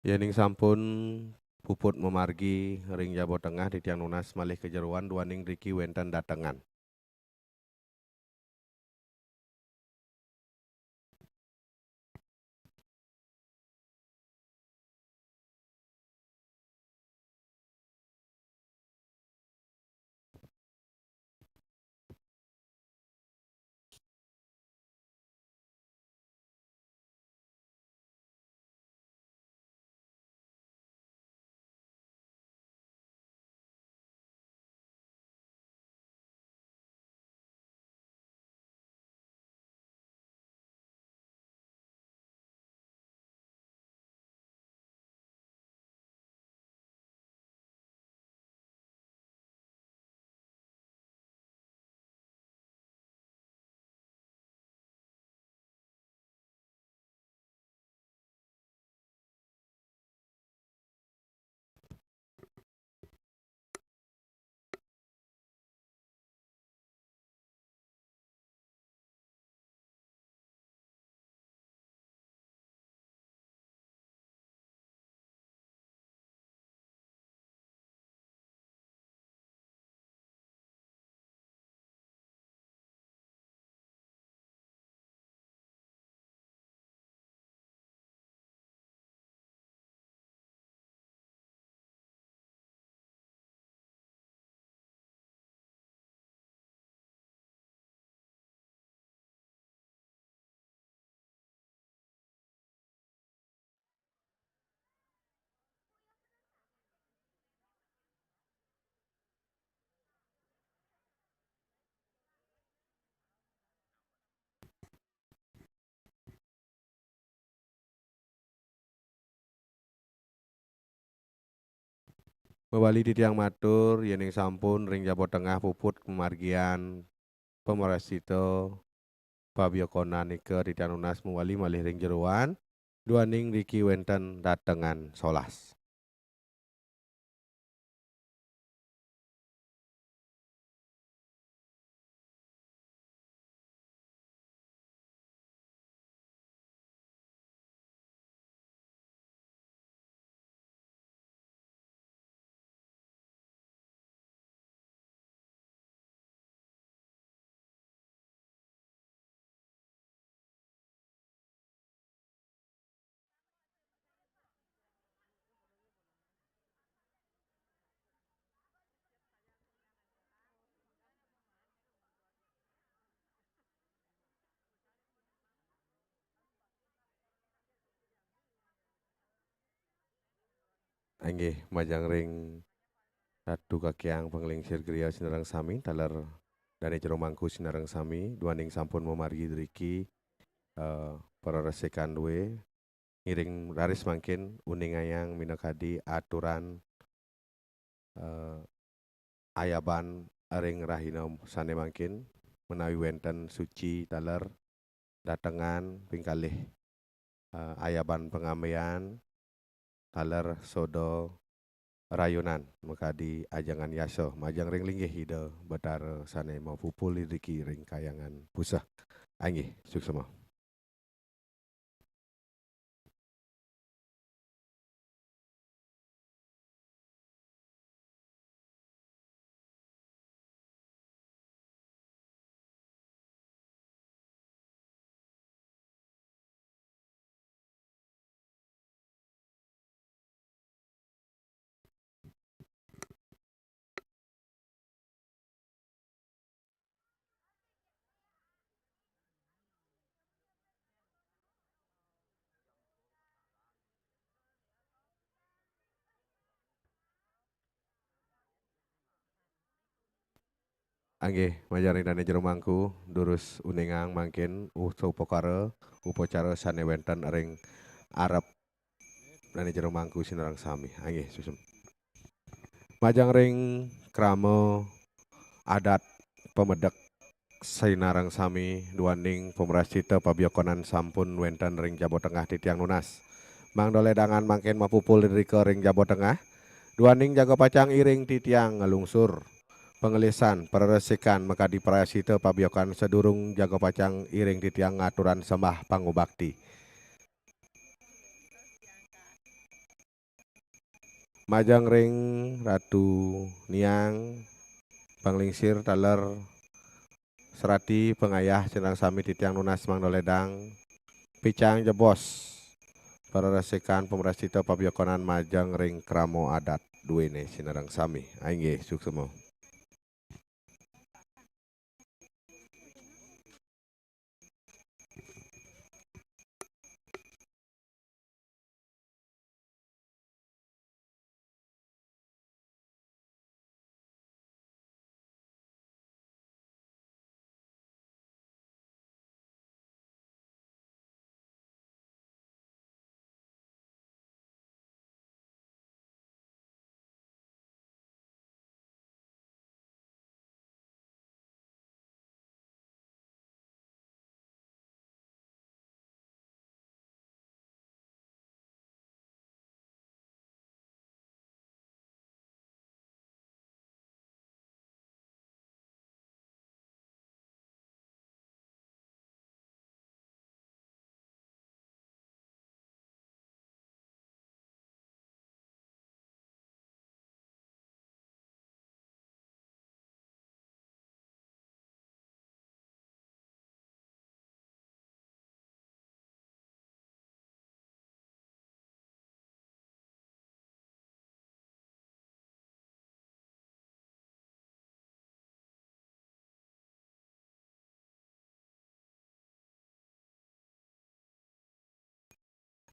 Yening sampun puput mamargi ring Jaba Tengah, titiang nunas malih ka jeroan duaning driki wénten datengan. Mawali titiang matur, yéning sampun ring jaba tengah puput pamargian pamarasita pabiokonan nika titiang nunas mawali malih ring jeroan, duaning riki wénten datengan solas. Inggih, majeng ring Ratu Kakiang Panglingsir Gria sinareng sami, taler Dané Jero Mangku sinareng sami, duaning sampun mamargi driki, eh, pararesikan dué, ngiring raris mangkin uningayang minakadi aturan, eh, ayaban ring rahina sané mangkin, menawi wénten suci taler datengan ping kalih, eh, ayaban pangambéan taler soda rayunan makadi ajengan yasa majeng ring linggih Ida Batara sané mapupul iriki ring Kahyangan Puseh. Inggih, suksma. Inggih, majeng ring Dané Jero Mangku, durus uningang mangkin uta upakara, upacara sané wénten ring arep Dané Jero Mangku sinareng sami. Inggih, suksma. Majeng ring krama adat pamedek sinareng sami, duaning pamarasita pabiokonan sampun wénten ring jaba tengah titiang nunas. Mangda lédangan mangkin mapupul irika ring jaba tengah, duaning jaga pacang iring titiang nglungsur pangelisan pararesikan makadi prayascita pabiokan sadurung jaga pacang iring titiang ngaturang sembah pangubakti. Majeng ring Ratu Niang, Panglingsir taler serati pangayah sinareng sami titiang nunas mangda lédang picang jebos pararesikan pamarascita pabiokonan majeng ring krama adat duéné sinareng sami. Inggih, suksma.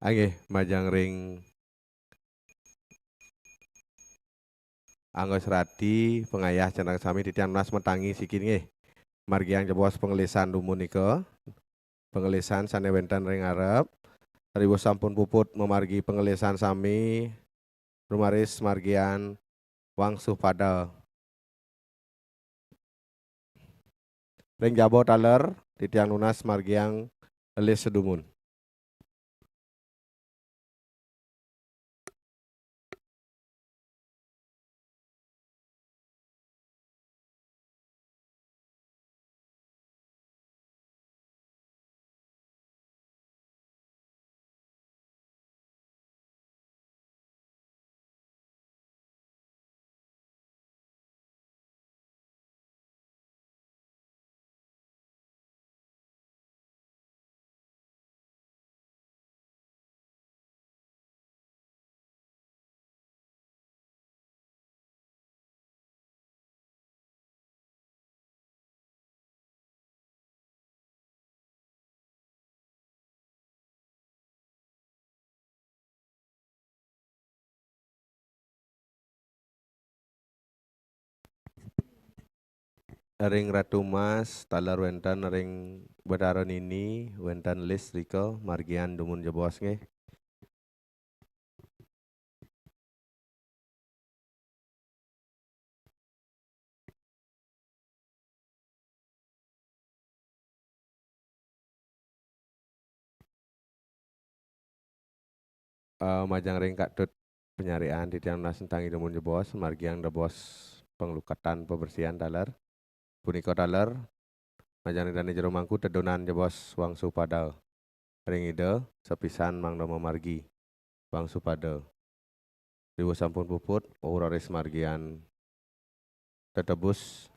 Inggih, majeng ring Angga Serati, pangayah sareng sami titiang nunas matangi siki nggih. Margiang jebos pangelisan dumun nika. Pangelisan sané wénten ring arep. Riwuh sampun puput mamargi pangelisan sami, rumaris margian Wangsupada. Ring jaba taler, titiang nunas margiang Elis sedumun. Ring Ratu Mas, taler wénten ring Betara Nini, wénten Elis rika, margiang dumun jebos nggih. Eh, majeng ring Kak Tut Penyarian, titiang nunas nentang Ida dumun jebos, margiang jebos pangluketan pabersihan taler. Punika taler, majeng ring dané jero mangku tedunan jebos Wangsupada. Ring Ida, sapisan mangda mamargi. Wangsupada. Riwuh sampun puput, wau raris margiang tetebus.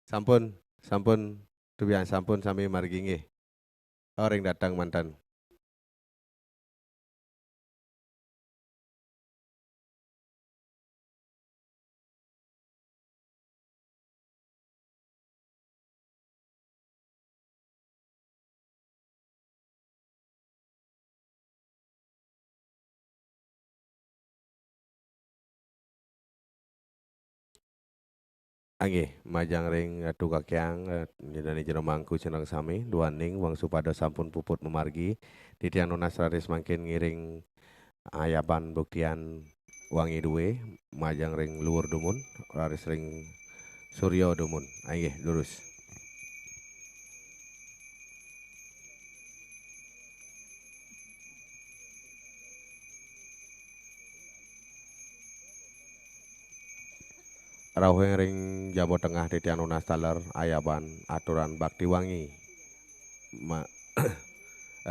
Sampun, sampun, tubian sampun sami margi nggih. Oh, ring dateng manten. Anggih, majeng ring Ratu Kakyang, eh, nyenani jero mangku sinareng sami, duaning wangsu pada sampun puput mamargi, titiang nunas raris mangkin ngiring ayaban buktian wangi duwe, majeng ring luhur dumun, raris ring surya dumun. Anggih, durus. Rauhing ring jaba tengah titiang nunas taler ayaban aturan bakti wangi ma-,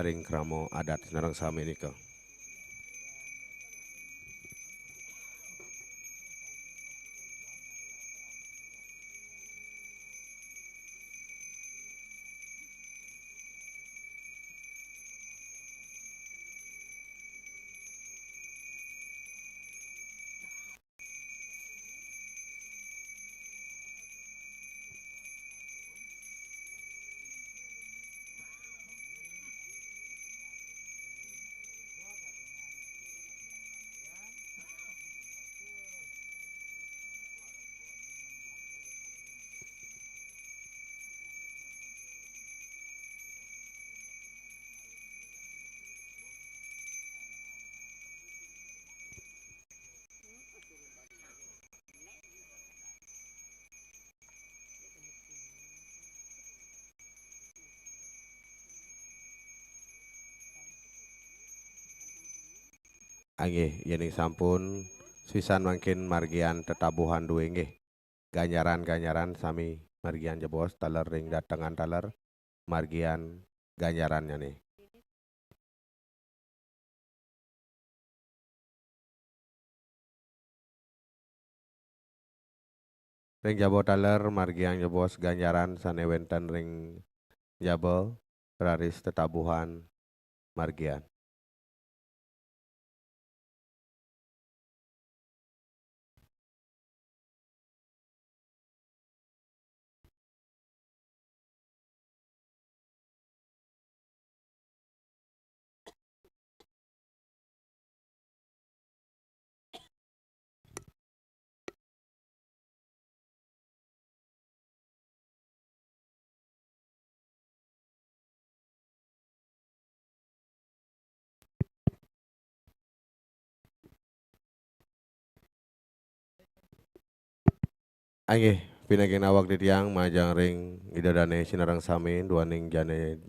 ring krama adat sinareng sami nika. Anggih, yening sampun, sisan mangkin margian tetabuhan duwe nggih. Ganjaran-ganjaran sami margian jebos taler ring datengan taler margian ganjarannyane. Ring jaba taler margian jebos ganjaran sane wenten ring jaba raris tetabuhan margian. Anggih, pinagin awak titiang majeng ring Ida Dane sinareng sami, duaning jane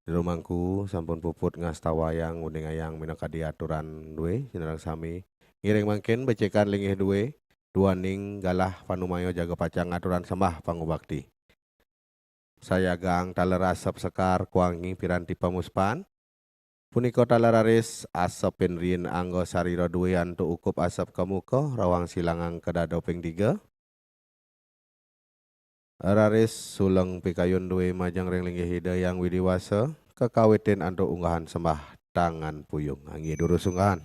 jero mangku sampun puput ngastawayang, nguningayang minakadi aturan duwe sinareng sami. Ngiring mangkin becekan linggih duwe, duaning galah panumaya jaga pacang aturan sembah pangubakti. Sayagang taler asep sekar kuangi piranti pamuspan. Punika taler raris asepin riin angga sarira duwe antuk ukup asep ka muka, rawang silangang ka dada ping tiga. Raris suleng pikayun duwe majeng ring linggih Ida Hyang Widi Wasa, kakawitin antuk unggahan sembah tangan puyung. Anggih durus unggahan.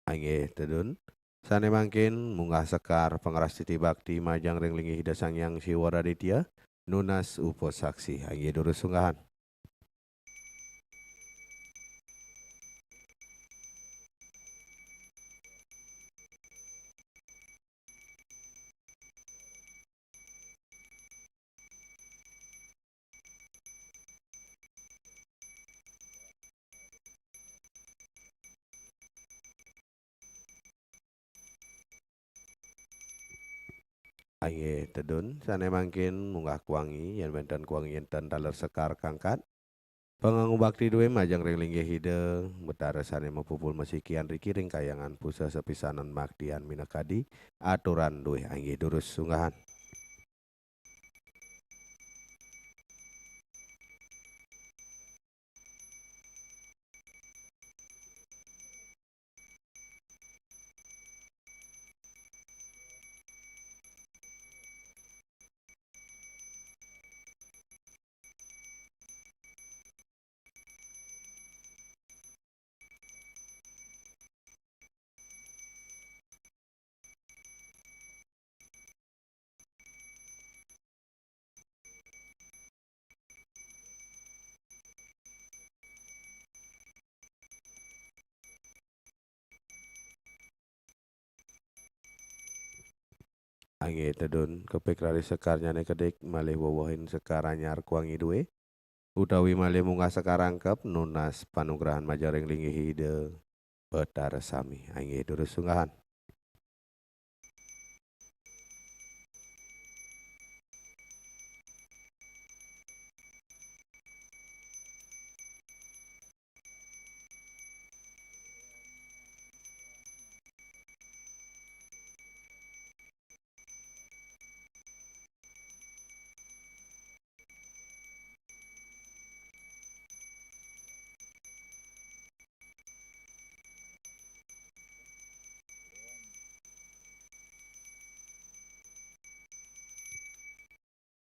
Anggih, tedun. Sane mangkin munggah sekar pangrastiti bakti majeng ring linggih Ida Sang Hyang Siwa Raditya, nunas upasaksi. Anggih durus unggahan. Anggih, tedun, sane mangkin munggah kuangi, yen wenten kuangi enten taler sekar kangkat. Pangangubakti duwe majeng ring linggih Ida Betara sane mapupul masikian riki ring kayangan pusa sapisanan maktian minakadi aturan duwe. Anggih durus unggahan. Inggih tedun, kepik raris sekar nyané kedik, malih wewehin sekar anyar kuangi dué, utawi malih munggah sekar angkep, nunas panugrahan majeng ring linggih Ida Betara sami. Inggih durus sunggahan.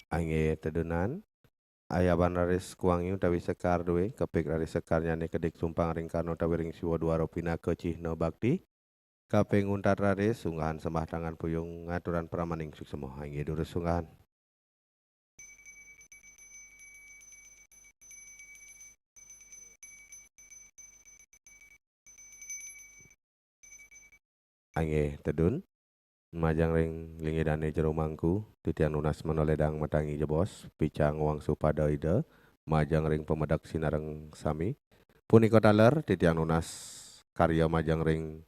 Inggih tedunan, ayaban raris kuangi utawi sekar dué, kepik raris sekar nyané kedik sumpang ring Karna utawi ring Siwa Dwara pinaka cihna bakti. Kaping untat raris, sunggahan sembah tangan puyung ngaturan paramaning suksma. Inggih durus sunggahan. Inggih tedun. Majeng ring linggih dané jero mangku, titiang nunas mangda lédang matangi jebos, picang wangsu pada Ida, majeng ring pamedek sinareng sami. Punika taler titiang nunas karya majeng ring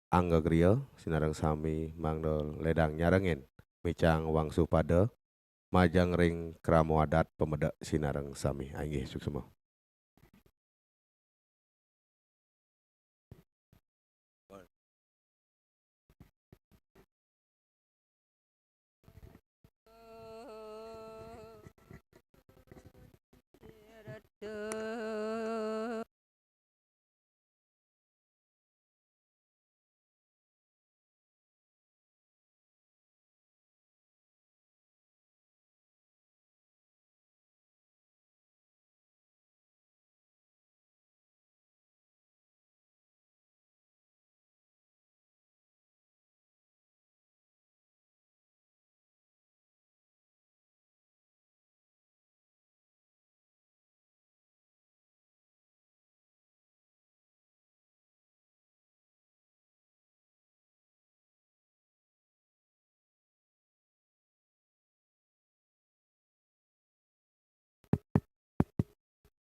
angga griya sinareng sami mangda lédang nyarengin micang wangsu pada majeng ring krama adat pamedek sinareng sami. Inggih suksma.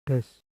Tes.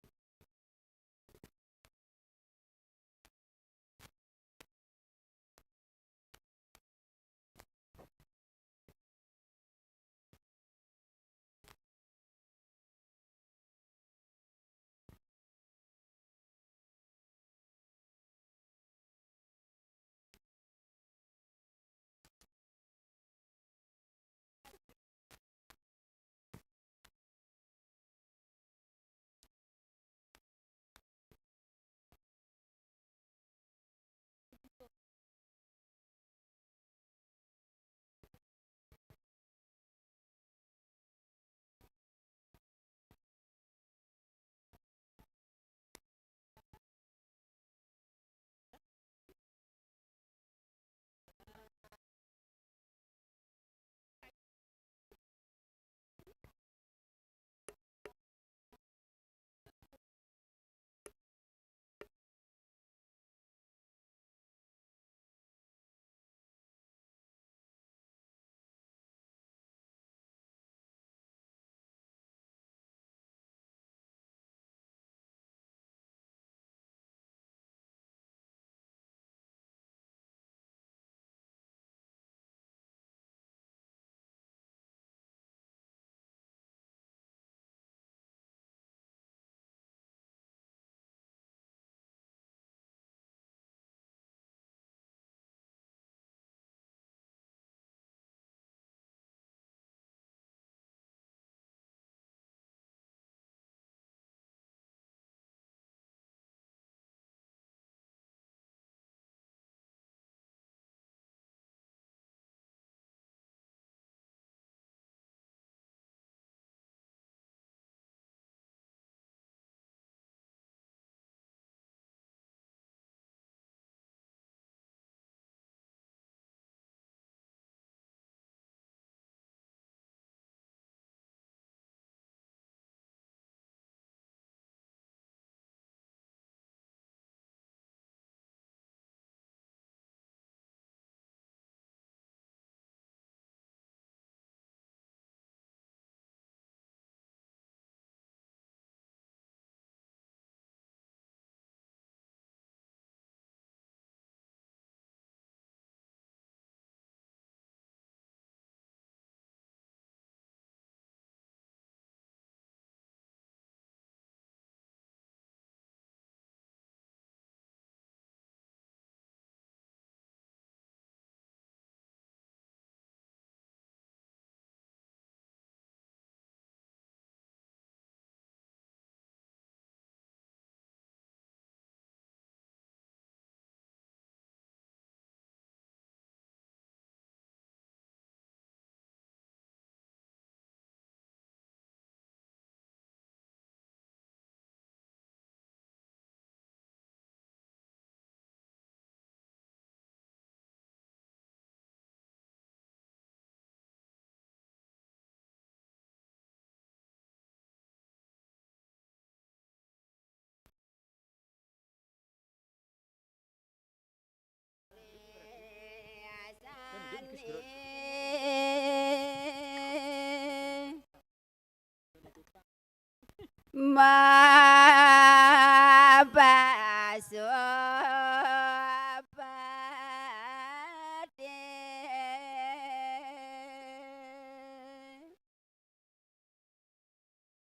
Mapasupati.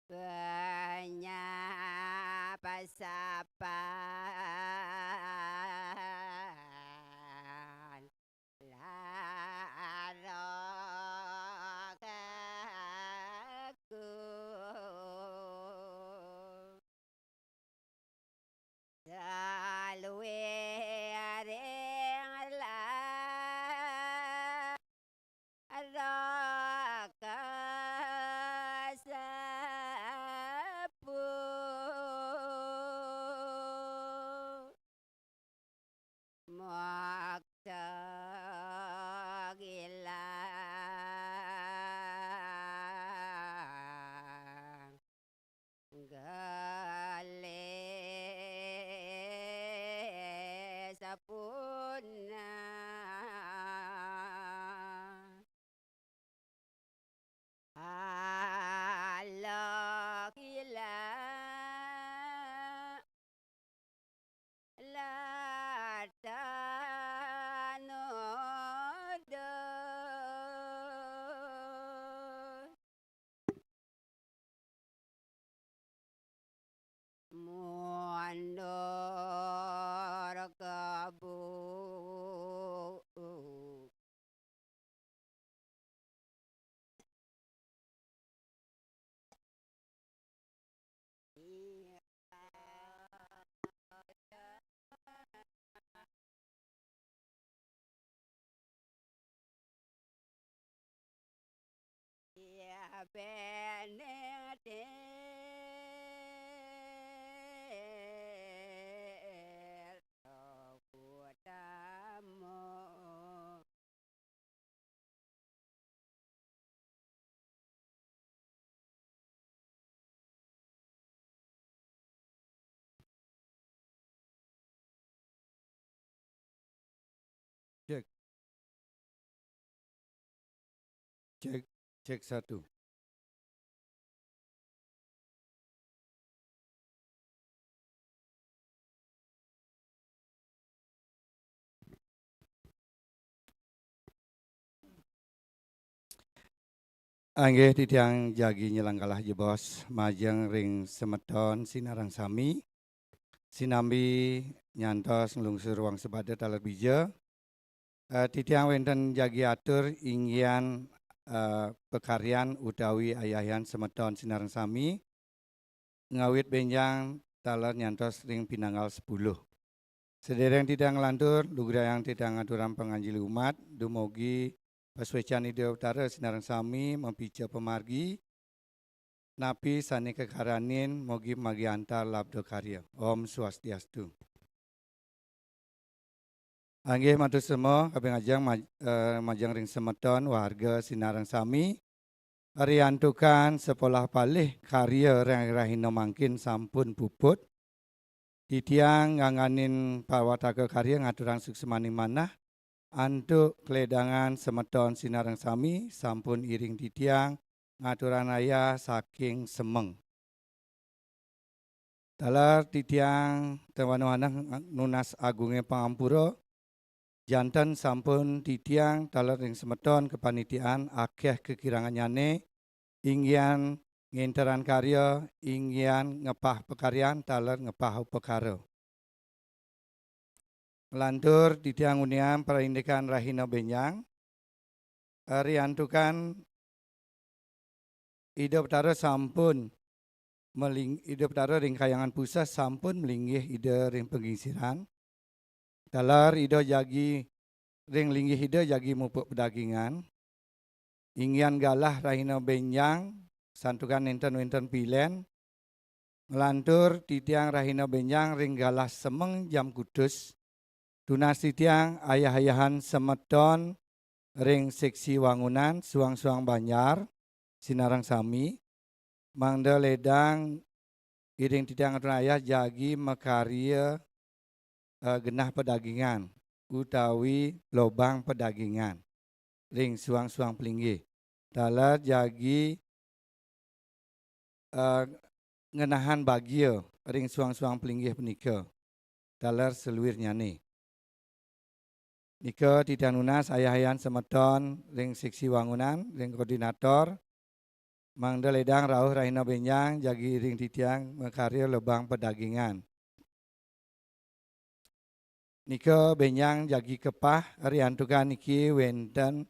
Penyapa-sapa Moksa gilang galih sapuna. Halo gilang latanodo. Mundur kebu. Iya, bener deh. Utama. Cek. Cek, cek satu. Inggih titiang jagi nyelenggalah jebos majeng ring semeton sinareng sami, sinambi nyantos nglungsur wangsa pada taler bija. Eh, titiang wenten jagi atur inggihan, eh, pakaryan utawi ayahan semeton sinareng sami, ngawit benjang taler nyantos ring pinanggal sepuluh. Sedereng titiang nglantur, lugrayang titiang ngaturang panganjali umat, dumugi pasuecan Ida Betara sinareng sami mapica pamargi, napi sane kakaranin mugi magiantar labda karya. Om Swastiastu. Inggih matur suksma, kaping ajeng maj-, eh, majeng ring semeton warga sinareng sami. Riantukan sepolah palih karya rah-, rahina mangkin sampun puput. Titiang ngangganin pawataka karya ngaturang suksmaning manah antuk kledangan semeton sinareng sami sampun iring titiang ngaturang ayah saking semeng. Taler titiang ten wantah nunas agunging pangampura, janten sampun titiang taler ring semeton kapanitiaan akeh kakirangannyane, inggihan ngenterang karya, inggihan ngepah pakaryan taler ngepah upakara. Nglantur titiang nguniang parindikan rahina benjang, riantukan Ida Betara sampun maling-, Ida Betara ring Kahyangan Puseh sampun malinggih Ida ring pagingsiran. Taler Ida jagi ring linggih Ida jagi mupuk padagingan. Inggihan galah rahina benjang, santukan nenten wenten pilen. Nglantur titiang rahina benjang ring galah semeng jam kutus. Tunas titiang ayah-ayahan semeton ring seksi wangunan, suang-suang banjar, sinareng sami, mangda ledang iring titiang atur ayah jagi makarya, eh, genah padagingan utawi lobang padagingan ring suang-suang palinggih. Taler jagi, eh, ngenahang bagia ring suang-suang palinggih punika, taler saluirnyane. Nika titiang nunas ayah-ayahan semeton ring seksi wangunan, ring koordinator, mangda ledang rauh rahina benjang jagi ring titiang makarya lebang padagingan. Nika benjang jagi kepah, riantukan niki wenten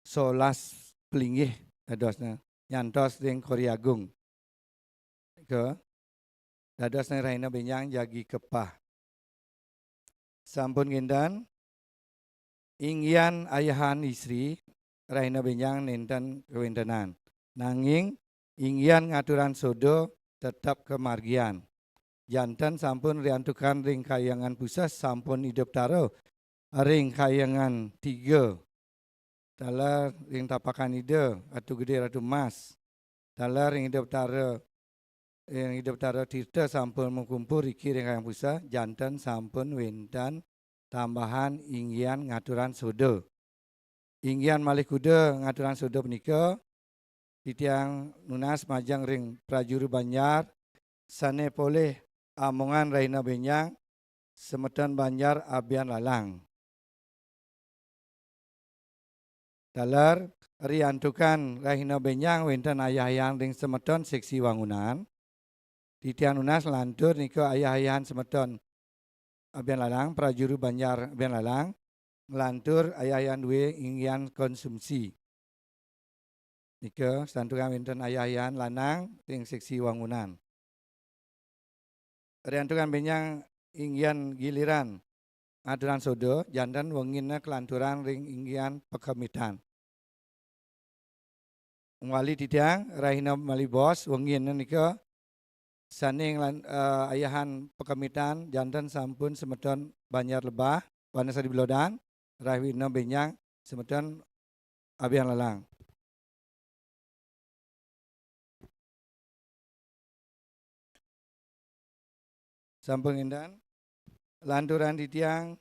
solas palinggih dadosnya, nyantos ring Kori Agung. Nika dadosnya rahina benjang jagi kepah. Sampun nginten, inggian ayahan istri, rahina benjang nenten kawentenan. Nanging inggian ngaturang soda tetep kamargian. Janten sampun riantukan ring Kahyangan Puseh, sampun Ida Betara ring Kahyangan Tiga, taler ring Tapakan Ida, Atu Gede Ratu Mas, taler ring Ida Betara, ring Ida Betara Tirta sampun makumpul riki ring Kahyangan Puseh, janten sampun wenten tambahan inggian ngaturang soda. Inggian malih kuda ngaturang soda punika, titiang nunas majeng ring prajuru banjar sane polih amongan rahina benjang, semeton Banjar Abian Lalang. Taler, riantukan rahina benjang wenten ayah-ayahan ring semeton seksi wangunan. Titiang nunas nglantur nika ayah-ayahan semeton Abian Lalang, prajuru banjar Abian Lalang, nglantur ayah-ayahan due inggian konsumsi. Nika santukan wenten ayah-ayahan lanang ring seksi wangunan. Riantukan benjang inggian giliran ngaturang soda, janten wengine kalanturang ring inggian pakemitan. Mawali titiang, rahina malih bos, wengine nika sane nglan-, eh, ayahan pakemitan, janten sampun semeton Banjar Lebah, Wanasari Belodan, rahina benjang semeton Abian Lalang. Sampun nginten, lanturang titiang.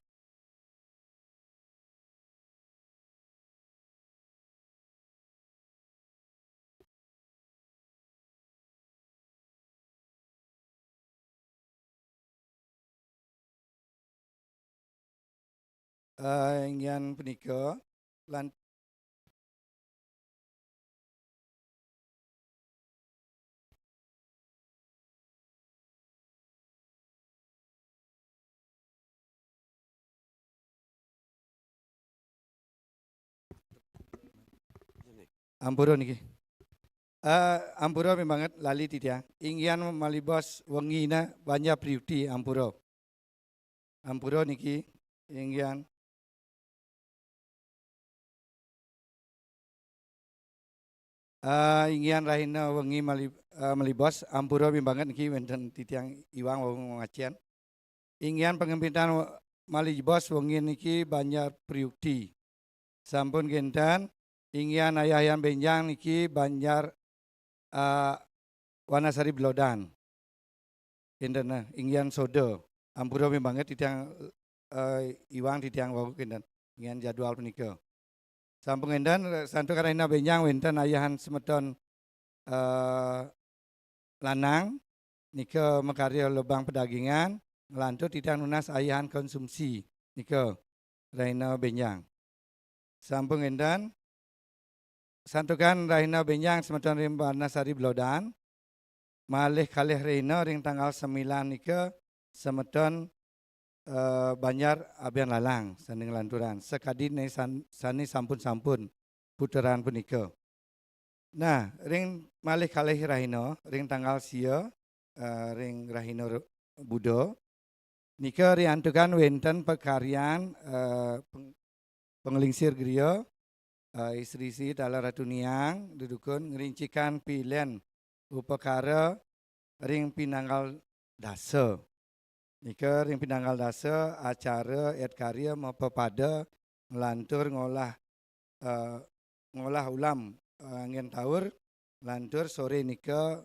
Eh, inggian punika, lan-, Ampura niki. Eh, ampura pinih banget lali titiang. Inggian malih bos wengine Banjar Priuti, ampura. Ampura niki, inggian. Eh, inggian rahina wengi malih, eh, malih bos, ampura pinih banget niki wenten titiang iwang wau ngacian. Inggian pakemitan wa-, malih bos wengi niki Banjar Priuti. Sampun kenten, inggian ayah-ayahan benjang niki Banjar, eh, Wanasari Belodan. Kenten, eh, inggian soda. Ampura pinih banget titiang, eh, iwang titiang wau kenten. Inggian jadwal punika. Sampun kenten, santukan rahina benjang wenten ayahan semeton, eh, lanang nika makarya lebang padagingan, nglantur titiang nunas ayahan konsumsi nika rahina benjang. Sampun kenten, santukan rahina benjang semeton ring Wanasari Belodan, malih kalih rahina ring tanggal sembilan nika semeton, eh, Banjar Abian Lalang sane nglanturang. Sakadi ne san-, sane sampun-sampun puteran punika. Nah, ring malih kalih rahina, ring tanggal sia, eh, ring rahina Re-, Buda, nika riantukan wenten pakaryan, eh, peng-, panglingsir griya, eh, istri-istri taler Ratu Niang, dedukun ngrincikan pilen upakara ring pinanggal dasa. Nika ring pinanggal dasa acara et karya mapapada nglantur ngolah, eh, ngolah ulam, eh, anggen taur, lantur sore nika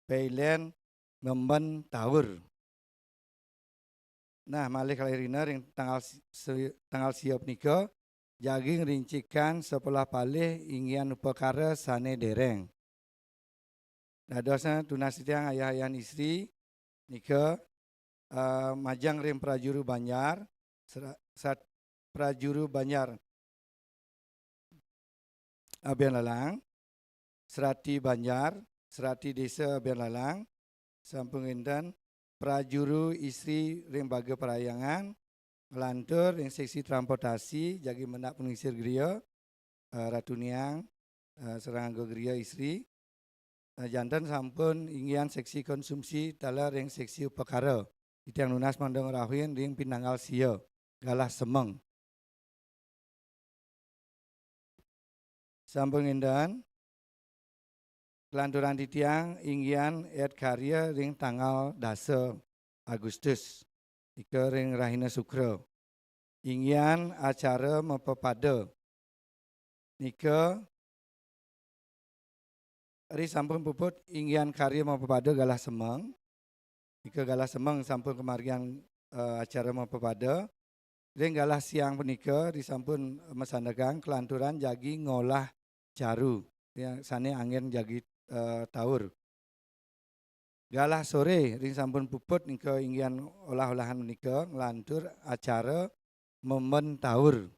pilen ngemben taur. Nah, malih kalih rahina ring tanggal si-, si-, tanggal sia punika, jagi ngrincikan sepuh palih inggian upakara sane dereng. Dadosna tunas titiang ayah-ayahan istri nika, eh, majeng ring prajuru Banjar, sera-, sat-, prajuru Banjar Abianlalang, serati Banjar, serati Desa Abianlalang, sampun wénten prajuru istri ring baga parhyangan, nglantur ring seksi transportasi, jagi mendak panglingsir griya, eh, Ratu Niang, eh, sareng Angga Griya istri, eh, janten sampun inggihan seksi konsumsi taler ring seksi upakara. Titiang nunas mangda ngrauhin ring pinanggal sia, galah semeng. Sampun ngindan, kelanturan titiang inggihan et karya ring tanggal dasa Agustus, nika ring rahina Sukra. Inggihan acara mapapada. Nika ri sampun puput inggihan karya mapapada galah semeng. Nika galah semeng sampun kamargiang, eh, acara mapapada. Ring galah siang punika ri sampun masandegang kelanturan jagi ngolah caru, ya, sané anggén jagi, eh, taur. Galah soré ring sampun puput nika inggihan olah-olahan punika nglantur acara memben taur.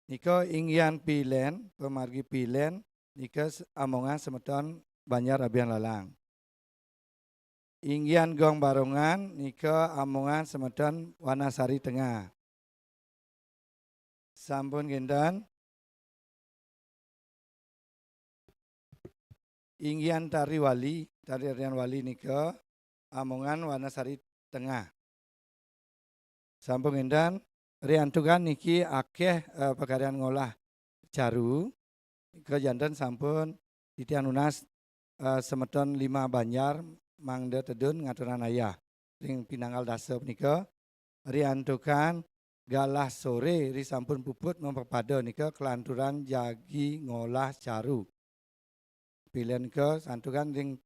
Nika inggihan pilén, pamargi pilén, nika s-, amongan semeton Banjar Abianlalang. Inggihan gong barongan, nika amongan semeton Wanasari Tengah. Sampun kénten. Inggihan tari Wali, tari Rian Wali nika amongan Wanasari Tengah. Sampun kénten, riantukan niki akéh, eh, pakaryan ngolah caru, nika janten sampun titiang nunas, eh, semeton Lima Banjar mangda tedun ngaturang ayah ring pinanggal dasa punika, riantukan galah soré ri sampun puput mapapada nika kelanturan jagi ngolah caru. Pilén nika santukan ring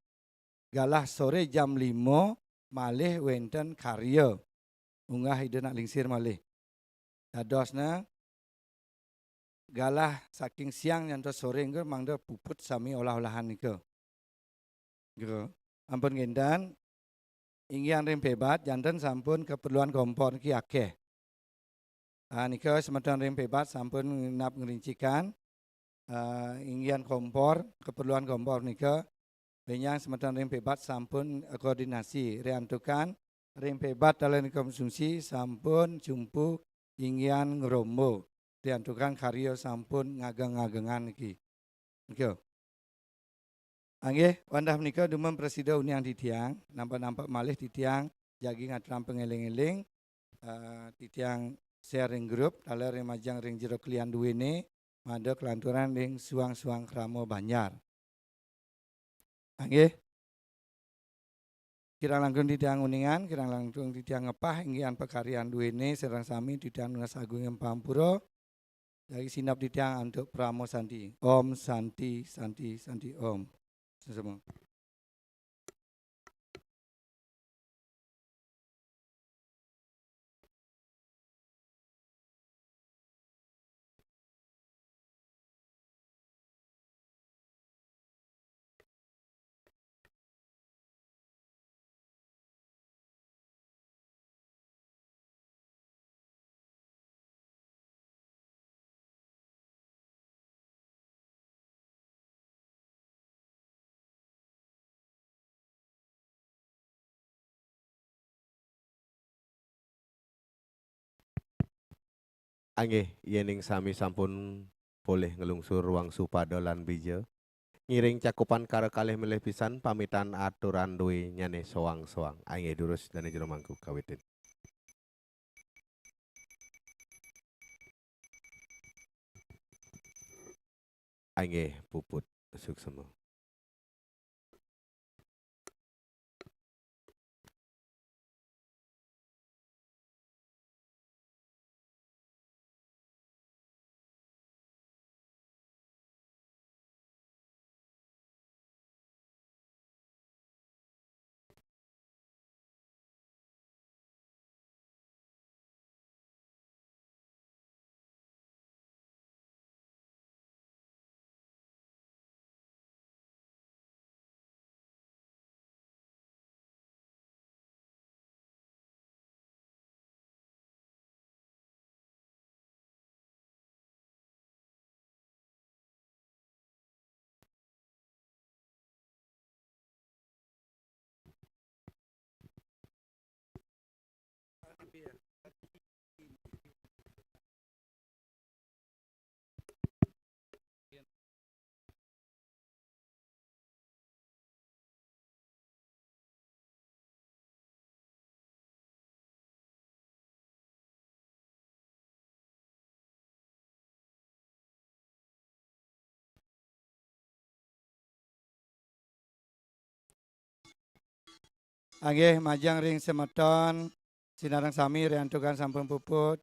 galah soré jam lima malih wénten karya. Unggah Ida Nak Lingsir malih. Dadosna galah saking siang nyantos soré nika mangda puput sami olah-olahan nika. Nika. Ampun kénten, inggihan ring Pébat, janten sampun keperluan kompor niki akéh. Ah, nika semeton ring Pébat sampun ngenap ngerincikan, ah, inggihan kompor, keperluan kompor nika, bénjang semeton ring Pébat sampun, eh, koordinasi, riantukan ring Pébat taler konsumsi sampun cumpu inggihan ngrombo, riantukan karya sampun ngageng-ngagengan niki. Nika. Inggih, wantah menika dumun prasida uniang titiang, nampek-nampek malih titiang jagi ngaturang pangéling-éling, eh, titiang share ring grup, taler ring majeng ring jero klian duéné, mangda kelanturan ring suang-suang krama Banjar. Inggih. Kirang langkung titiang uningang, kirang langkung titiang ngepah, inggihan pakaryan duéné, sareng sami titiang nunas agunging pangapura. Jagi sineb titiang antuk Parama Santi. Om Santi, Santi, Santi, Om. Sesama. Inggih, yéning sami sampun polih nglungsur wangsupada lan bija, ngiring cakupan kara kalih milih pisan pamitan aturan duényané soang-soang. Inggih, durus dané jero mangku kawitin. Inggih, puput suksma. Inggih, majeng ring semeton sinareng sami riantukan sampun puput,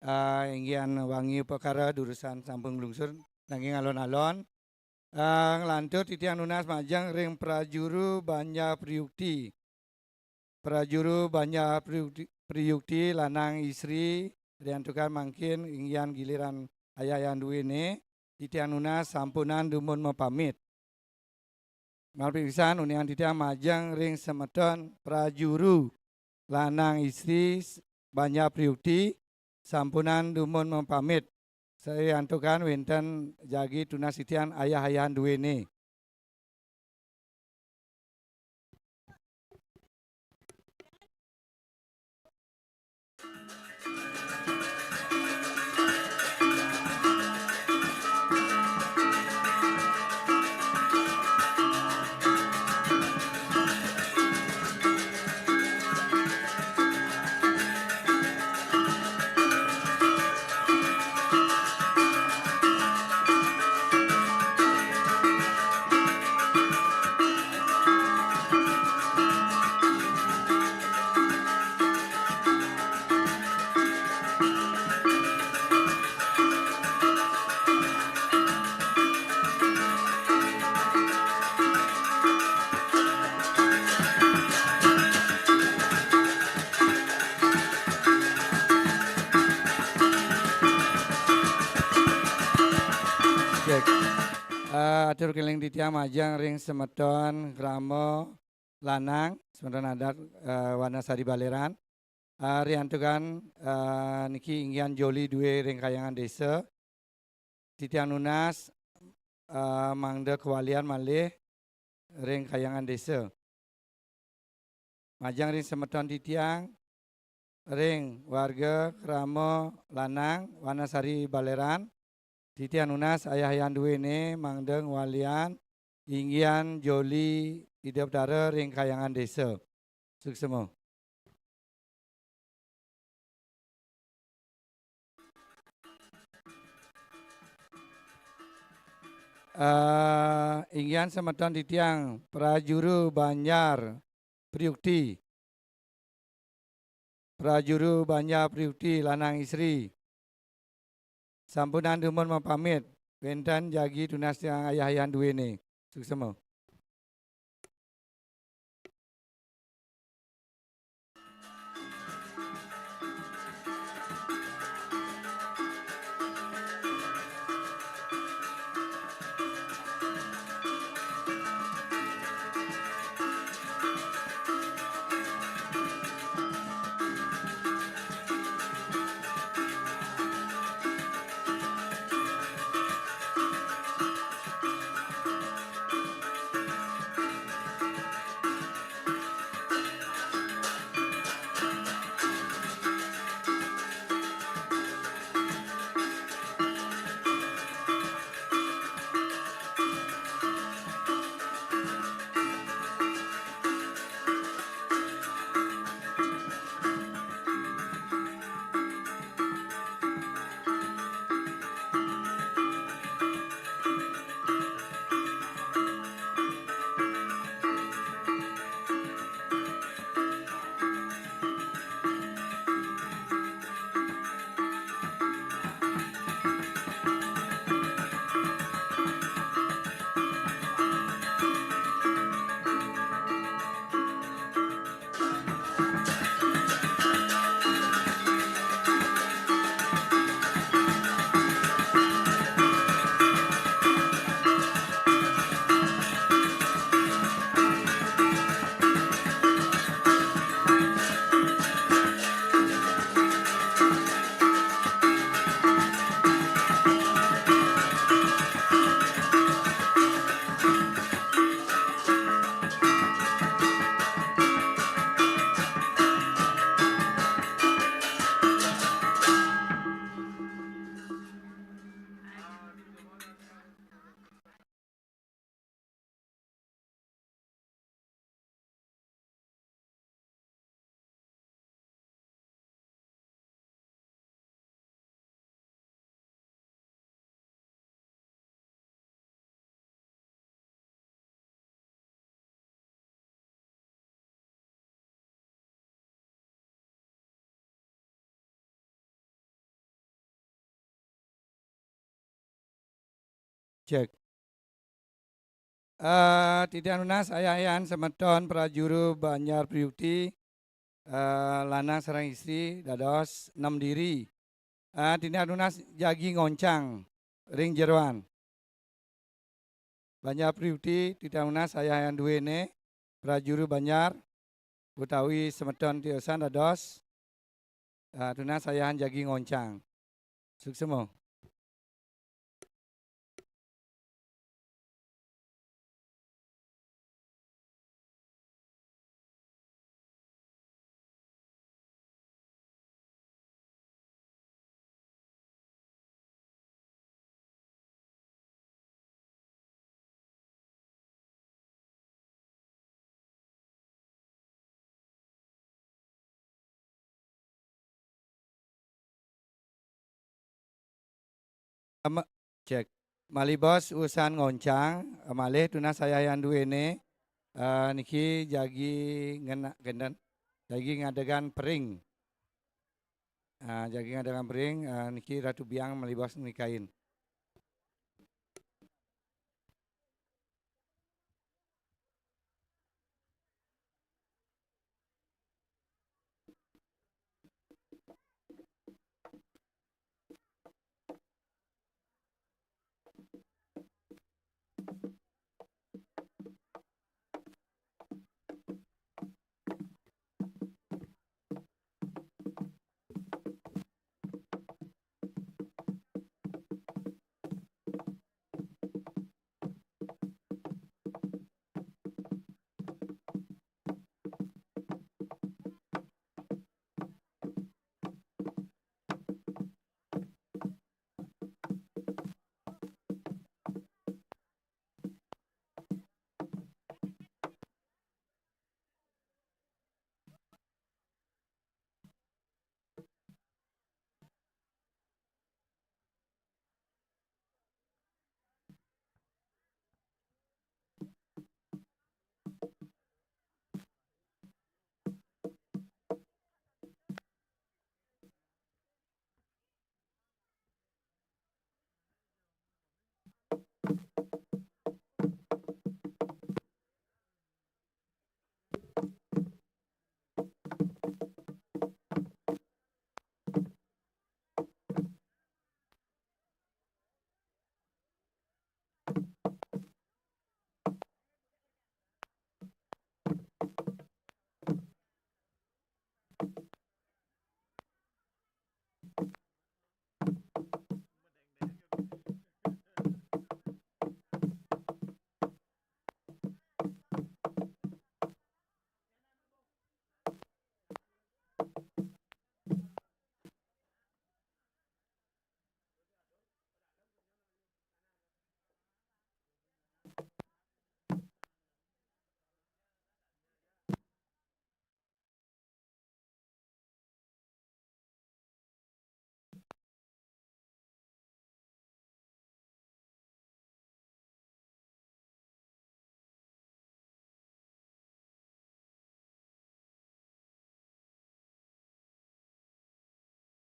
ah, inggihan wangi upakara durusang sampun nglungsur, nanging alon-alon, ah, nglantur titiang nunas majeng ring prajuru Banjar Priukti. Prajuru Banjar Priukti, Priukti lanang istri, riantukan mangkin inggihan giliran ayah-ayah duéné, titiang nunas sampunang dumun mapamit. Malih pisan uningang titiang majeng ring semeton prajuru lanang istri s-, Banjar Priukti, sampunang dumun mapamit. Sariantukan wénten jagi tunas titiang ayah-ayahan duéné. Cek. Eh, atur kéling titiang majeng ring semeton krama lanang, semeton adat, eh, Wanasari Baléran. Eh, riantukan, eh, niki inggihan joli dué ring kahyangan désa. Titiang nunas, eh, mangda kawalian malih ring kahyangan désa. Majeng ring semeton titiang, ring warga krama lanang Wanasari Baléran, titiang nunas ayah-ayahan duéné mangda ngwalian inggihan joli Ida Betara ring kahyangan désa. Suksma. Eh, inggihan semeton titiang prajuru Banjar Priukti. Prajuru Banjar Priukti lanang istri. Sampunang dumun mapamit, wénten jagi tunas titiang ayah-ayahan duéné. Suksma. Cek. Eh, titiang nunas ayah-ayahan semeton prajuru Banjar Priukti, eh, lanang sareng istri dados enem diri. Eh, titiang nunas jagi ngoncang ring jeroan. Banjar Priukti, titiang nunas ayah-ayahan duene, prajuru Banjar, utawi semeton tiosan dados, eh, tunas ayahan jagi ngoncang. Suksma. Ama-, cek. Malih bos usan ngoncang, malih tunas ayah-ayahan duene, eh, niki jagi ngena-, kenten, jagi ngadegang pering. Ah, jagi ngadegang pering, eh, niki Ratu Biang malih bos nikain.